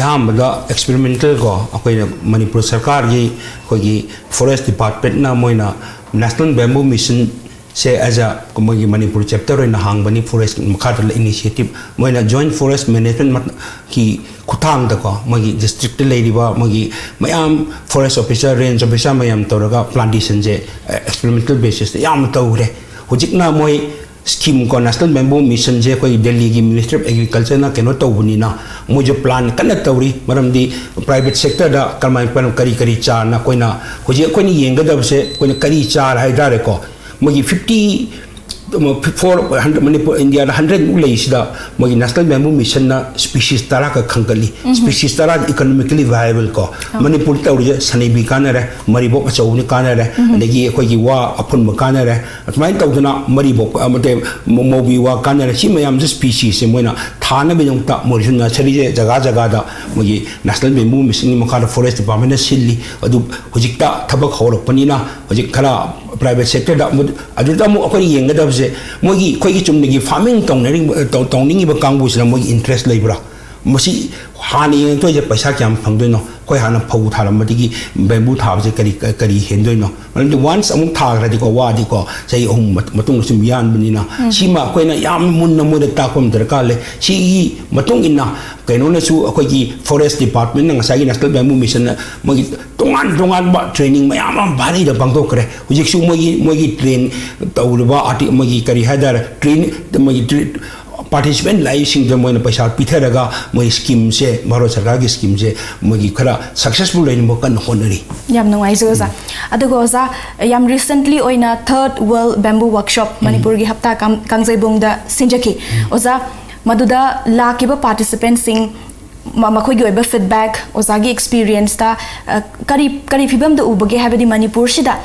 ꯑꯍꯥꯟꯕꯗ ꯑꯦꯛꯁꯄꯦꯔꯤꯃꯦꯟꯇꯦꯜ ꯀꯣ, ꯑꯩꯈꯣꯏꯅ ꯃꯅꯤꯄꯨꯔ ꯁꯔꯀꯥꯔꯒꯤ ꯑꯩꯈꯣꯏꯒꯤ ꯐꯣꯔꯦꯁ ꯗꯤꯄꯥꯔꯠꯃꯦꯟꯠꯅ ꯃꯣꯏꯅ ꯅꯦꯁꯅꯦꯜ ꯕꯦꯝꯕꯨ ꯃꯤꯁꯟꯁꯦ as a ꯃꯣꯏꯒꯤ ꯃꯅꯤꯄꯨꯔ ꯆꯦꯞꯇꯔ ꯑꯣꯏꯅ ꯍꯥꯡꯕꯅꯤ꯫ ꯐꯣꯔꯦꯁꯀꯤ ꯃꯈꯥꯗ ꯏꯅꯤꯁꯤꯌꯦꯇꯤꯞ ꯃꯣꯏꯅ ꯖꯣꯏꯟꯠ ꯐꯣꯔꯦꯁ ꯃꯦꯅꯦꯖꯃꯦꯟꯠꯀꯤ ꯈꯨꯠꯊꯥꯡꯗꯀꯣ, ꯃꯣꯏꯒꯤ ꯗꯤꯁꯇ꯭ꯔꯤꯛꯇ ꯂꯩꯔꯤꯕ ꯃꯣꯏꯒꯤ ꯃꯌꯥꯝ ꯐꯣꯔꯦꯁ ꯑꯣꯐꯤꯁꯔ, ꯔꯦꯟꯖ ꯑꯣꯐꯤꯁꯔ ꯃꯌꯥꯝ ꯇꯧꯔꯒ ꯄ꯭ꯂꯥꯟꯇꯦꯁꯟꯁꯦ ꯑꯦꯛꯁꯄꯦꯔꯤꯃꯦꯟꯇꯦꯜ ꯕꯦꯁꯤꯁꯇ ꯌꯥꯝꯅ ꯇꯧꯈ꯭ꯔꯦ꯫ ꯍꯧꯖꯤꯛꯅ ꯃꯣꯏ ꯁ꯭ꯀꯤꯝ ꯀꯣ, ꯅꯦꯁꯅꯦꯜ ꯕꯦꯝꯕꯨ ꯃꯤꯁꯟꯁꯦ ꯑꯩꯈꯣꯏꯒꯤ ꯗꯦꯜꯂꯤꯒꯤ ꯃꯤꯅꯤꯁꯇ꯭ꯔꯤ ꯑꯣꯐ ꯑꯦꯒ꯭ꯔꯤꯀꯜꯆꯔꯅ ꯀꯩꯅꯣ ꯇꯧꯕꯅꯤꯅ, ꯃꯣꯏꯁꯨ ꯄ꯭ꯂꯥꯟ ꯀꯟꯅ ꯇꯧꯔꯤ꯫ ꯃꯔꯝꯗꯤ ꯄ꯭ꯔꯥꯏꯚꯦꯠ ꯁꯦꯛꯇꯔꯗ ꯀꯔꯝꯍꯥꯏꯅ, ꯀꯔꯤ ꯀꯔꯤ ꯆꯥꯔꯅ ꯑꯩꯈꯣꯏꯅ ꯍꯧꯖꯤꯛ ꯑꯩꯈꯣꯏꯅ ꯌꯦꯡꯒꯗꯕꯁꯦ, ꯑꯩꯈꯣꯏꯅ ꯀꯔꯤ ꯆꯥꯔ ꯍꯥꯏ ꯇꯥꯔꯦꯀꯣ, ꯃꯣꯏꯒꯤ ꯐꯤꯐꯇꯤ ꯐꯣꯔ ꯍꯟꯗ꯭ꯔꯦꯠ, ꯃꯅꯤꯄꯨꯔ, ꯏꯟꯗꯤꯌꯥꯗ ꯍꯟꯗ꯭ꯔꯦꯠꯃꯨꯛ ꯂꯩꯔꯤꯁꯤꯗ ꯃꯣꯏꯒꯤ ꯅꯦꯁꯅꯦꯜ ꯕꯦꯝꯕꯨ ꯃꯤꯁꯟꯅ ꯁ꯭ꯄꯤꯁꯤꯁ ꯇꯔꯥꯈꯛ ꯈꯟꯒꯠꯂꯤ꯫ ꯁ꯭ꯄꯤꯁꯤꯁ ꯇꯔꯥꯗꯤ ꯏꯀꯣꯅꯣꯃꯤꯀꯦꯂꯤ ꯚꯥꯏꯑꯦꯕꯜ ꯀꯣ꯫ ꯃꯅꯤꯄꯨꯔꯗ ꯇꯧꯔꯤꯁꯦ ꯁꯅꯩꯕꯤ ꯀꯥꯟꯅꯔꯦ, ꯃꯔꯤꯕꯣꯛ ꯑꯆꯧꯕꯅꯤ ꯀꯥꯟꯅꯔꯦ, ꯑꯗꯒꯤ ꯑꯩꯈꯣꯏꯒꯤ ꯋꯥ ꯑꯐꯨꯟꯕ ꯀꯥꯟꯅꯔꯦ, ꯑꯗꯨꯃꯥꯏꯅ ꯇꯧꯗꯅ ꯃꯔꯤꯕꯣꯛ, ꯑꯃꯗꯤ ꯃꯧꯕꯤ ꯋꯥ ꯀꯥꯟꯅꯔꯦ꯫ ꯁꯤ ꯃꯌꯥꯝꯁꯦ ꯁ꯭ꯄꯤꯁꯤꯁꯁꯦ ꯃꯣꯏꯅ ꯊꯥꯅꯕꯒꯤꯗꯃꯛꯇ ꯃꯣꯏꯁꯨ ꯅꯁꯔꯤꯁꯦ ꯖꯒꯥ ꯖꯒꯥꯗ ꯃꯣꯏꯒꯤ ꯅꯦꯁꯅꯦꯜ ꯕꯦꯝꯕꯨ ꯃꯤꯁꯟꯒꯤ ꯃꯈꯥꯗ ꯐꯣꯔꯦꯁ ꯗꯤꯄꯥꯔꯠꯃꯦꯟꯅ ꯁꯤꯜꯂꯤ꯫ ꯑꯗꯨ ꯍꯧꯖꯤꯛꯇ ꯊꯕꯛ ꯍꯧꯔꯛꯄꯅꯤꯅ ꯍꯧꯖꯤꯛ ꯈꯔ ꯄ꯭ꯔꯥꯏꯚꯦꯠ ꯁꯦꯛꯇꯔꯗ ꯑꯃꯨꯛ, ꯑꯗꯨꯗ ꯑꯃꯨꯛ ꯑꯩꯈꯣꯏꯅ ꯌꯦꯡꯒꯗꯕꯁꯦ, ꯃꯣꯏꯒꯤ ꯑꯩꯈꯣꯏꯒꯤ ꯆꯨꯝꯅꯒꯤ ꯐꯥꯔꯃꯤꯡ ꯇꯧꯅꯔꯤꯕ, ꯇꯧ-, ꯇꯧꯅꯤꯡꯉꯤꯕ ꯀꯥꯡꯕꯨꯁꯤꯅ ꯃꯣꯏꯒꯤ ꯏꯟꯇꯔꯦꯁ ꯂꯩꯕ꯭ꯔꯥ? ꯃꯁꯤ ꯍꯥꯟꯅ ꯌꯦꯡꯉꯛꯇꯣꯏꯁꯦ ꯄꯩꯁꯥ ꯀꯌꯥꯝ ꯐꯪꯗꯣꯏꯅꯣ? ꯑꯩꯈꯣꯏ ꯍꯥꯟꯅ ꯐꯧ ꯊꯥꯔꯝꯕꯗꯒꯤ ꯕꯦꯝꯕꯨ ꯊꯥꯕꯁꯦ ꯀꯔꯤ, ꯀꯔꯤ ꯍꯦꯟꯗꯣꯏꯅꯣ? ꯃꯔꯝꯗꯤ ꯋꯥꯟꯁ ꯑꯃꯨꯛ ꯊꯥꯈ꯭ꯔꯗꯤꯀꯣ, ꯋꯥꯗꯤꯀꯣ, ꯆꯍꯤ ꯑꯍꯨꯝ ꯃꯠ-, ꯃꯇꯨꯡꯗ ꯁꯨꯝ ꯌꯥꯟꯕꯅꯤꯅ, ꯁꯤꯃ ꯑꯩꯈꯣꯏꯅ ꯌꯥꯝ ꯃꯨꯟꯅ ꯃꯣꯏꯗ ꯇꯥꯛꯄ ꯑꯃ ꯗꯔꯀꯥꯔ ꯂꯩ꯫ ꯁꯤꯒꯤ ꯃꯇꯨꯡ ꯏꯟꯅ ꯀꯩꯅꯣꯅꯁꯨ, ꯑꯩꯈꯣꯏꯒꯤ ꯐꯣꯔꯦꯁ ꯗꯤꯄꯥꯔꯠꯃꯦꯟꯅ, ꯉꯁꯥꯏꯒꯤ ꯅꯦꯁꯅꯦꯜ ꯕꯦꯝꯕꯨ ꯃꯤꯁꯟꯅ ꯃꯣꯏꯒꯤ ꯇꯣꯉꯥꯟ ꯇꯣꯉꯥꯟꯕ ꯇ꯭ꯔꯦꯅꯤꯡ ꯃꯌꯥꯝ ꯑꯃ ꯚꯥꯔꯤꯗ ꯄꯥꯡꯊꯣꯛꯈ꯭ꯔꯦ꯫ ꯍꯧꯖꯤꯛꯁꯨ ꯃꯣꯏꯒꯤ, ꯃꯣꯏꯒꯤ ꯇ꯭ꯔꯦꯟ ꯇꯧꯔꯤꯕ ꯑꯥꯔꯇꯤ-, ꯃꯣꯏꯒꯤ ꯀꯔꯤ ꯍꯥꯏꯇꯥꯔꯦ, ꯇ꯭ꯔꯦꯟ, ꯃꯣꯏꯒꯤ ꯇ꯭ꯔꯦ-, ꯄꯥꯔꯇꯤꯁꯤꯄꯦꯟ ꯂꯥꯛꯏꯁꯤꯡꯗ ꯃꯣꯏꯅ ꯄꯩꯁꯥ ꯄꯤꯊꯔꯒ ꯃꯣꯏ ꯁ꯭ꯀꯤꯝꯁꯦ, ꯚꯥꯔꯠ ꯁꯔꯀꯥꯔꯒꯤ ꯁ꯭ꯀꯤꯝꯁꯦ ꯃꯣꯏꯒꯤ ꯈꯔ ꯁꯛꯁꯦꯁꯐꯨꯜ ꯑꯣꯏꯅꯕ ꯀꯟꯅ ꯍꯣꯠꯅꯔꯤ꯫ ꯌꯥꯝ ꯅꯨꯡꯉꯥꯏꯖꯩ, ꯑꯣꯖꯥ꯫ ꯑꯗꯨꯒ ꯑꯣꯖꯥ, ꯌꯥꯝ ꯔꯤꯁꯦꯟꯠꯂꯤ ꯑꯣꯏꯅ ꯊꯔꯠ ꯋꯥꯔꯜꯗ ꯕꯦꯝꯕꯨ ꯋꯥꯔꯛꯁꯣꯞ ꯃꯅꯤꯄꯨꯔꯒꯤ ꯍꯞꯇꯥ ꯀꯥꯡ-, ꯀꯥꯡꯖꯩꯕꯨꯡꯗ ꯁꯤꯟꯖꯈꯤ꯫ ꯑꯣꯖꯥ, ꯃꯗꯨꯗ ꯂꯥꯛꯈꯤꯕ ꯄꯥꯔꯇꯤꯁꯤꯄꯦꯟꯁꯤꯡ, ꯃ-, ꯃꯈꯣꯏꯒꯤ ꯑꯣꯏꯕ ꯐꯤꯗꯕꯦꯛ, ꯑꯣꯖꯥꯒꯤ ꯑꯦꯛꯁꯄꯤꯔꯤꯌꯦꯟꯁꯇ, ꯑ, ꯀꯔꯤ, ꯀꯔꯤ ꯐꯤꯕꯝꯗ ꯎꯕꯒꯦ? ꯍꯥꯏꯕꯗꯤ ꯃꯅꯤꯄꯨꯔꯁꯤꯗ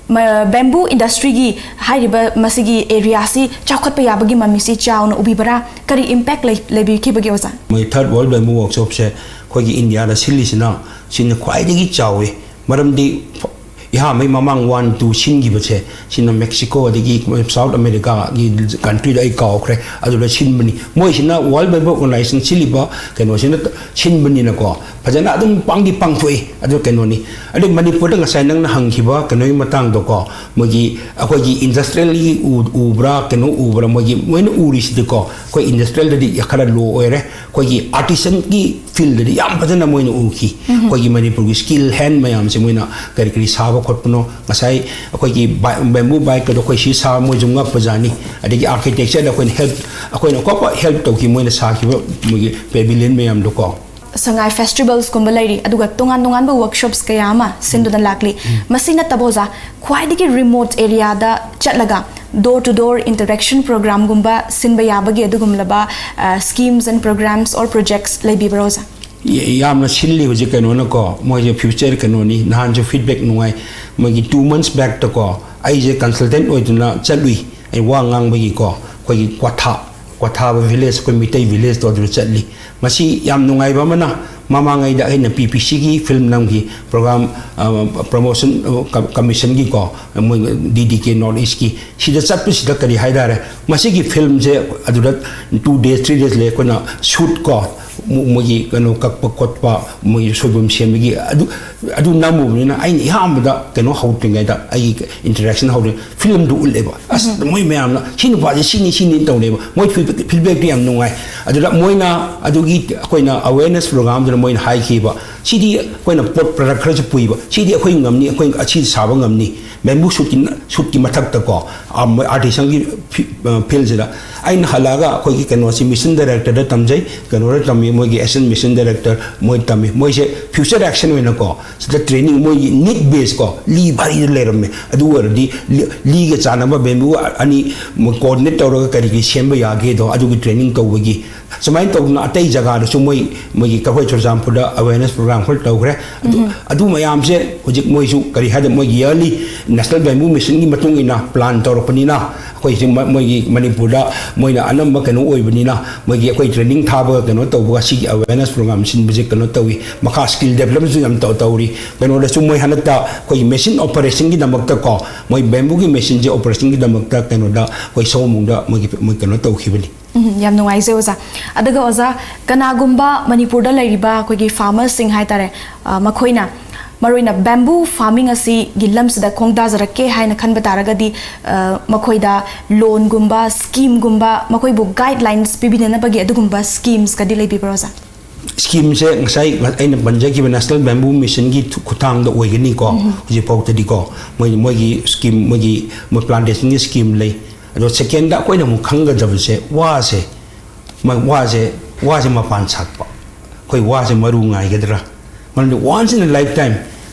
ꯃ-, ꯕꯦꯝꯕꯨ ꯏꯟꯗꯁꯇ꯭ꯔꯤꯒꯤ ꯍꯥꯏꯔꯤꯕ ꯃꯁꯤꯒꯤ ꯑꯦꯔꯤꯌꯥꯁꯤ ꯆꯥꯎꯈꯠꯄ ꯌꯥꯕꯒꯤ ꯃꯃꯤꯁꯤ ꯆꯥꯎꯅ ꯎꯕꯤꯕ꯭ꯔꯥ? ꯀꯔꯤ ꯏꯝꯄꯦꯛ ꯂꯩ-, ꯂꯩꯕꯤꯈꯤꯕꯒꯦ, ꯑꯣꯖꯥ? ꯃꯣꯏ ꯊꯔꯠ ꯋꯥꯔꯜꯗ ꯕꯦꯝꯕꯨ ꯋꯥꯔꯛꯁꯣꯞꯁꯦ ꯑꯩꯈꯣꯏꯒꯤ ꯏꯟꯗꯤꯌꯥꯗ ꯁꯤꯜꯂꯤꯁꯤꯅ, ꯁꯤꯅ ꯈ꯭ꯋꯥꯏꯗꯒꯤ ꯆꯥꯎꯋꯤ꯫ ꯃꯔꯝꯗꯤ ꯐ-, ꯏꯍꯥꯟꯕꯩ ꯃꯃꯥꯡ ꯋꯥꯟ ꯇꯨ ꯁꯤꯟꯈꯤꯕꯁꯦ, ꯁꯤꯅ ꯃꯦꯛꯁꯤꯀꯣ ꯑꯗꯒꯤ ꯁꯥꯎꯠ ꯑꯃꯦꯔꯤꯀꯥꯒꯤ ꯀꯟꯇ꯭ꯔꯤꯗ ꯑꯩ ꯀꯥꯎꯈ꯭ꯔꯦ, ꯑꯗꯨꯗ ꯁꯤꯟꯕꯅꯤ꯫ ꯃꯣꯏꯁꯤꯅ ꯋꯥꯔꯜ ꯃꯦꯃꯣꯔꯤꯌꯦꯜ ꯑꯣꯔꯒꯅꯥꯏꯖꯦꯁꯟ ꯁꯤꯜꯂꯤꯕ ꯀꯩꯅꯣꯁꯤꯅ ꯁꯤꯟꯕꯅꯤꯅꯀꯣ, ꯐꯖꯅ ꯑꯗꯨꯝ ꯄꯥꯡꯗꯤ ꯄꯥꯡꯊꯣꯛꯏ꯫ ꯑꯗꯨ ꯀꯩꯅꯣꯅꯤ, ꯑꯗꯩ ꯃꯅꯤꯄꯨꯔꯗ ꯉꯁꯥꯏ ꯅꯪꯅ ꯍꯪꯈꯤꯕ ꯀꯩꯅꯣꯒꯤ ꯃꯇꯥꯡꯗꯀꯣ, ꯃꯣꯏꯒꯤ ꯑꯩꯈꯣꯏꯒꯤ ꯏꯟꯗꯁꯇ꯭ꯔꯤꯌꯦꯜꯒꯤ ꯎ- ꯎꯕ꯭ꯔꯥ, ꯀꯩꯅꯣ ꯎꯕ꯭ꯔꯥ, ꯃꯣꯏꯒꯤ ꯃꯣꯏꯅ ꯎꯔꯤꯁꯤꯗꯤꯀꯣ, ꯑꯩꯈꯣꯏ ꯏꯟꯗꯁꯇ꯭ꯔꯤꯌꯦꯜꯗꯗꯤ ꯈꯔ ꯂꯣ ꯑꯣꯏꯔꯦ꯫ ꯑꯩꯈꯣꯏꯒꯤ ꯑꯥꯔꯇꯤꯁꯟꯒꯤ ꯐꯤꯜꯗꯗꯤ ꯌꯥꯝ ꯐꯖꯅ ꯃꯣꯏꯅ ꯎꯈꯤ꯫ ꯑꯩꯈꯣꯏꯒꯤ ꯃꯅꯤꯄꯨꯔꯒꯤ ꯁ꯭ꯀꯤꯜ ꯍꯦꯟ ꯃꯌꯥꯝꯁꯦ ꯃꯣꯏꯅ ꯀꯔꯤ ꯀꯔꯤ ꯁꯥꯕ ꯈꯣꯠꯄꯅꯣ, ꯉꯁꯥꯏ ꯑꯩꯈꯣꯏꯒꯤ ꯕꯦꯝꯕꯨ ꯕꯥꯏꯛꯀꯗꯣ ꯑꯩꯈꯣꯏ ꯁꯤ ꯁꯥꯕ ꯃꯣꯏꯁꯨ ꯉꯛꯄꯖꯥꯠꯅꯤ꯫ ꯑꯗꯒꯤ ꯑꯥꯔꯀꯤꯇꯦꯛꯆꯔꯗ ꯑꯩꯈꯣꯏꯅ ꯍꯦꯜꯞ ꯑꯩꯈꯣꯏꯅ ꯑꯀꯣꯞꯄ ꯍꯦꯜꯞ ꯇꯧꯈꯤ, ꯃꯣꯏꯅ ꯁꯥꯈꯤꯕ ꯃꯣꯏꯒꯤ ꯄꯦꯕꯤꯂꯤꯌꯟ ꯃꯌꯥꯝꯗꯣꯀꯣ꯫ ꯁꯉꯥꯏ ꯐꯦꯁꯇꯤꯚꯦꯜꯁꯀꯨꯝꯕ ꯂꯩꯔꯤ, ꯑꯗꯨꯒ ꯇꯣꯉꯥꯟ ꯇꯣꯉꯥꯟꯕ ꯋꯔꯛꯁꯣꯞꯁ ꯀꯌꯥ ꯑꯃ ꯁꯤꯟꯗꯨꯅ ꯂꯥꯛꯂꯤ꯫ ꯃꯁꯤ ꯅꯠꯇꯕ ꯑꯣꯖꯥ, ꯈ꯭ꯋꯥꯏꯗꯒꯤ ꯔꯤꯃꯣꯠ ꯑꯦꯔꯤꯌꯥꯗ ꯆꯠꯂꯒ ꯗꯣꯔ ꯇꯨ ꯗꯣꯔ ꯏꯟꯇꯔꯦꯛꯁꯟ ꯄ꯭ꯔꯣꯒ꯭ꯔꯥꯝꯒꯨꯝꯕ ꯁꯤꯟꯕ ꯌꯥꯕꯒꯤ ꯑꯗꯨꯒꯨꯝꯂꯕ schemes and programs or projects ꯂꯩꯕꯤꯕ꯭ꯔꯥ ꯑꯣꯖꯥ? ꯌꯥꯝꯅ ꯁꯤꯜꯂꯤ ꯍꯧꯖꯤꯛ ꯀꯩꯅꯣꯅꯀꯣ, ꯃꯣꯏꯁꯦ ꯐ꯭ꯌꯨꯆꯔ ꯀꯩꯅꯣꯅꯤ꯫ ꯅꯍꯥꯟꯁꯨ ꯐꯤꯗꯕꯦꯛ ꯅꯨꯡꯉꯥꯏ꯫ ꯃꯣꯏꯒꯤ ꯇꯨ ꯃꯟꯁ ꯕꯦꯛꯇꯀꯣ, ꯑꯩꯁꯦ ꯀꯟꯁꯜꯇꯦꯟ ꯑꯣꯏꯗꯨꯅ ꯆꯠꯂꯨꯏ꯫ ꯑꯩ ꯋꯥ ꯉꯥꯡꯕꯒꯤꯀꯣ, ꯑꯩꯈꯣꯏꯒꯤ ꯀ꯭ꯋꯥꯊꯥ ꯀ꯭ꯋꯥꯊꯥꯕ ꯚꯤꯂꯦꯖ, ꯑꯩꯈꯣꯏ ꯃꯤꯇꯩ ꯚꯤꯂꯦꯖꯇꯣ ꯑꯗꯨꯗ ꯆꯠꯂꯤ꯫ ꯃꯁꯤ ꯌꯥꯝ ꯅꯨꯡꯉꯥꯏꯕ ꯑꯃꯅ, ꯃꯃꯥꯡꯉꯩꯗ ꯑꯩꯅ ꯄꯤ ꯄꯤ ꯁꯤꯒꯤ ꯐꯤꯂꯝ ꯅꯝꯈꯤ, ꯄ꯭ꯔꯣꯒ꯭ꯔꯥꯝ ꯄ꯭ꯔꯃꯣꯁꯟ ꯀꯃꯤꯁꯟꯒꯤꯀꯣ, ꯃꯣꯏ ꯗꯤ ꯗꯤ ꯀꯦ ꯅꯣꯔꯠ ꯏꯁꯀꯤ꯫ ꯁꯤꯗ ꯆꯠꯄꯁꯤꯗ ꯀꯔꯤ ꯍꯥꯏꯇꯥꯔꯦ, ꯃꯁꯤꯒꯤ ꯐꯤꯂꯝꯁꯦ ꯑꯗꯨꯗ ꯇꯨ ꯗꯦꯖ ꯊ꯭ꯔꯤ ꯗꯦꯖ ꯂꯩ꯫ ꯑꯩꯈꯣꯏꯅ ꯁꯨꯠ ꯀꯣ, ꯃꯣꯏꯒꯤ ꯀꯩꯅꯣ ꯀꯛꯄ ꯈꯣꯠꯄ, ꯃꯣꯏꯒꯤ ꯁꯣꯏꯕꯨꯝ ꯁꯦꯝꯕꯒꯤ ꯑꯗꯨ ꯑꯗꯨ ꯅꯝꯃꯨꯕꯅꯤꯅ ꯑꯩꯅ ꯑꯍꯥꯟꯕꯗ ꯀꯩꯅꯣ ꯍꯧꯗ꯭ꯔꯤꯉꯩꯗ, ꯑꯩꯒꯤ ꯏꯟꯇꯔꯦꯛꯁꯟ ꯍꯧꯗ꯭ꯔꯤ, ꯐꯤꯂꯝꯗꯨ ꯎꯠꯂꯦꯕ꯫ ꯑꯁ, ꯃꯣꯏ ꯃꯌꯥꯝꯅ ꯁꯤ ꯅꯨꯄꯥꯁꯦ ꯁꯤꯅꯤ ꯁꯤꯅꯤ ꯇꯧꯅꯦꯕ꯫ ꯃꯣꯏ ꯐꯤꯗꯕꯦꯛꯇꯨ ꯌꯥꯝ ꯅꯨꯡꯉꯥꯏ꯫ ꯑꯗꯨꯗ ꯃꯣꯏꯅ ꯑꯗꯨꯒꯤ ꯑꯩꯈꯣꯏꯅ ꯑꯋꯦꯔꯅꯦꯁ ꯄ꯭ꯔꯣꯒ꯭ꯔꯥꯝꯗꯨꯗ ꯃꯣꯏꯅ ꯍꯥꯏꯈꯤꯕ, ꯁꯤꯗꯤ ꯑꯩꯈꯣꯏꯅ ꯄꯣꯠ ꯄ꯭ꯔꯗꯛ ꯈꯔꯁꯨ ꯄꯨꯏꯕ, ꯁꯤꯗꯤ ꯑꯩꯈꯣꯏ ꯉꯝꯅꯤ, ꯑꯩꯈꯣꯏ ꯑꯁꯤ ꯁꯥꯕ ꯉꯝꯅꯤ꯫ ꯕꯦꯝꯕꯨ ꯁꯨꯠꯀꯤ ꯁꯨꯠꯀꯤ ꯃꯊꯛꯇꯀꯣ, ꯑꯥꯔꯇꯤꯁꯟꯒꯤ ꯐꯤꯜꯁꯤꯗ ꯑꯩꯅ ꯍꯜꯂꯛꯑꯒ ꯑꯩꯈꯣꯏꯒꯤ ꯀꯩꯅꯣꯁꯤ ꯃꯤꯁꯟ ꯗꯥꯏꯔꯦꯛꯇꯔꯗ ꯇꯝꯖꯩ, ꯀꯩꯅꯣꯗ ꯇꯝꯃꯤ, ꯃꯣꯏꯒꯤ ꯑꯦꯁꯤꯁꯇꯦꯟ ꯃꯤꯁꯟ ꯗꯥꯏꯔꯦꯛꯇꯔ ꯃꯣꯏ ꯇꯝꯃꯤ꯫ ꯃꯣꯏꯁꯦ ꯐ꯭ꯌꯨꯆꯔ ꯑꯦꯛꯁꯟ ꯑꯣꯏꯅꯀꯣ, ꯁꯤꯗ ꯇ꯭ꯔꯦꯅꯤꯡ ꯃꯣꯏꯒꯤ ꯅꯤꯠ ꯕꯦꯁꯀꯣ, ꯂꯤ ꯚꯥꯔꯤꯗ ꯂꯩꯔꯝꯃꯦ꯫ ꯑꯗꯨ ꯑꯣꯏꯔꯗꯤ ꯂꯤ- ꯂꯤꯒ ꯆꯥꯟꯅꯕ ꯕꯦꯝꯕꯨ ꯑꯅꯤ ꯀꯣꯑꯣꯔꯗꯤꯅꯦꯠ ꯇꯧꯔꯒ ꯀꯔꯤ ꯀꯔꯤ ꯁꯦꯝꯕ ꯌꯥꯒꯦꯗꯣ, ꯑꯗꯨꯒꯤ ꯇ꯭ꯔꯦꯅꯤꯡ ꯇꯧꯕꯒꯤ ꯁꯨꯃꯥꯏꯅ ꯇꯧꯗꯅ ꯑꯇꯩ ꯖꯒꯥꯗꯁꯨ ꯃꯣꯏ, ꯃꯣꯏꯒꯤ ꯑꯩꯈꯣꯏ ꯆꯨꯔꯆꯥꯟꯄꯨꯔꯗ awareness program ꯈꯔ ꯇꯧꯈ꯭ꯔꯦ꯫ ꯑꯗꯨ, ꯑꯗꯨ ꯃꯌꯥꯝꯁꯦ ꯍꯧꯖꯤꯛ ꯃꯣꯏꯁꯨ ꯀꯔꯤ ꯍꯥꯏꯗ, ꯃꯣꯏꯒꯤ yearly National Bamboo Mission ꯒꯤ ꯃꯇꯨꯡ ꯏꯟꯅ plan ꯇꯧꯔꯛꯄꯅꯤꯅ, ꯑꯩꯈꯣꯏ ꯍꯧꯖꯤꯛ ꯃ-, ꯃꯣꯏꯒꯤ ꯃꯅꯤꯄꯨꯔꯗ ꯃꯣꯏꯅ ꯑꯅꯝꯕ ꯀꯩꯅꯣ ꯑꯣꯏꯕꯅꯤꯅ, ꯃꯣꯏꯒꯤ ꯑꯩꯈꯣꯏ training ꯊꯥꯕꯒ ꯀꯩꯅꯣ ꯇꯧꯕꯒ ꯁꯤꯒꯤ awareness program ꯁꯤꯟꯕꯁꯦ ꯀꯩꯅꯣ ꯇꯧꯏ꯫ ꯃꯈꯥ skill development ꯁꯨ ꯌꯥꯝ ꯇꯧ-, ꯇꯧꯔꯤ꯫ ꯀꯩꯅꯣꯗꯁꯨ ꯃꯣꯏ ꯍꯟꯗꯛꯇ ꯑꯩꯈꯣꯏꯒꯤ machine operation ꯒꯤꯗꯃꯛꯇꯀꯣ, ꯃꯣꯏ bamboo ꯒꯤ machine ꯁꯦ operation ꯒꯤꯗꯃꯛꯇ ꯀꯩꯅꯣꯗ ꯑꯩꯈꯣꯏ ꯁꯑꯣꯝꯕꯨꯡꯗ ꯃꯣꯏꯒꯤ, ꯃꯣꯏ ꯀꯩꯅꯣ ꯇꯧꯈꯤꯕꯅꯤ꯫ ꯎꯝ, ꯌꯥꯝ ꯅꯨꯡꯉꯥꯏꯖꯩ ꯑꯣꯖꯥ꯫ ꯑꯗꯨꯒ ꯑꯣꯖꯥ, ꯀꯅꯥꯒꯨꯝꯕ ꯃꯅꯤꯄꯨꯔꯗ ꯂꯩꯔꯤꯕ ꯑꯩꯈꯣꯏꯒꯤ farmers ꯁꯤꯡ ꯍꯥꯏꯇꯥꯔꯦ, ꯑ, ꯃꯈꯣꯏꯅ ꯃꯔꯨꯑꯣꯏꯅ bamboo farming ꯑꯁꯤꯒꯤ ꯂꯝꯁꯤꯗ ꯈꯣꯡꯗꯥꯖꯔꯛꯀꯦ ꯍꯥꯏꯅ ꯈꯟꯕ ꯇꯥꯔꯒꯗꯤ, ꯑ, ꯃꯈꯣꯏꯗ loan ꯒꯨꯝꯕ, scheme ꯒꯨꯝꯕ, ꯃꯈꯣꯏꯕꯨ guidelines ꯄꯤꯕꯤꯅꯅꯕꯒꯤ ꯑꯗꯨꯒꯨꯝꯕ schemes ꯀꯗꯤ ꯂꯩꯕꯤꯕ꯭ꯔꯣ ꯑꯣꯖꯥ? Scheme ꯁꯦ ꯉꯁꯥꯏ ꯑꯩꯅ ꯄꯟꯖꯈꯤꯕ National Bamboo Mission ꯒꯤ ꯊꯨ-, ꯈꯨꯠꯊꯥꯡꯗ ꯑꯣꯏꯒꯅꯤꯀꯣ꯫ ꯎꯝ꯫ ꯍꯧꯖꯤꯛ ꯐꯥꯎꯗꯗꯤꯀꯣ, ꯃꯣꯏ, ꯃꯣꯏꯒꯤ scheme, ꯃꯣꯏꯒꯤ, ꯃꯣꯏ plantation ꯒꯤ scheme ꯂꯩ꯫ ꯑꯗꯣ second ꯗ ꯑꯩꯈꯣꯏꯅ ꯑꯃꯨꯛ ꯈꯪꯒꯗꯕꯁꯦ, ꯋꯥꯁꯦ, ꯃ-, ꯋꯥꯁꯦ, ꯋꯥꯁꯦ ꯃꯄꯥꯟ ꯁꯥꯠꯄ, ꯑꯩꯈꯣꯏ ꯋꯥꯁꯦ ꯃꯔꯨ ꯉꯥꯏꯒꯗ꯭ꯔꯥ? ꯃꯔꯝꯗꯤ once in a lifetime,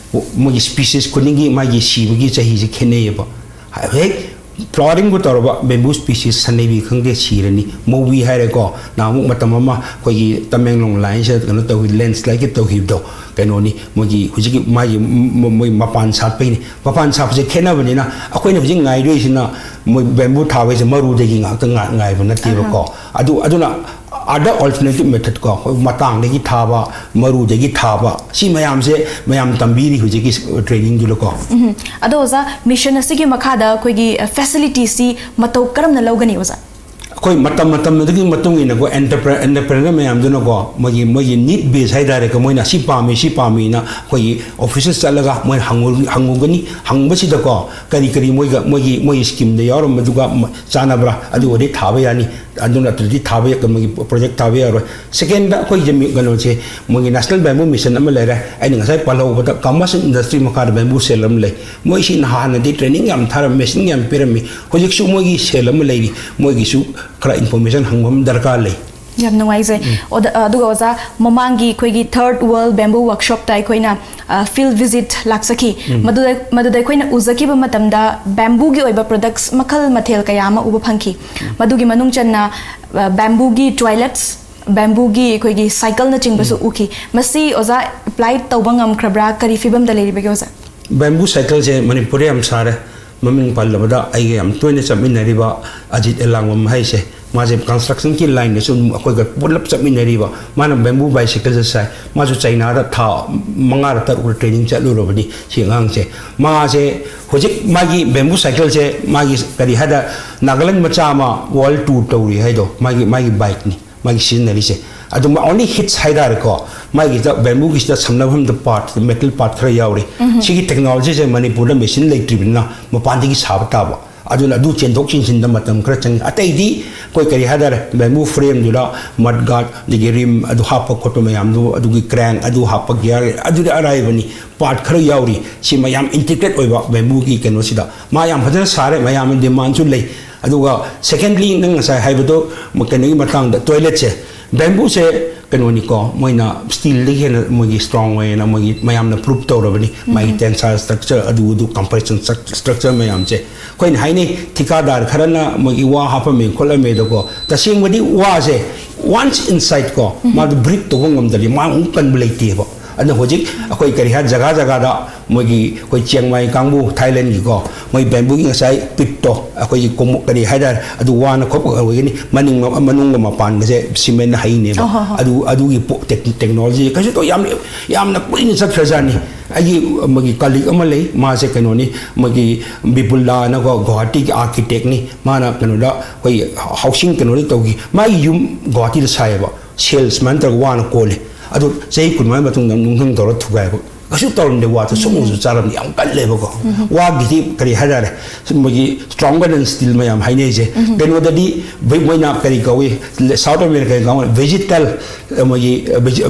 ꯃꯣꯏꯒꯤ species ꯈꯨꯗꯤꯡꯒꯤ ꯃꯥꯒꯤ ꯁꯤꯕꯒꯤ ꯆꯍꯤꯁꯦ ꯈꯦꯠꯅꯩꯌꯦꯕ꯫ ꯍꯦꯛ flowering ꯕꯨ ꯇꯧꯔꯕ bamboo species, ꯁꯅꯩꯕꯤ ꯈꯪꯗꯦ, ꯁꯤꯔꯅꯤ꯫ ꯃꯧꯕꯤ ꯍꯥꯏꯔꯦꯀꯣ, ꯅꯍꯥꯟꯃꯨꯛ ꯃꯇꯝ ꯑꯃ ꯑꯩꯈꯣꯏꯒꯤ ꯇꯃꯦꯡꯂꯣꯡ line ꯁꯤꯗ ꯀꯩꯅꯣ ꯇꯧꯈꯤ, landslide ꯀꯤ ꯇꯧꯈꯤꯕꯗꯣ, ꯀꯩꯅꯣꯅꯤ, ꯃꯣꯏꯒꯤ ꯍꯧꯖꯤꯛꯀꯤ ꯃꯥꯒꯤ ꯃ-, ꯃꯣꯏ ꯃꯄꯥꯟ ꯁꯥꯠꯄꯩꯅꯤ꯫ ꯃꯄꯥꯟ ꯁꯥꯠꯄꯁꯦ ꯈꯦꯠꯅꯕꯅꯤꯅ, ꯑꯩꯈꯣꯏꯅ ꯍꯧꯖꯤꯛ ꯉꯥꯏꯗꯣꯏꯁꯤꯅ ꯃꯣꯏ bamboo ꯊꯥꯕꯩꯁꯦ ꯃꯔꯨꯗꯒꯤ ꯉꯥꯛꯇ ꯉꯥ-, ꯉꯥꯏꯕ ꯅꯠꯇꯦꯕꯀꯣ꯫ ꯑꯗꯨ, ꯑꯗꯨꯅ other alternative method ꯀꯣ, ꯑꯩꯈꯣꯏ ꯃꯇꯥꯡꯗꯒꯤ ꯊꯥꯕ, ꯃꯔꯨꯗꯒꯤ ꯊꯥꯕ, ꯁꯤ ꯃꯌꯥꯝꯁꯦ ꯃꯌꯥꯝ ꯇꯝꯕꯤꯔꯤ ꯍꯧꯖꯤꯛꯀꯤ training ꯗꯨꯗꯀꯣ꯫ ꯎꯝ꯫ ꯑꯗꯣ ꯑꯣꯖꯥ, mission ꯑꯁꯤꯒꯤ ꯃꯈꯥꯗ ꯑꯩꯈꯣꯏꯒꯤ, ꯑ, facility ꯁꯤ ꯃꯇꯧ ꯀꯔꯝꯅ ꯂꯧꯒꯅꯤ ꯑꯣꯖꯥ? ꯑꯩꯈꯣꯏ ꯃꯇꯝ ꯃꯇꯝ ꯑꯗꯨꯒꯤ ꯃꯇꯨꯡ ꯏꯟꯅꯀꯣ, entrepre-, entrepreneur ꯃꯌꯥꯝꯗꯨꯅꯀꯣ, ꯃꯣꯏꯒꯤ, ꯃꯣꯏꯒꯤ need base ꯍꯥꯏꯇꯥꯔꯦꯀꯣ, ꯃꯣꯏꯅ ꯁꯤ ꯄꯥꯝꯃꯤ, ꯁꯤ ꯄꯥꯝꯃꯤꯅ ꯑꯩꯈꯣꯏꯒꯤ office ꯇ ꯆꯠꯂꯒ ꯃꯣꯏꯅ ꯍꯪꯉꯨ-, ꯍꯪꯉꯨꯒꯅꯤ꯫ ꯍꯪꯕꯁꯤꯗꯀꯣ, ꯀꯔꯤ ꯀꯔꯤ ꯃꯣꯏꯒ, ꯃꯣꯏꯒꯤ, ꯃꯣꯏꯒꯤ scheme ꯗ ꯌꯥꯎꯔꯝꯕꯗꯨꯒ ꯃ-, ꯆꯥꯟꯅꯕ꯭ꯔꯥ? ꯑꯗꯨ ꯑꯣꯏꯔꯗꯤ ꯊꯥꯕ ꯌꯥꯅꯤ꯫ ꯑꯗꯨ ꯅꯠꯇ꯭ꯔꯗꯤ ꯊꯥꯕ ꯌꯥ-, ꯃꯣꯏꯒꯤ project ꯊꯥꯕ ꯌꯥꯔꯣꯏ꯫ Second ꯗ ꯑꯩꯈꯣꯏꯒꯤ ꯃꯤ-, ꯀꯩꯅꯣꯁꯦ, ꯃꯣꯏꯒꯤ National Bamboo Mission ꯑꯃ ꯂꯩꯔꯦ꯫ ꯑꯩꯅ ꯉꯁꯥꯏ ꯄꯜꯍꯧꯕꯗ Commerce Industry ꯃꯈꯥꯗ bamboo cell ꯑꯃ ꯂꯩ꯫ ꯃꯣꯏꯁꯤꯅ ꯍꯥꯟꯅꯗꯤ training ꯌꯥꯝ ꯊꯥꯔꯝꯃꯤ, ꯃꯦꯁꯤꯟ ꯌꯥꯝ ꯄꯤꯔꯝꯃꯤ꯫ ꯍꯧꯖꯤꯛꯁꯨ ꯃꯣꯏꯒꯤ cell ꯑꯃ ꯂꯩꯔꯤ꯫ ꯃꯣꯏꯒꯤꯁꯨ ꯈꯔ information ꯍꯪꯕ ꯑꯃ ꯗꯔꯀꯥꯔ ꯂꯩ꯫ ꯌꯥꯝ ꯅꯨꯡꯉꯥꯏꯖꯩ꯫ ꯑꯣꯗ-, ꯑꯗꯨꯒ ꯑꯣꯖꯥ, ꯃꯃꯥꯡꯒꯤ ꯑꯩꯈꯣꯏꯒꯤ Third World Bamboo Workshopꯇ ꯑꯩꯈꯣꯏꯅ, ꯑ, field visit ꯂꯥꯛꯆꯈꯤ꯫ ꯃꯗꯨꯗ, ꯃꯗꯨꯗ ꯑꯩꯈꯣꯏꯅ ꯎꯖꯈꯤꯕ ꯃꯇꯝꯗ bambooꯒꯤ ꯑꯣꯏꯕ products ꯃꯈꯜ ꯃꯊꯦꯜ ꯀꯌꯥ ꯑꯃ ꯎꯕ ꯐꯪꯈꯤ꯫ ꯃꯗꯨꯒꯤ ꯃꯅꯨꯡ ꯆꯟꯅ, ꯑ, bambooꯒꯤ toilets, bambooꯒꯤ ꯑꯩꯈꯣꯏꯒꯤ cycleꯅꯆꯤꯡꯕꯁꯨ ꯎꯈꯤ꯫ ꯃꯁꯤ ꯑꯣꯖꯥ apply ꯇꯧꯕ ꯉꯝꯈ꯭ꯔꯕ꯭ꯔꯥ? ꯀꯔꯤ ꯐꯤꯕꯝꯗ ꯂꯩꯔꯤꯕꯒꯦ ꯑꯣꯖꯥ? Bamboo cycleꯁꯦ ꯃꯅꯤꯄꯨꯔꯗ ꯌꯥꯝ ꯁꯥꯔꯦ꯫ ꯃꯃꯤꯡ ꯄꯜꯂꯕꯗ ꯑꯩꯒ ꯌꯥꯝ ꯇꯣꯏꯅ ꯆꯠꯃꯤꯟꯅꯔꯤꯕ ꯑꯖꯤꯠ ꯑꯦꯂꯥꯡꯕꯝ ꯍꯥꯏꯁꯦ, ꯃꯥꯁꯦ constructionꯒꯤ lineꯗꯁꯨ ꯑꯗꯨꯝ ꯑꯩꯈꯣꯏꯒ ꯄꯨꯂꯞ ꯆꯠꯃꯤꯟꯅꯔꯤꯕ꯫ ꯃꯥꯅ bamboo bicycleꯁꯦ ꯁꯥꯏ꯫ ꯃꯥꯁꯨ ꯆꯩꯅꯥꯗ ꯊꯥ ꯃꯉꯥꯔ ꯇꯔꯨꯛꯔ training ꯆꯠꯂꯨꯔꯕꯅꯤ ꯁꯤ ꯑꯉꯥꯡꯁꯦ꯫ ꯃꯥꯁꯦ ꯍꯧꯖꯤꯛ ꯃꯥꯒꯤ bamboo cycleꯁꯦ ꯃꯥꯒꯤ ꯀꯔꯤ ꯍꯥꯏꯗ, ꯅꯥꯒꯥꯂꯦꯟ ꯃꯆꯥ ꯑꯃ world tour ꯇꯧꯔꯤ ꯍꯥꯏꯗꯣ ꯃꯥꯒꯤ, ꯃꯥꯒꯤ bikeꯅꯤ꯫ ꯃꯥꯒꯤ ꯁꯤꯖꯤꯟꯅꯔꯤꯁꯦ꯫ ꯑꯗꯨ only hitch ꯍꯥꯏꯇꯥꯔꯦꯀꯣ, ꯃꯥꯒꯤꯗ bambooꯒꯤꯁꯤꯗ ꯁꯝꯅꯐꯝꯗ part, metal part ꯈꯔ ꯌꯥꯎꯔꯤ꯫ ꯁꯤꯒꯤ technologyꯁꯦ ꯃꯅꯤꯄꯨꯔꯗ machine ꯂꯩꯇ꯭ꯔꯤꯕꯅꯤꯅ ꯃꯄꯥꯟꯗꯒꯤ ꯁꯥꯕ ꯇꯥꯕ꯫ ꯑꯗꯨꯅ ꯑꯗꯨ ꯆꯦꯟꯊꯣꯛ ꯆꯦꯟꯁꯤꯟꯗ ꯃꯇꯝ ꯈꯔ ꯆꯪꯉꯤ꯫ ꯑꯇꯩꯗꯤ ꯑꯩꯈꯣꯏ ꯀꯔꯤ ꯍꯥꯏꯇꯥꯔꯦ, bamboo frameꯗꯨꯗ mud guard, ꯑꯗꯒꯤ rim ꯑꯗꯨ ꯍꯥꯞꯄ ꯈꯣꯠꯄ ꯃꯌꯥꯝꯗꯨ, ꯑꯗꯨꯒꯤ crank ꯑꯗꯨ ꯍꯥꯞꯄ gear, ꯑꯗꯨꯗꯤ ꯑꯔꯥꯏꯕꯅꯤ꯫ Part ꯈꯔ ꯌꯥꯎꯔꯤ꯫ ꯁꯤ ꯃꯌꯥꯝ integrate ꯑꯣꯏꯕ bambooꯒꯤ ꯀꯩꯅꯣꯁꯤꯗ꯫ ꯃꯥ ꯌꯥꯝ ꯐꯖꯅ ꯁꯥꯔꯦ, ꯃꯌꯥꯝꯅ demandꯁꯨ ꯂꯩ꯫ ꯑꯗꯨꯒ secondly, ꯅꯪ ꯉꯁꯥꯏ ꯍꯥꯏꯕꯗꯣ, ꯀꯩꯅꯣꯒꯤ ꯃꯇꯥꯡꯗ, toiletꯁꯦ, bambooꯁꯦ ꯀꯩꯅꯣꯅꯤꯀꯣ, ꯃꯣꯏꯅ steelꯗꯒꯤ ꯍꯦꯟꯅ ꯃꯣꯏꯒꯤ strong ꯑꯣꯏꯌꯦꯅ ꯃꯣꯏꯒꯤ ꯃꯌꯥꯝꯅ prove ꯇꯧꯔꯕꯅꯤ꯫ ꯃꯥꯒꯤ tensile structure, ꯑꯗꯨ ꯑꯗꯨ compression struct-, structure ꯃꯌꯥꯝꯁꯦ꯫ ꯑꯩꯈꯣꯏꯅ ꯍꯥꯏꯅꯩ, ꯊꯤꯀꯥꯗꯥꯔ ꯈꯔꯅ ꯃꯣꯏꯒꯤ ꯋꯥ ꯍꯥꯞꯄꯝꯃꯦ ꯈꯣꯠꯂꯝꯃꯦꯗꯀꯣ, ꯇꯁꯦꯡꯕꯗꯤ ꯋꯥꯁꯦ once inside ꯀꯣ, ꯃꯥꯗꯣ break ꯇꯧꯕ ꯉꯝꯗ꯭ꯔꯗꯤ ꯃꯥ ꯑꯃꯨꯛ ꯀꯟꯕ ꯂꯩꯇꯦꯕ꯫ ꯑꯗꯨꯅ ꯍꯧꯖꯤꯛ ꯑꯩꯈꯣꯏ ꯀꯔꯤ ꯍꯥꯏ, ꯖꯒꯥ ꯖꯒꯥꯗ ꯃꯣꯏꯒꯤ, ꯑꯩꯈꯣꯏ ꯆꯤꯌꯥꯡꯃꯥꯏ ꯀꯥꯡꯕꯨ, ꯊꯥꯏꯂꯦꯟꯒꯤꯀꯣ, ꯃꯣꯏ bambooꯒꯤ ꯉꯁꯥꯏ ꯄꯤꯠꯇꯣ, ꯑꯩꯈꯣꯏꯒꯤ ꯀꯣꯃꯨ-, ꯀꯔꯤ ꯍꯥꯏꯇꯥꯔꯦ, ꯑꯗꯨ ꯋꯥꯅ ꯈꯣꯠꯄ ꯑꯣꯏꯒꯅꯤ, ꯃꯅꯤꯡ, ꯃꯅꯨꯡꯒ ꯃꯄꯥꯟꯒꯁꯦ cementꯅ ꯍꯩꯅꯦꯕ꯫ ꯑꯣ, ꯍꯣꯏ, ꯍꯣꯏ꯫ ꯑꯗꯨ, ꯑꯗꯨꯒꯤ ꯄꯣ-, tech-, technology ꯀꯩꯁꯨ ꯇꯧ-, ꯌꯥꯝ, ꯌꯥꯝꯅ ꯀꯨꯏꯅ ꯆꯠꯈ꯭ꯔꯖꯥꯠꯅꯤ꯫ ꯑꯩꯒꯤ ꯃꯣꯏꯒꯤ colleague ꯑꯃ ꯂꯩ, ꯃꯥꯁꯦ ꯀꯩꯅꯣꯅꯤ, ꯃꯣꯏꯒꯤ ꯕꯤꯄꯨꯜꯂꯥꯅꯀꯣ, ꯒꯨꯋꯥꯍꯥꯇꯤꯒꯤ architectꯅꯤ꯫ ꯃꯥꯅ ꯀꯩꯅꯣꯗ, ꯑꯩꯈꯣꯏ housing ꯀꯩꯅꯣꯗ ꯇꯧꯈꯤ꯫ ꯃꯥꯒꯤ ꯌꯨꯝ ꯒꯨꯋꯥꯍꯥꯇꯤꯗ ꯁꯥꯏꯌꯦꯕ, ꯁꯦꯜ ꯁꯨꯃꯥꯏꯅ ꯇꯧꯔꯒ ꯋꯥꯅ ꯀꯣꯜꯂꯤ꯫ ꯑꯗꯨ ꯆꯍꯤ ꯀꯨꯟꯃꯉꯥ ꯃꯇꯨꯡꯗ ꯅꯨꯡꯊꯪ ꯇꯧꯔ ꯊꯨꯒꯥꯏꯕ꯫ ꯀꯩꯁꯨ ꯇꯧꯔꯝꯗꯦ, ꯋꯥꯗꯣ ꯁꯨꯝ ꯎꯁꯨ ꯆꯥꯔꯝꯗꯦ, ꯌꯥꯝ ꯀꯜꯂꯦꯕꯀꯣ꯫ ꯋꯥꯒꯤꯗꯤ ꯀꯔꯤ ꯍꯥꯏꯇꯥꯔꯦ, ꯃꯣꯏꯒꯤ stronger than steel ꯃꯌꯥꯝ ꯍꯥꯏꯅꯩꯁꯦ꯫ ꯀꯩꯅꯣꯗꯗꯤ ꯃꯣꯏꯅ ꯀꯔꯤ ꯀꯧꯏ, South America ꯀꯥꯡꯕꯨꯅ vegetal, ꯃꯣꯏꯒꯤ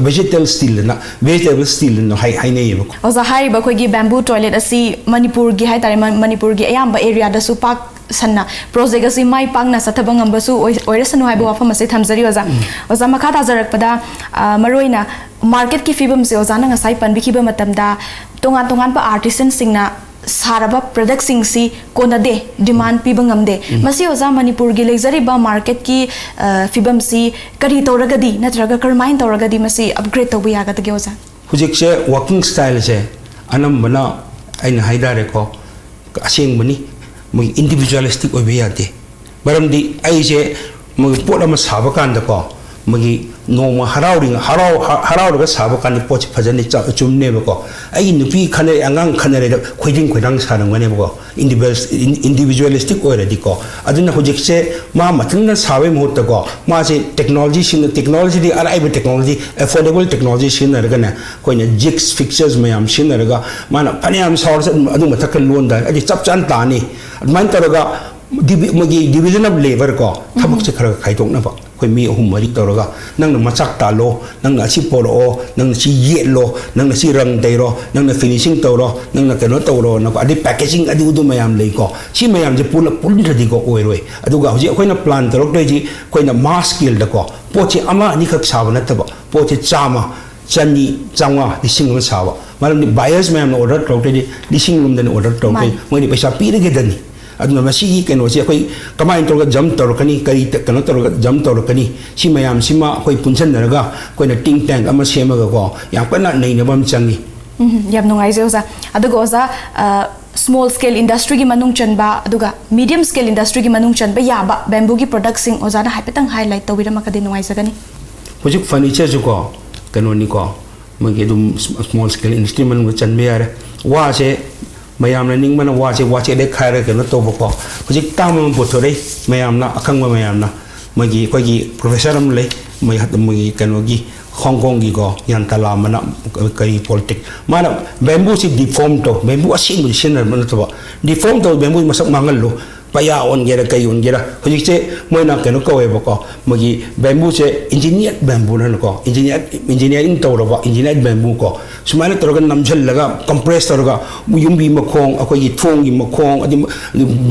vegetable steel ꯑꯅ, vegetable steel ꯑꯅ ꯍꯥꯏ-, ꯍꯥꯏꯅꯩꯌꯦꯕꯀꯣ꯫ ꯑꯣꯖꯥ, ꯍꯥꯏꯔꯤꯕ ꯑꯩꯈꯣꯏꯒꯤ bamboo toilet ꯑꯁꯤ ꯃꯅꯤꯄꯨꯔꯒꯤ ꯍꯥꯏꯇꯥꯔꯦ, ꯃ-, ꯃꯅꯤꯄꯨꯔꯒꯤ ꯑꯌꯥꯝꯕ areaꯗꯁꯨ ꯄꯥꯛ ꯁꯟꯅ ꯄ꯭ꯔꯣꯖꯦꯛ ꯑꯁꯤ ꯃꯥꯏ ꯄꯥꯛꯅ ꯆꯠꯊꯕ ꯉꯝꯕꯁꯨ ꯑꯣꯏ-, ꯑꯣꯏꯔꯁꯅꯨ ꯍꯥꯏꯕ ꯋꯥꯐꯝ ꯑꯁꯤ ꯊꯝꯖꯔꯤ ꯑꯣꯖꯥ꯫ ꯑꯣꯖꯥ, ꯃꯈꯥ ꯇꯥꯖꯔꯛꯄꯗ, ꯑ, ꯃꯔꯨꯑꯣꯏꯅ ꯃꯥꯔꯀꯦꯠꯀꯤ ꯐꯤꯕꯝꯁꯦ ꯑꯣꯖꯥꯅ ꯉꯁꯥꯏ ꯄꯟꯕꯤꯈꯤꯕ ꯃꯇꯝꯗ ꯇꯣꯉꯥꯟ ꯇꯣꯉꯥꯟꯕ ꯑꯥꯔꯇꯤꯁꯟꯁꯤꯡꯅ ꯁꯥꯔꯕ ꯄ꯭ꯔꯗꯛꯁꯤꯡꯁꯤ ꯀꯣꯟꯅꯗꯦ, ꯗꯤꯃꯥꯟ ꯄꯤꯕ ꯉꯝꯗꯦ꯫ ꯃꯁꯤ ꯑꯣꯖꯥ, ꯃꯅꯤꯄꯨꯔꯒꯤ ꯂꯩꯖꯔꯤꯕ ꯃꯥꯔꯀꯦꯠꯀꯤ, ꯑ, ꯐꯤꯕꯝꯁꯤ ꯀꯔꯤ ꯇꯧꯔꯒꯗꯤ ꯅꯠꯇ꯭ꯔꯒ ꯀꯔꯝꯍꯥꯏꯅ ꯇꯧꯔꯒꯗꯤ ꯃꯁꯤ ꯑꯞꯒ꯭ꯔꯦꯗ ꯇꯧꯕ ꯌꯥꯒꯗꯒꯦ ꯑꯣꯖꯥ? ꯍꯧꯖꯤꯛꯁꯦ ꯋꯥꯔꯀꯤꯡ ꯁ꯭ꯇꯥꯏꯜꯁꯦ ꯑꯅꯝꯕꯅ ꯑꯩꯅ ꯍꯥꯏꯇꯥꯔꯦꯀꯣ, ꯑꯁꯦꯡꯕꯅꯤ, ꯃꯣꯏ ꯏꯟꯗꯤꯕꯤꯖꯨꯋꯦꯂꯤꯁꯇꯤꯛ ꯑꯣꯏꯕ ꯌꯥꯗꯦ꯫ ꯃꯔꯝꯗꯤ ꯑꯩꯁꯦ ꯃꯣꯏ ꯄꯣꯠ ꯑꯃ ꯁꯥꯕ ꯀꯥꯟꯗꯀꯣ, ꯃꯣꯏꯒꯤ ꯅꯣꯡꯃ ꯍꯔꯥꯎꯔꯤꯉꯩ, ꯍꯔꯥꯎ-, ꯍ-, ꯍꯔꯥꯎꯔꯒ ꯁꯥꯕ ꯀꯥꯟꯗ ꯄꯣꯠꯁꯦ ꯐꯖꯅ ꯆ-, ꯆꯨꯝꯅꯦꯕꯀꯣ꯫ ꯑꯩꯒꯤ ꯅꯨꯄꯤ ꯈꯠꯅꯔꯦ, ꯑꯉꯥꯡ ꯈꯠꯅꯔꯦꯗ ꯈꯣꯏꯗꯤꯡ ꯈꯣꯏꯗꯥꯡ ꯁꯥꯔꯝꯒꯅꯦꯕꯀꯣ꯫ ꯏꯟꯗꯤꯕꯤꯖꯨꯋꯦꯜ-, ꯏꯟ-, ꯏꯟꯗꯤꯕꯤꯖꯨꯋꯦꯂꯤꯁꯇꯤꯛ ꯑꯣꯏꯔꯗꯤꯀꯣ꯫ ꯑꯗꯨꯅ ꯍꯧꯖꯤꯛꯁꯦ ꯃꯥ ꯃꯊꯟꯇ ꯁꯥꯕꯒꯤ ꯃꯍꯨꯠꯇꯀꯣ, ꯃꯥꯁꯦ ꯇꯦꯛꯅꯣꯂꯣꯖꯤ ꯁꯤꯖꯤꯟꯅ-, ꯇꯦꯛꯅꯣꯂꯣꯖꯤꯗꯤ ꯑꯔꯥꯏꯕ ꯇꯦꯛꯅꯣꯂꯣꯖꯤ, ꯑꯦꯐꯣꯔꯗꯦꯕꯜ ꯇꯦꯛꯅꯣꯂꯣꯖꯤ ꯁꯤꯖꯤꯟꯅꯔꯒꯅꯦ, ꯑꯩꯈꯣꯏꯅ ꯖꯤꯒꯁ ꯐꯤꯛꯆꯔꯁ ꯃꯌꯥꯝ ꯁꯤꯖꯤꯟꯅꯔꯒ ꯃꯥꯅ ꯐꯅꯌꯥꯝ ꯁꯥꯎꯔꯁꯨ ꯑꯗꯨꯝ ꯑꯗꯨ ꯃꯊꯛꯇ ꯂꯣꯟꯗ ꯑꯩꯗꯤ ꯆꯞ ꯆꯥꯅ ꯇꯥꯅꯤ꯫ ꯑꯗꯨꯃꯥꯏꯅ ꯇꯧꯔꯒ ꯗꯤꯕꯤ-, ꯃꯣꯏꯒꯤ division of labour ꯀꯣ, ꯊꯕꯛꯁꯦ ꯈꯔ ꯈꯔ ꯈꯥꯏꯗꯣꯛꯅꯕ꯫ ꯑꯩꯈꯣꯏ ꯃꯤ ꯑꯍꯨꯝ ꯃꯔꯤ ꯇꯧꯔꯒ, "ꯅꯪꯅ ꯃꯆꯥꯛ ꯇꯥꯜꯂꯣ, ꯅꯪꯅ ꯑꯁꯤ ꯄꯣꯔꯛꯑꯣ, ꯅꯪꯅ ꯁꯤ ꯌꯦꯠꯂꯣ, ꯅꯪꯅ ꯁꯤ ꯔꯪ ꯇꯩꯔꯣ, ꯅꯪꯅ ꯐꯤꯅꯤꯁꯤꯡ ꯇꯧꯔꯣ, ꯅꯪꯅ ꯀꯩꯅꯣ ꯇꯧꯔꯣ", ꯅꯀꯣ, ꯑꯗꯩ ꯄꯦꯀꯦꯖꯤꯡ ꯑꯗꯨ ꯑꯗꯨ ꯃꯌꯥꯝ ꯂꯩꯀꯣ꯫ ꯁꯤ ꯃꯌꯥꯝꯁꯦ ꯄꯨꯜꯂ-, ꯄꯨꯟꯗ꯭ꯔꯗꯤꯀꯣ ꯑꯣꯏꯔꯣꯏ꯫ ꯑꯗꯨꯒ ꯍꯧꯖꯤꯛ ꯑꯩꯈꯣꯏꯅ ꯄ꯭ꯂꯥꯟ ꯇꯧꯔꯛꯇꯣꯏꯁꯤ ꯑꯩꯈꯣꯏꯅ ꯃꯥꯁ ꯁ꯭ꯀꯦꯜꯗꯀꯣ, ꯄꯣꯠꯁꯦ ꯑꯃ ꯑꯅꯤꯈꯛ ꯁꯥꯕ ꯅꯠꯇꯕ, ꯄꯣꯠꯁꯦ ꯆꯥꯝꯃ, ꯆꯅꯤ, ꯆꯥꯝꯃꯉꯥ, ꯂꯤꯁꯤꯡ ꯑꯃ ꯁꯥꯕ꯫ ꯃꯔꯝꯗꯤ ꯕꯥꯌꯔꯁ ꯃꯌꯥꯝꯅ ꯑꯣꯔꯗꯔ ꯇꯧꯔꯛꯇꯣꯏꯗꯤ ꯂꯤꯁꯤꯡ ꯂꯣꯝꯗꯅ ꯑꯣꯔꯗꯔ ꯇꯧꯔꯛꯇꯣꯏ, ꯃꯥꯅꯤ꯫ ꯃꯣꯏꯗꯤ ꯄꯩꯁꯥ ꯄꯤꯔꯒꯦꯗꯅꯤ꯫ ꯑꯗꯨꯅ ꯃꯁꯤꯒꯤ ꯀꯩꯅꯣꯁꯦ ꯑꯩꯈꯣꯏ ꯀꯃꯥꯏꯅ ꯇꯧꯔꯒ ꯖꯝꯞ ꯇꯧꯔꯛꯀꯅꯤ, ꯀꯔꯤ ꯇ-, ꯀꯩꯅꯣ ꯇꯧꯔꯒ ꯖꯝꯞ ꯇꯧꯔꯛꯀꯅꯤ, ꯁꯤ ꯃꯌꯥꯝꯁꯤꯃ ꯑꯩꯈꯣꯏ ꯄꯨꯟꯁꯤꯟꯅꯔꯒ ꯑꯩꯈꯣꯏꯅ ꯊꯤꯡꯛ ꯇꯦꯡꯛ ꯑꯃ ꯁꯦꯝꯃꯒꯀꯣ, ꯌꯥꯝ ꯀꯟꯅ ꯅꯩꯅꯕ ꯑꯃ ꯆꯪꯉꯤ꯫ ꯎꯝ, ꯌꯥꯝ ꯅꯨꯡꯉꯥꯏꯖꯩ ꯑꯣꯖꯥ꯫ ꯑꯗꯨꯒ ꯑꯣꯖꯥ, ꯑ, ꯁ꯭ꯃꯣꯜ ꯁ꯭ꯀꯦꯜ ꯏꯟꯗꯁꯇ꯭ꯔꯤꯒꯤ ꯃꯅꯨꯡ ꯆꯟꯕ ꯑꯗꯨꯒ ꯃꯤꯗꯤꯌꯝ ꯁ꯭ꯀꯦꯜ ꯏꯟꯗꯁꯇ꯭ꯔꯤꯒꯤ ꯃꯅꯨꯡ ꯆꯟꯕ ꯌꯥꯕ ꯕꯦꯝꯕꯨꯒꯤ ꯄ꯭ꯔꯗꯛꯁꯤꯡ ꯑꯣꯖꯥꯅ ꯍꯥꯏꯐꯦꯠꯇꯪ ꯍꯥꯏꯂꯥꯏꯠ ꯇꯧꯕꯤꯔꯝꯃꯒꯗꯤ ꯅꯨꯡꯉꯥꯏꯖꯒꯅꯤ꯫ ꯍꯧꯖꯤꯛ ꯐꯔꯅꯤꯆꯔꯁꯨꯀꯣ, ꯀꯩꯅꯣꯅꯤꯀꯣ, ꯃꯣꯏꯒꯤ ꯑꯗꯨꯝ ꯁ꯭ꯃꯣꯜ ꯁ꯭ꯀꯦꯜ ꯏꯟꯗꯁꯇ꯭ꯔꯤ ꯃꯅꯨꯡꯗ ꯆꯟꯕ ꯌꯥꯔꯦ꯫ ꯋꯥꯁꯦ ꯃꯌꯥꯝꯅ ꯅꯤꯡꯕꯅ ꯋꯥꯁꯦ ꯋꯥꯆꯦꯠ ꯍꯦꯛ ꯈꯥꯏꯔꯒ ꯀꯩꯅꯣ ꯇꯧꯕꯀꯣ꯫ ꯍꯧꯖꯤꯛ ꯇꯥꯝ ꯑꯃ ꯄꯨꯊꯣꯔꯛꯏ ꯃꯌꯥꯝꯅ, ꯑꯈꯪꯕ ꯃꯌꯥꯝꯅ꯫ ꯃꯣꯏꯒꯤ, ꯑꯩꯈꯣꯏꯒꯤ ꯄ꯭ꯔꯣꯐꯦꯁꯔ ꯑꯃ ꯂꯩ, ꯃꯣꯏ, ꯃꯣꯏꯒꯤ ꯀꯩꯅꯣꯒꯤ, ꯍꯣꯡꯀꯣꯡꯒꯤꯀꯣ, ꯌꯥꯟꯇꯂꯥ ꯑꯃꯅ, ꯀꯔꯤ ꯄꯣꯂꯤꯇꯤꯛ, ꯃꯥꯅ ꯕꯦꯝꯕꯨꯁꯤ ꯗꯤꯐꯣꯝ ꯇꯧ, ꯕꯦꯝꯕꯨ ꯑꯁꯦꯡꯕꯗꯤ ꯁꯤꯖꯤꯟꯅꯔꯝꯕ ꯅꯠꯇꯕ, ꯗꯤꯐꯣꯝ ꯇꯧ, ꯕꯦꯝꯕꯨ ꯃꯁꯛ ꯃꯥꯡꯍꯜꯂꯨ, ꯄꯩꯌꯥ ꯑꯣꯟꯒꯦꯔꯥ ꯀꯩ ꯑꯣꯟꯒꯦꯔꯥ, ꯍꯧꯖꯤꯛꯁꯦ ꯃꯣꯏꯅ ꯀꯩꯅꯣ ꯀꯧꯋꯦꯕꯀꯣ, ꯃꯣꯏꯒꯤ bamboo ꯁꯦ engineered bamboo ꯅꯀꯣ, engineered, engineering ꯇꯧꯔꯕ engineered bamboo ꯀꯣ, ꯁꯨꯃꯥꯏꯅ ꯇꯧꯔꯒ ꯅꯝꯁꯤꯜꯂꯒ compress ꯇꯧꯔꯒ ꯌꯨꯝꯒꯤ ꯃꯈꯣꯡ, ꯑꯩꯈꯣꯏꯒꯤ ꯊꯣꯡꯒꯤ ꯃꯈꯣꯡ, ꯑꯗꯩ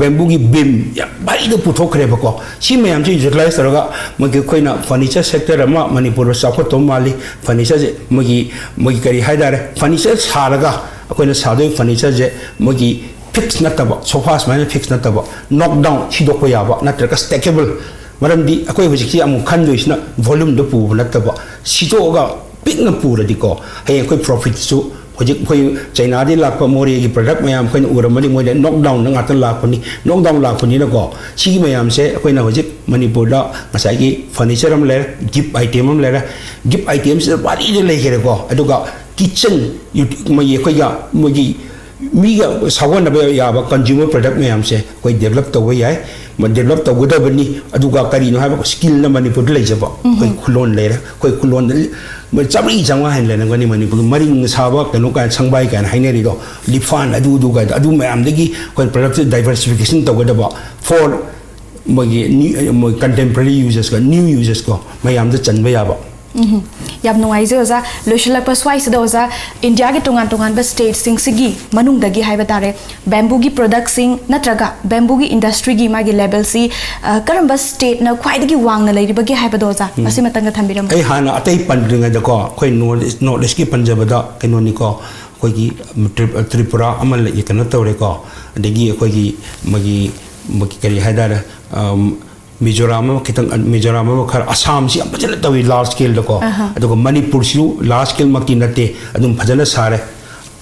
bamboo ꯒꯤ beam ꯌꯥꯝ ꯚꯥꯔꯤꯗ ꯄꯨꯊꯣꯛꯈ꯭ꯔꯦꯕꯀꯣ꯫ ꯁꯤ ꯃꯌꯥꯝꯁꯦ utilize ꯇꯧꯔꯒ ꯃꯣꯏꯒꯤ ꯑꯩꯈꯣꯏꯅ furniture sector ꯑꯃ ꯃꯅꯤꯄꯨꯔꯗ ꯆꯥꯎꯈꯠꯇꯧ ꯃꯥꯜꯂꯤ꯫ Furniture ꯁꯦ ꯃꯣꯏꯒꯤ, ꯃꯣꯏꯒꯤ ꯀꯔꯤ ꯍꯥꯏꯇꯥꯔꯦ, furniture ꯁꯥꯔꯒ ꯑꯩꯈꯣꯏꯅ ꯁꯥꯗꯣꯏ furniture ꯁꯦ ꯃꯣꯏꯒꯤ fix ꯅꯠꯇꯕ, sofa ꯁꯨꯃꯥꯏꯅ fix ꯅꯠꯇꯕ, knock down, ꯁꯤꯗꯣꯛꯄ ꯌꯥꯕ, ꯅꯠꯇ꯭ꯔꯒ stackable꯫ ꯃꯔꯝꯗꯤ ꯑꯩꯈꯣꯏ ꯍꯧꯖꯤꯛꯁꯤ ꯑꯃꯨꯛ ꯈꯟꯗꯣꯏꯁꯤꯅ volume ꯗ ꯄꯨꯕ ꯅꯠꯇꯕ, ꯁꯤꯗꯣꯛꯑꯒ ꯄꯤꯛꯅ ꯄꯨꯔꯗꯤꯀꯣ, ꯍꯌꯦꯡ ꯑꯩꯈꯣꯏ profit ꯁꯨ, ꯍꯧꯖꯤꯛ ꯑꯩꯈꯣꯏ ꯆꯩꯅꯥꯗꯒꯤ ꯂꯥꯛꯄ ꯃꯣꯔꯦꯒꯤ product ꯃꯌꯥꯝ ꯑꯩꯈꯣꯏꯅ ꯎꯔꯝꯃꯅꯤ, ꯃꯣꯏꯗ knock down ꯗ ꯉꯥꯛꯇ ꯂꯥꯛꯄꯅꯤ꯫ Knock down ꯂꯥꯛꯄꯅꯤꯅꯀꯣ, ꯁꯤꯒꯤ ꯃꯌꯥꯝꯁꯦ ꯑꯩꯈꯣꯏꯅ ꯍꯧꯖꯤꯛ ꯃꯅꯤꯄꯨꯔꯗ ꯉꯁꯥꯏꯒꯤ furniture ꯑꯃ ꯂꯩꯔꯦ, gift item ꯑꯃ ꯂꯩꯔꯦ, gift item ꯁꯤꯗ ꯚꯥꯔꯤꯗ ꯂꯩꯈ꯭ꯔꯦꯀꯣ꯫ ꯑꯗꯨꯒ kitchen, ꯃꯣꯏꯒꯤ ꯑꯩꯈꯣꯏꯒ ꯃꯣꯏꯒꯤ ꯃꯤꯒ ꯁꯥꯒꯣꯟꯅꯕ ꯌꯥꯕ consumer product ꯃꯌꯥꯝꯁꯦ ꯑꯩꯈꯣꯏ develop ꯇꯧꯕ ꯌꯥꯏ, develop ꯇꯧꯒꯗꯕꯅꯤ꯫ ꯑꯗꯨꯒ ꯀꯔꯤꯅꯣ ꯍꯥꯏꯕ, skill ꯅ ꯃꯅꯤꯄꯨꯔꯗ ꯂꯩꯖꯕ ꯑꯩꯈꯣꯏ ꯈꯨꯂꯣꯟ ꯂꯩꯔꯦ꯫ ꯑꯩꯈꯣꯏ ꯈꯨꯂꯣꯟꯗ ꯆꯥꯝꯃꯔꯤ ꯆꯥꯝꯃꯉꯥ ꯍꯦꯟꯅ ꯂꯩꯔꯝꯒꯅꯤ ꯃꯅꯤꯄꯨꯔꯒꯤ ꯃꯔꯤꯡ ꯁꯥꯕ, ꯀꯩꯅꯣ ꯀꯥꯏꯅ, ꯁꯪꯕꯥꯏ ꯀꯥꯏꯅ ꯍꯥꯏꯅꯔꯤꯗꯣ, ꯂꯤꯐꯥꯟ, ꯑꯗꯨ ꯑꯗꯨ ꯀꯥꯏꯗ, ꯑꯗꯨ ꯃꯌꯥꯝꯗꯒꯤ ꯑꯩꯈꯣꯏ product diversification ꯇꯧꯒꯗꯕ for ꯃꯣꯏꯒꯤ new, ꯃꯣꯏ contemporary uses ꯀ new uses ꯀꯣ ꯃꯌꯥꯝꯗ ꯆꯟꯕ ꯌꯥꯕ꯫ ꯎꯝ, ꯌꯥꯝ ꯅꯨꯡꯉꯥꯏꯖꯩ ꯑꯣꯖꯥ꯫ ꯂꯣꯏꯁꯤꯜꯂꯛꯄ ꯁ꯭ꯋꯥꯏꯁꯤꯗ ꯑꯣꯖꯥ, ꯏꯟꯗꯤꯌꯥꯒꯤ ꯇꯣꯉꯥꯟ ꯇꯣꯉꯥꯟꯕ state ꯁꯤꯡꯁꯤꯒꯤ ꯃꯅꯨꯡꯗꯒꯤ ꯍꯥꯏꯕ ꯇꯥꯔꯦ, bamboo ꯒꯤ product ꯁꯤꯡ ꯅꯠꯇ꯭ꯔꯒ bamboo ꯒꯤ industry ꯒꯤ ꯃꯥꯒꯤ level ꯁꯤ, ꯑ, ꯀꯔꯝꯕ state ꯅ ꯈ꯭ꯋꯥꯏꯗꯒꯤ ꯋꯥꯡꯅ ꯂꯩꯔꯤꯕꯒꯦ ꯍꯥꯏꯕꯗꯣ ꯑꯣꯖꯥ, ꯃꯁꯤꯃꯇꯪꯒ ꯊꯝꯕꯤꯔꯝꯃꯨ꯫ ꯑꯩ ꯍꯥꯟꯅ ꯑꯇꯩ ꯄꯟꯗ꯭ꯔꯤꯉꯩꯗꯀꯣ, ꯑꯩꯈꯣꯏ North East, North East ꯀꯤ ꯄꯟꯖꯕꯗ ꯀꯩꯅꯣꯅꯤꯀꯣ, ꯑꯩꯈꯣꯏꯒꯤ ꯇ꯭ꯔꯤꯞ-, ꯇ꯭ꯔꯤꯄꯨꯔꯥ ꯑꯃ ꯂꯩ, ꯀꯩꯅꯣ ꯇꯧꯔꯦꯀꯣ, ꯑꯗꯒꯤ ꯑꯩꯈꯣꯏꯒꯤ ꯃꯣꯏꯒꯤ, ꯃꯣꯏꯒꯤ ꯀꯔꯤ ꯍꯥꯏꯇꯥꯔꯦ, ꯑꯝ, ꯃꯤꯖꯣꯔꯥꯝ ꯑꯃ ꯈꯤꯇꯪ, ꯃꯤꯖꯣꯔꯥꯝ ꯑꯃ ꯈꯔ, ꯑꯁꯥꯝꯁꯤ ꯌꯥꯝ ꯐꯖꯅ ꯇꯧꯏ large scale ꯗꯀꯣ꯫ ꯑꯗꯨꯒ ꯃꯅꯤꯄꯨꯔꯁꯤꯁꯨ large scale ꯃꯛꯇꯤ ꯅꯠꯇꯦ, ꯑꯗꯨꯝ ꯐꯖꯅ ꯁꯥꯔꯦ꯫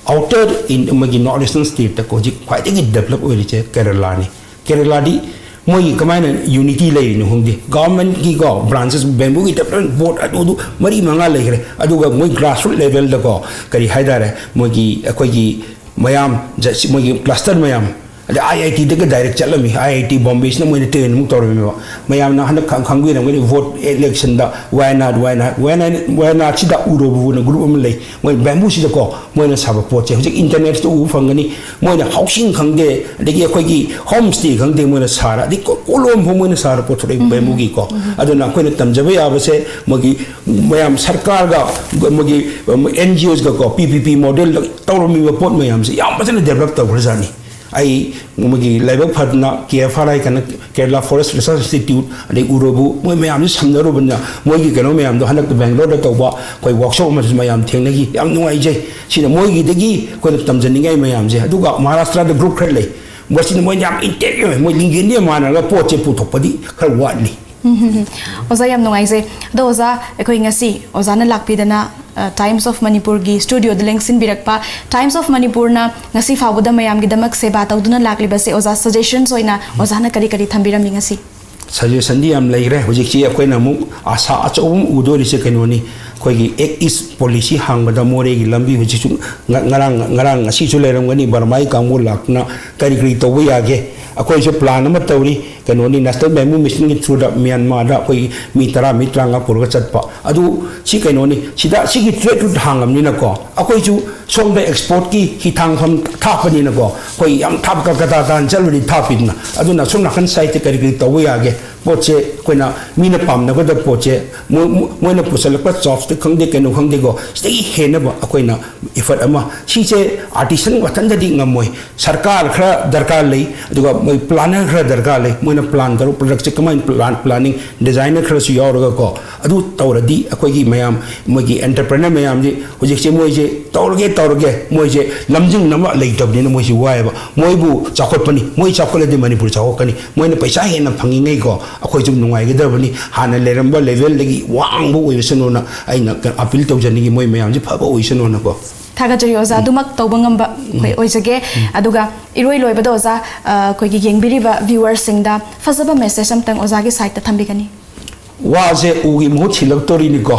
Outer in-, ꯃꯣꯏꯒꯤ North Eastern state ꯇꯀꯣ ꯍꯧꯖꯤꯛ ꯈ꯭ꯋꯥꯏꯗꯒꯤ develop ꯑꯣꯏꯔꯤꯁꯦ ꯀꯦꯔꯂꯥꯅꯤ꯫ ꯀꯦꯔꯂꯥꯗꯤ ꯃꯣꯏꯒꯤ ꯀꯃꯥꯏꯅ unity ꯂꯩꯔꯤꯅꯣ ꯈꯪꯗꯦ꯫ Government ꯀꯤꯀꯣ branches, bamboo ꯒꯤ development board, ꯑꯗꯨ, ꯑꯗꯨ ꯃꯔꯤ ꯃꯉꯥ ꯂꯩꯈ꯭ꯔꯦ꯫ ꯑꯗꯨꯒ ꯃꯣꯏ grassroot level ꯗꯀꯣ, ꯀꯔꯤ ꯍꯥꯏꯇꯥꯔꯦ, ꯃꯣꯏꯒꯤ, ꯑꯩꯈꯣꯏꯒꯤ ꯃꯌꯥꯝ, ꯖ-, ꯃꯣꯏꯒꯤ cluster ꯃꯌꯥꯝ, ꯑꯗ ꯑꯥꯏ ꯑꯥꯏ ꯇꯤꯗꯒ ꯗꯥꯏꯔꯦꯛ ꯆꯠꯂꯝꯃꯤ꯫ ꯑꯥꯏ ꯑꯥꯏ ꯇꯤ ꯕꯣꯝꯕꯦꯁꯤꯅ ꯃꯣꯏꯅ ꯇ꯭ꯔꯦꯟ ꯑꯃꯨꯛ ꯇꯧꯔꯝꯃꯦꯕ꯫ ꯃꯌꯥꯝꯅ ꯍꯟꯗꯛ ꯈꯪ- ꯈꯪꯕꯤꯔꯝꯒꯅꯤ, ꯚꯣꯠ ꯏꯂꯦꯛꯁꯟꯗ ꯋꯥꯌꯅꯥꯗ, ꯋꯥꯌꯅꯥꯗ, ꯋꯥꯌꯅꯥꯗꯁꯤꯗ ꯎꯔꯣꯕꯨꯅ ꯒ꯭ꯔꯨꯞ ꯑꯃ ꯂꯩ, ꯃꯣꯏ ꯕꯦꯝꯕꯨꯁꯤꯗꯀꯣ ꯃꯣꯏꯅ ꯁꯥꯕ ꯄꯣꯠꯁꯦ ꯍꯧꯖꯤꯛ ꯏꯟꯇꯔꯅꯦꯠꯇ ꯎꯕ ꯐꯪꯒꯅꯤ꯫ ꯃꯣꯏꯅ ꯍꯥꯎꯁꯤꯡ ꯈꯪꯗꯦ, ꯑꯗꯒꯤ ꯑꯩꯈꯣꯏꯒꯤ ꯍꯣꯝ ꯁ꯭ꯇꯦ ꯈꯪꯗꯦ, ꯃꯣꯏꯅ ꯁꯥꯔ, ꯑꯗꯩ ꯀꯣ- ꯀꯣꯂꯣꯝ ꯐꯥꯎ ꯃꯣꯏꯅ ꯁꯥꯔ ꯄꯨꯊꯣꯔꯛꯏ ꯕꯦꯝꯕꯨꯒꯤꯀꯣ꯫ ꯑꯗꯨꯅ ꯑꯩꯈꯣꯏꯅ ꯇꯝꯖꯕ ꯌꯥꯕꯁꯦ ꯃꯣꯏꯒꯤ ꯃꯌꯥꯝ ꯁꯔꯀꯥꯔꯒ ꯃꯣꯏꯒꯤ ꯑꯦꯟ ꯖꯤ ꯑꯣꯁꯒꯀꯣ ꯄꯤ ꯄꯤ ꯄꯤ ꯃꯣꯗꯦꯜꯗ ꯇꯧꯔꯝꯃꯤꯕ ꯄꯣꯠ ꯃꯌꯥꯝꯁꯦ ꯌꯥꯝ ꯐꯖꯅ ꯗꯦꯕꯂꯞ ꯇꯧꯈ꯭ꯔꯖꯥꯠꯅꯤ꯫ ꯑꯩ ꯃꯣꯏꯒꯤ ꯂꯥꯏꯕꯛ ꯐꯗꯅ ꯀꯦ ꯑꯦꯐ ꯑꯥꯔ ꯑꯥꯏ ꯀꯩꯅꯣ, ꯀꯦꯔꯂꯥ ꯐꯣꯔꯦꯁ ꯔꯤꯁꯔꯁ ꯏꯟꯁꯇꯤꯇ꯭ꯌꯨꯠ, ꯑꯗꯩ ꯎꯔꯣꯕꯨ, ꯃꯣꯏ ꯃꯌꯥꯝꯁꯤ ꯁꯝꯅꯔꯨꯕꯅꯤꯅ ꯃꯣꯏꯒꯤ ꯀꯩꯅꯣ ꯃꯌꯥꯝꯗꯣ ꯍꯟꯗꯛꯇ ꯕꯦꯡꯒ꯭ꯂꯣꯔꯗ ꯇꯧꯕ ꯑꯩꯈꯣꯏ ꯋꯥꯛꯁꯣꯞ ꯑꯃꯁꯨ ꯃꯌꯥꯝ ꯊꯦꯡꯅꯈꯤ꯫ ꯌꯥꯝ ꯅꯨꯡꯉꯥꯏꯖꯩ꯫ ꯁꯤꯅ ꯃꯣꯏꯒꯤꯗꯒꯤ ꯑꯩꯈꯣꯏꯅ ꯇꯝꯖꯅꯤꯡꯉꯥꯏ ꯃꯌꯥꯝꯁꯦ꯫ ꯑꯗꯨꯒ ꯃꯍꯥꯔꯥꯁꯇ꯭ꯔꯗ ꯒ꯭ꯔꯨꯞ ꯈꯔ ꯂꯩ, ꯃꯁꯤꯅ ꯃꯣꯏ ꯌꯥꯝ ꯏꯟꯇꯦꯛ ꯑꯣꯏ, ꯃꯣꯏ ꯂꯤꯡꯖꯦꯜꯗ ꯃꯥꯟꯅꯔꯒ ꯄꯣꯠꯁꯦ ꯄꯨꯊꯣꯛꯄꯗꯤ ꯈꯔ ꯋꯥꯠꯂꯤ꯫ ꯎꯝ, ꯑꯣꯖꯥ, ꯌꯥꯝ ꯅꯨꯡꯉꯥꯏꯖꯩ꯫ ꯑꯗꯣ ꯑꯣꯖꯥ, ꯑꯩꯈꯣꯏ ꯉꯁꯤ ꯑꯣꯖꯥꯅ ꯂꯥꯛꯄꯤꯗꯅ ꯇꯥꯏꯝꯁ ꯑꯣꯐ ꯃꯅꯤꯄꯨꯔꯒꯤ ꯁ꯭ꯇꯨꯗꯤꯑꯣꯗ ꯂꯦꯡꯁꯤꯟꯕꯤꯔꯛꯄ, ꯇꯥꯏꯝꯁ ꯑꯣꯐ ꯃꯅꯤꯄꯨꯔꯅ ꯉꯁꯤ ꯐꯥꯎꯕꯗ ꯃꯌꯥꯝꯒꯤꯗꯃꯛ ꯁꯦꯕꯥ ꯇꯧꯗꯨꯅ ꯂꯥꯛꯂꯤꯕꯁꯦ ꯑꯣꯖꯥ, ꯁꯖꯦꯁꯟꯁ ꯑꯣꯏꯅ ꯑꯣꯖꯥꯅ ꯀꯔꯤ ꯀꯔꯤ ꯊꯝꯕꯤꯔꯝꯃꯤ ꯉꯁꯤ? ꯁꯖꯦꯁꯟꯗꯤ ꯌꯥꯝ ꯂꯩꯈ꯭ꯔꯦ꯫ ꯍꯧꯖꯤꯛꯁꯤ ꯑꯩꯈꯣꯏꯅ ꯑꯃꯨꯛ ꯑꯥꯁꯥ ꯑꯆꯧꯕ ꯑꯃ ꯎꯗꯣꯔꯤꯁꯦ ꯀꯩꯅꯣꯅꯤ, ꯑꯩꯈꯣꯏꯒꯤ ꯑꯦꯛ ꯏꯁ ꯄꯣꯂꯤꯁꯤ ꯍꯥꯡꯕꯗ ꯃꯣꯔꯦꯒꯤ ꯂꯝꯕꯤ ꯍꯧꯖꯤꯛꯁꯨ ꯉ- ꯉꯔꯥꯡ ꯉꯔꯥꯡ ꯉꯁꯤꯁꯨ ꯂꯩꯔꯝꯒꯅꯤ꯫ ꯕꯔꯃꯥꯒꯤ ꯀꯥꯡꯕꯨ ꯂꯥꯛꯇꯅ ꯀꯔꯤ ꯀꯔꯤ ꯇꯧꯕ ꯌꯥꯒꯦ? ꯑꯩꯈꯣꯏꯁꯨ ꯄ꯭ꯂꯥꯟ ꯑꯃ ꯇꯧꯔꯤ, ꯀꯩꯅꯣꯅꯤ, ꯅꯦꯁꯅꯦꯜ ꯕꯦꯝꯕꯨ ꯃꯤꯁꯟꯒꯤ ꯊ꯭ꯔꯨꯗ ꯃ꯭ꯌꯥꯟꯃꯥꯔꯗ ꯑꯩꯈꯣꯏ ꯃꯤ ꯇꯔꯥ, ꯃꯤ ꯇꯔꯥꯃꯉꯥ ꯄꯨꯔꯒ ꯆꯠꯄ꯫ ꯑꯗꯨ ꯁꯤ ꯀꯩꯅꯣꯅꯤ, ꯁꯤꯗ ꯁꯤꯒꯤ ꯇ꯭ꯔꯦꯠ ꯔꯨꯠ ꯍꯥꯡꯉꯕꯅꯤꯅꯀꯣ, ꯑꯩꯈꯣꯏꯁꯨ ꯁꯣꯝꯗ ꯑꯦꯛꯁꯄꯣꯔꯠꯀꯤ ꯍꯤꯊꯥꯡꯐꯝ ꯊꯥꯛꯄꯅꯤꯅꯀꯣ, ꯑꯩꯈꯣꯏ ꯌꯥꯝ ꯊꯥꯞ ꯀꯜꯀꯇꯥ ꯇꯥꯟꯅ ꯆꯠꯂꯨꯔꯗꯤ ꯊꯥꯞꯄꯤꯗꯅ꯫ ꯑꯗꯨꯅ ꯁꯣꯝ ꯅꯥꯀꯟ ꯁꯥꯏꯠꯇ ꯀꯔꯤ ꯀꯔꯤ ꯇꯧꯕ ꯌꯥꯒꯦ? ꯄꯣꯠꯁꯦ ꯑꯩꯈꯣꯏꯅ ꯃꯤꯅ ꯄꯥꯝꯅꯒꯗꯕ ꯄꯣꯠꯁꯦ ꯃꯣꯏ- ꯃꯣꯏꯅ ꯄꯨꯁꯜꯂꯛꯄ ꯆꯣꯞꯁꯇ ꯈꯪꯗꯦ, ꯀꯩꯅꯣ ꯈꯪꯗꯦꯀꯣ, ꯁꯤꯗꯒꯤ ꯍꯦꯟꯅꯕ ꯑꯩꯈꯣꯏꯅ ꯏꯐꯔꯠ ꯑꯃ, ꯁꯤꯁꯦ ꯑꯥꯔꯇꯤꯁꯟ ꯃꯊꯟꯇꯗꯤ ꯉꯝꯃꯣꯏ꯫ ꯁꯔꯀꯥꯔ ꯈꯔ ꯗꯔꯀꯥꯔ ꯂꯩ, ꯑꯗꯨꯒ ꯃꯣꯏ ꯄ꯭ꯂꯥꯅꯔ ꯈꯔ ꯗꯔꯀꯥꯔ ꯂꯩ꯫ ꯃꯣꯏꯅ ꯄ꯭ꯂꯥꯟ ꯇꯧꯔ ꯄ꯭ꯔꯗꯛꯁꯦ ꯀꯃꯥꯏꯅ ꯄ꯭ꯂꯥꯟ, ꯄ꯭ꯂꯥꯅꯤꯡ ꯗꯤꯖꯥꯏꯅꯔ ꯈꯔꯁꯨ ꯌꯥꯎꯔꯒꯀꯣ, ꯑꯗꯨ ꯇꯧꯔꯗꯤ ꯑꯩꯈꯣꯏꯒꯤ ꯃꯌꯥꯝ, ꯃꯣꯏꯒꯤ ꯑꯦꯟꯇꯔꯄ꯭ꯔꯦꯅꯔ ꯃꯌꯥꯝꯁꯤ ꯍꯧꯖꯤꯛꯁꯦ ꯃꯣꯏꯁꯦ ꯇꯧꯔꯒꯦ ꯇꯧꯔꯒꯦ, ꯃꯣꯏꯁꯦ ꯂꯝꯖꯤꯡꯅꯕ ꯂꯩꯇꯕꯅꯤꯅ ꯃꯣꯏꯁꯦ ꯋꯥꯏꯑꯦꯕ꯫ ꯃꯣꯏꯕꯨ ꯆꯥꯎꯈꯠꯄꯅꯤ, ꯃꯣꯏ ꯆꯥꯎꯈꯠꯂꯗꯤ ꯃꯅꯤꯄꯨꯔ ꯆꯥꯎꯈꯠꯀꯅꯤ꯫ ꯃꯣꯏꯅ ꯄꯩꯁꯥ ꯍꯦꯟꯅ ꯐꯪꯉꯤꯉꯩꯀꯣ, ꯑꯩꯈꯣꯏꯁꯨ ꯅꯨꯡꯉꯥꯏꯒꯗꯕꯅꯤ꯫ ꯍꯥꯟꯅ ꯂꯩꯔꯝꯕ ꯂꯦꯚꯦꯜꯗꯒꯤ ꯋꯥꯡꯕ ꯑꯣꯏꯔꯁꯅꯨꯅ ꯑꯩꯅ ꯑꯄꯤꯜ ꯇꯧꯖꯅꯤꯡꯉꯤ, ꯃꯣꯏ ꯃꯌꯥꯝꯁꯦ ꯐꯕ ꯑꯣꯏꯁꯅꯨꯅꯀꯣ꯫ ꯊꯥꯒꯠꯆꯔꯤ ꯑꯣꯖꯥ, ꯑꯗꯨꯃꯛ ꯇꯧꯕ ꯉꯝꯕ ꯑꯩꯈꯣꯏ ꯑꯣꯏꯖꯒꯦ꯫ ꯑꯗꯨꯒ ꯏꯔꯣꯏ ꯂꯣꯏꯕꯗ ꯑꯣꯖꯥ, ꯑ, ꯑꯩꯈꯣꯏꯒꯤ ꯌꯦꯡꯕꯤꯔꯤꯕ ꯚ꯭ꯌꯨꯋꯔꯁꯤꯡꯗ ꯐꯖꯕ ꯃꯦꯁꯦꯖ ꯑꯝꯇꯪ ꯑꯣꯖꯥꯒꯤ ꯁꯥꯏꯠꯇ ꯊꯝꯕꯤꯒꯅꯤ꯫ ꯋꯥꯁꯦ ꯎꯒꯤ ꯃꯍꯨꯠ ꯁꯤꯜꯂꯛꯇꯣꯔꯤꯅꯤꯀꯣ꯫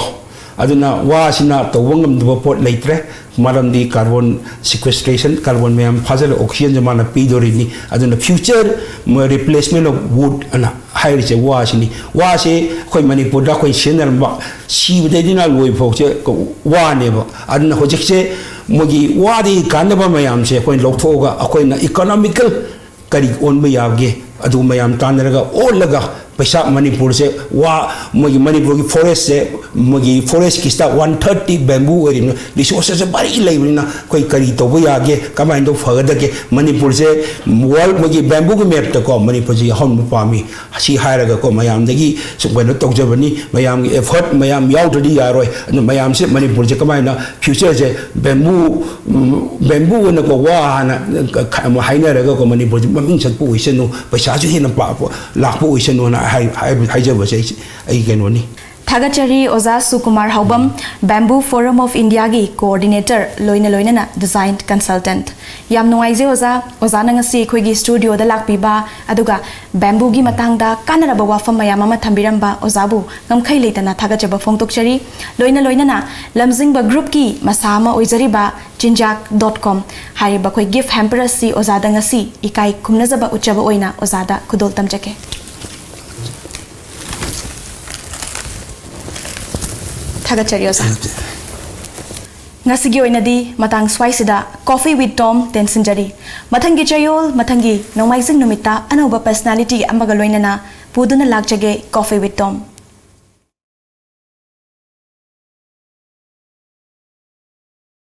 ꯑꯗꯨꯅ ꯋꯥꯁꯤꯅ ꯇꯧꯕ ꯉꯝꯗꯕ ꯄꯣꯠ ꯂꯩꯇ꯭ꯔꯦ꯫ ꯃꯔꯝꯗꯤ carbon sequestration, carbon ꯃꯌꯥꯝ ꯐꯥꯖꯤꯜꯂꯒ oxygenꯁꯦ ꯃꯥꯅ ꯄꯤꯗꯣꯔꯤꯅꯤ꯫ ꯑꯗꯨꯅ future replacement of wood ꯑꯅ ꯍꯥꯏꯔꯤꯁꯦ ꯋꯥꯁꯤꯅꯤ꯫ ꯋꯥꯁꯦ ꯑꯩꯈꯣꯏ ꯃꯅꯤꯄꯨꯔꯗ ꯑꯩꯈꯣꯏ ꯁꯤꯖꯤꯟꯅꯔꯝꯕ, ꯁꯤꯕꯗꯩꯅ ꯂꯣꯏꯕ ꯐꯥꯎꯁꯦ ꯋꯥꯅꯦꯕ꯫ ꯑꯗꯨꯅ ꯍꯧꯖꯤꯛꯁꯦ ꯃꯣꯏꯒꯤ ꯋꯥꯗꯒꯤ ꯀꯥꯟꯅꯕ ꯃꯌꯥꯝꯁꯦ ꯑꯩꯈꯣꯏꯅ ꯂꯧꯊꯣꯛꯑꯒ ꯑꯩꯈꯣꯏꯅ economical ꯀꯔꯤ ꯑꯣꯟꯕ ꯌꯥꯕꯒꯦ, ꯑꯗꯨ ꯃꯌꯥꯝ ꯇꯥꯟꯅꯔꯒ ꯑꯣꯜꯂꯒ ꯄꯩꯁꯥ ꯃꯅꯤꯄꯨꯔꯁꯦ ꯋꯥ, ꯃꯣꯏꯒꯤ ꯃꯅꯤꯄꯨꯔꯒꯤ forestꯁꯦ, ꯃꯣꯏꯒꯤ forestꯀꯤ ꯁꯤꯗ one thirty bamboo ꯑꯣꯏꯔꯤꯕꯅ, resourcesꯁꯦ ꯚꯥꯔꯤ ꯂꯩꯕꯅꯤꯅ ꯑꯩꯈꯣꯏ ꯀꯔꯤ ꯇꯧꯕ ꯌꯥꯒꯦ, ꯀꯃꯥꯏꯅ ꯇꯧ ꯐꯒꯗꯒꯦ? ꯃꯅꯤꯄꯨꯔꯁꯦ world ꯃꯣꯏꯒꯤ bambooꯒꯤ mapꯇꯀꯣ ꯃꯅꯤꯄꯨꯔꯁꯦ ꯌꯥꯎꯍꯟꯕ ꯄꯥꯝꯃꯤ꯫ ꯑꯁꯤ ꯍꯥꯏꯔꯒꯀꯣ ꯃꯌꯥꯝꯗꯒꯤ ꯁꯨꯝ ꯀꯩꯅꯣ ꯇꯧꯖꯕꯅꯤ꯫ ꯃꯌꯥꯝꯒꯤ effort ꯃꯌꯥꯝ ꯌꯥꯎꯗ꯭ꯔꯗꯤ ꯌꯥꯔꯣꯏ꯫ ꯑꯗꯨ ꯃꯌꯥꯝꯁꯦ ꯃꯅꯤꯄꯨꯔꯁꯦ ꯀꯃꯥꯏꯅ futureꯁꯦ bamboo, bamboo ꯑꯣꯏꯅꯀꯣ ꯋꯥ ꯍꯥꯟꯅ ꯍꯥꯏꯅꯔꯒꯀꯣ ꯃꯅꯤꯄꯨꯔꯁꯦ ꯃꯃꯤꯡ ꯆꯠꯄ ꯑꯣꯏꯁꯅꯨ, ꯄꯩꯁꯥꯁꯨ ꯍꯦꯟꯅ ꯄꯥ-, ꯂꯥꯛꯄ ꯑꯣꯏꯁꯅꯨꯅ ꯍꯥꯏ-, ꯍꯥꯏꯕ-, ꯍꯥꯏꯖꯕꯁꯦ ꯑꯩ, ꯑꯩ ꯀꯩꯅꯣꯅꯤ꯫ ꯊꯥꯒꯠꯆꯔꯤ ꯑꯣꯖꯥ ꯁꯨꯀꯨꯃꯥꯔ ꯍꯥꯎꯕꯝ, Bamboo Forum of Indiaꯒꯤ coordinator, ꯂꯣꯏꯅ ꯂꯣꯏꯅꯅ design consultant꯫ ꯌꯥꯝ ꯅꯨꯡꯉꯥꯏꯖꯩ ꯑꯣꯖꯥ, ꯑꯣꯖꯥꯅ ꯉꯁꯤ ꯑꯩꯈꯣꯏꯒꯤ studioꯗ ꯂꯥꯛꯄꯤꯕ, ꯑꯗꯨꯒ bambooꯒꯤ ꯃꯇꯥꯡꯗ ꯀꯥꯟꯅꯔꯕ ꯋꯥꯐꯝ ꯃꯌꯥꯝ ꯑꯃ ꯊꯝꯕꯤꯔꯝꯕ ꯑꯣꯖꯥꯕꯨ ꯉꯝꯈꯩ ꯂꯩꯇꯅ ꯊꯥꯒꯠꯆꯕ ꯐꯣꯡꯗꯣꯛꯆꯔꯤ꯫ ꯂꯣꯏꯅ ꯂꯣꯏꯅꯅ ꯂꯝꯖꯤꯡꯕ groupꯀꯤ ꯃꯁꯥ ꯑꯃ ꯑꯣꯏꯖꯔꯤꯕ ꯆꯤꯟꯖꯥꯛ dot com ꯍꯥꯏꯔꯤꯕ ꯑꯩꯈꯣꯏ gift hamper ꯑꯁꯤ ꯑꯣꯖꯥꯗ ꯉꯁꯤ ꯏꯀꯥꯏ ꯈꯨꯝꯅꯖꯕ ꯎꯠꯆꯕ ꯑꯣꯏꯅ ꯑꯣꯖꯥꯗ ꯈꯨꯗꯣꯜ ꯇꯝꯖꯒꯦ꯫ ꯊꯥꯒꯠꯆꯔꯤ ꯑꯣꯖꯥ꯫ ꯉꯁꯤꯒꯤ ꯑꯣꯏꯅꯗꯤ ꯃꯇꯥꯡ ꯁ꯭ꯋꯥꯏꯁꯤꯗ Coffee with Tom ꯇꯦꯟꯁꯤꯟꯖꯔꯤ꯫ ꯃꯊꯪꯒꯤ ꯆꯌꯣꯜ, ꯃꯊꯪꯒꯤ ꯅꯣꯡꯃꯥꯏꯖꯤꯡ ꯅꯨꯃꯤꯠꯇ ꯑꯅꯧꯕ personality ꯑꯃꯒ ꯂꯣꯏꯅꯅ ꯄꯨꯗꯨꯅ ꯂꯥꯛꯆꯒꯦ Coffee with Tom꯫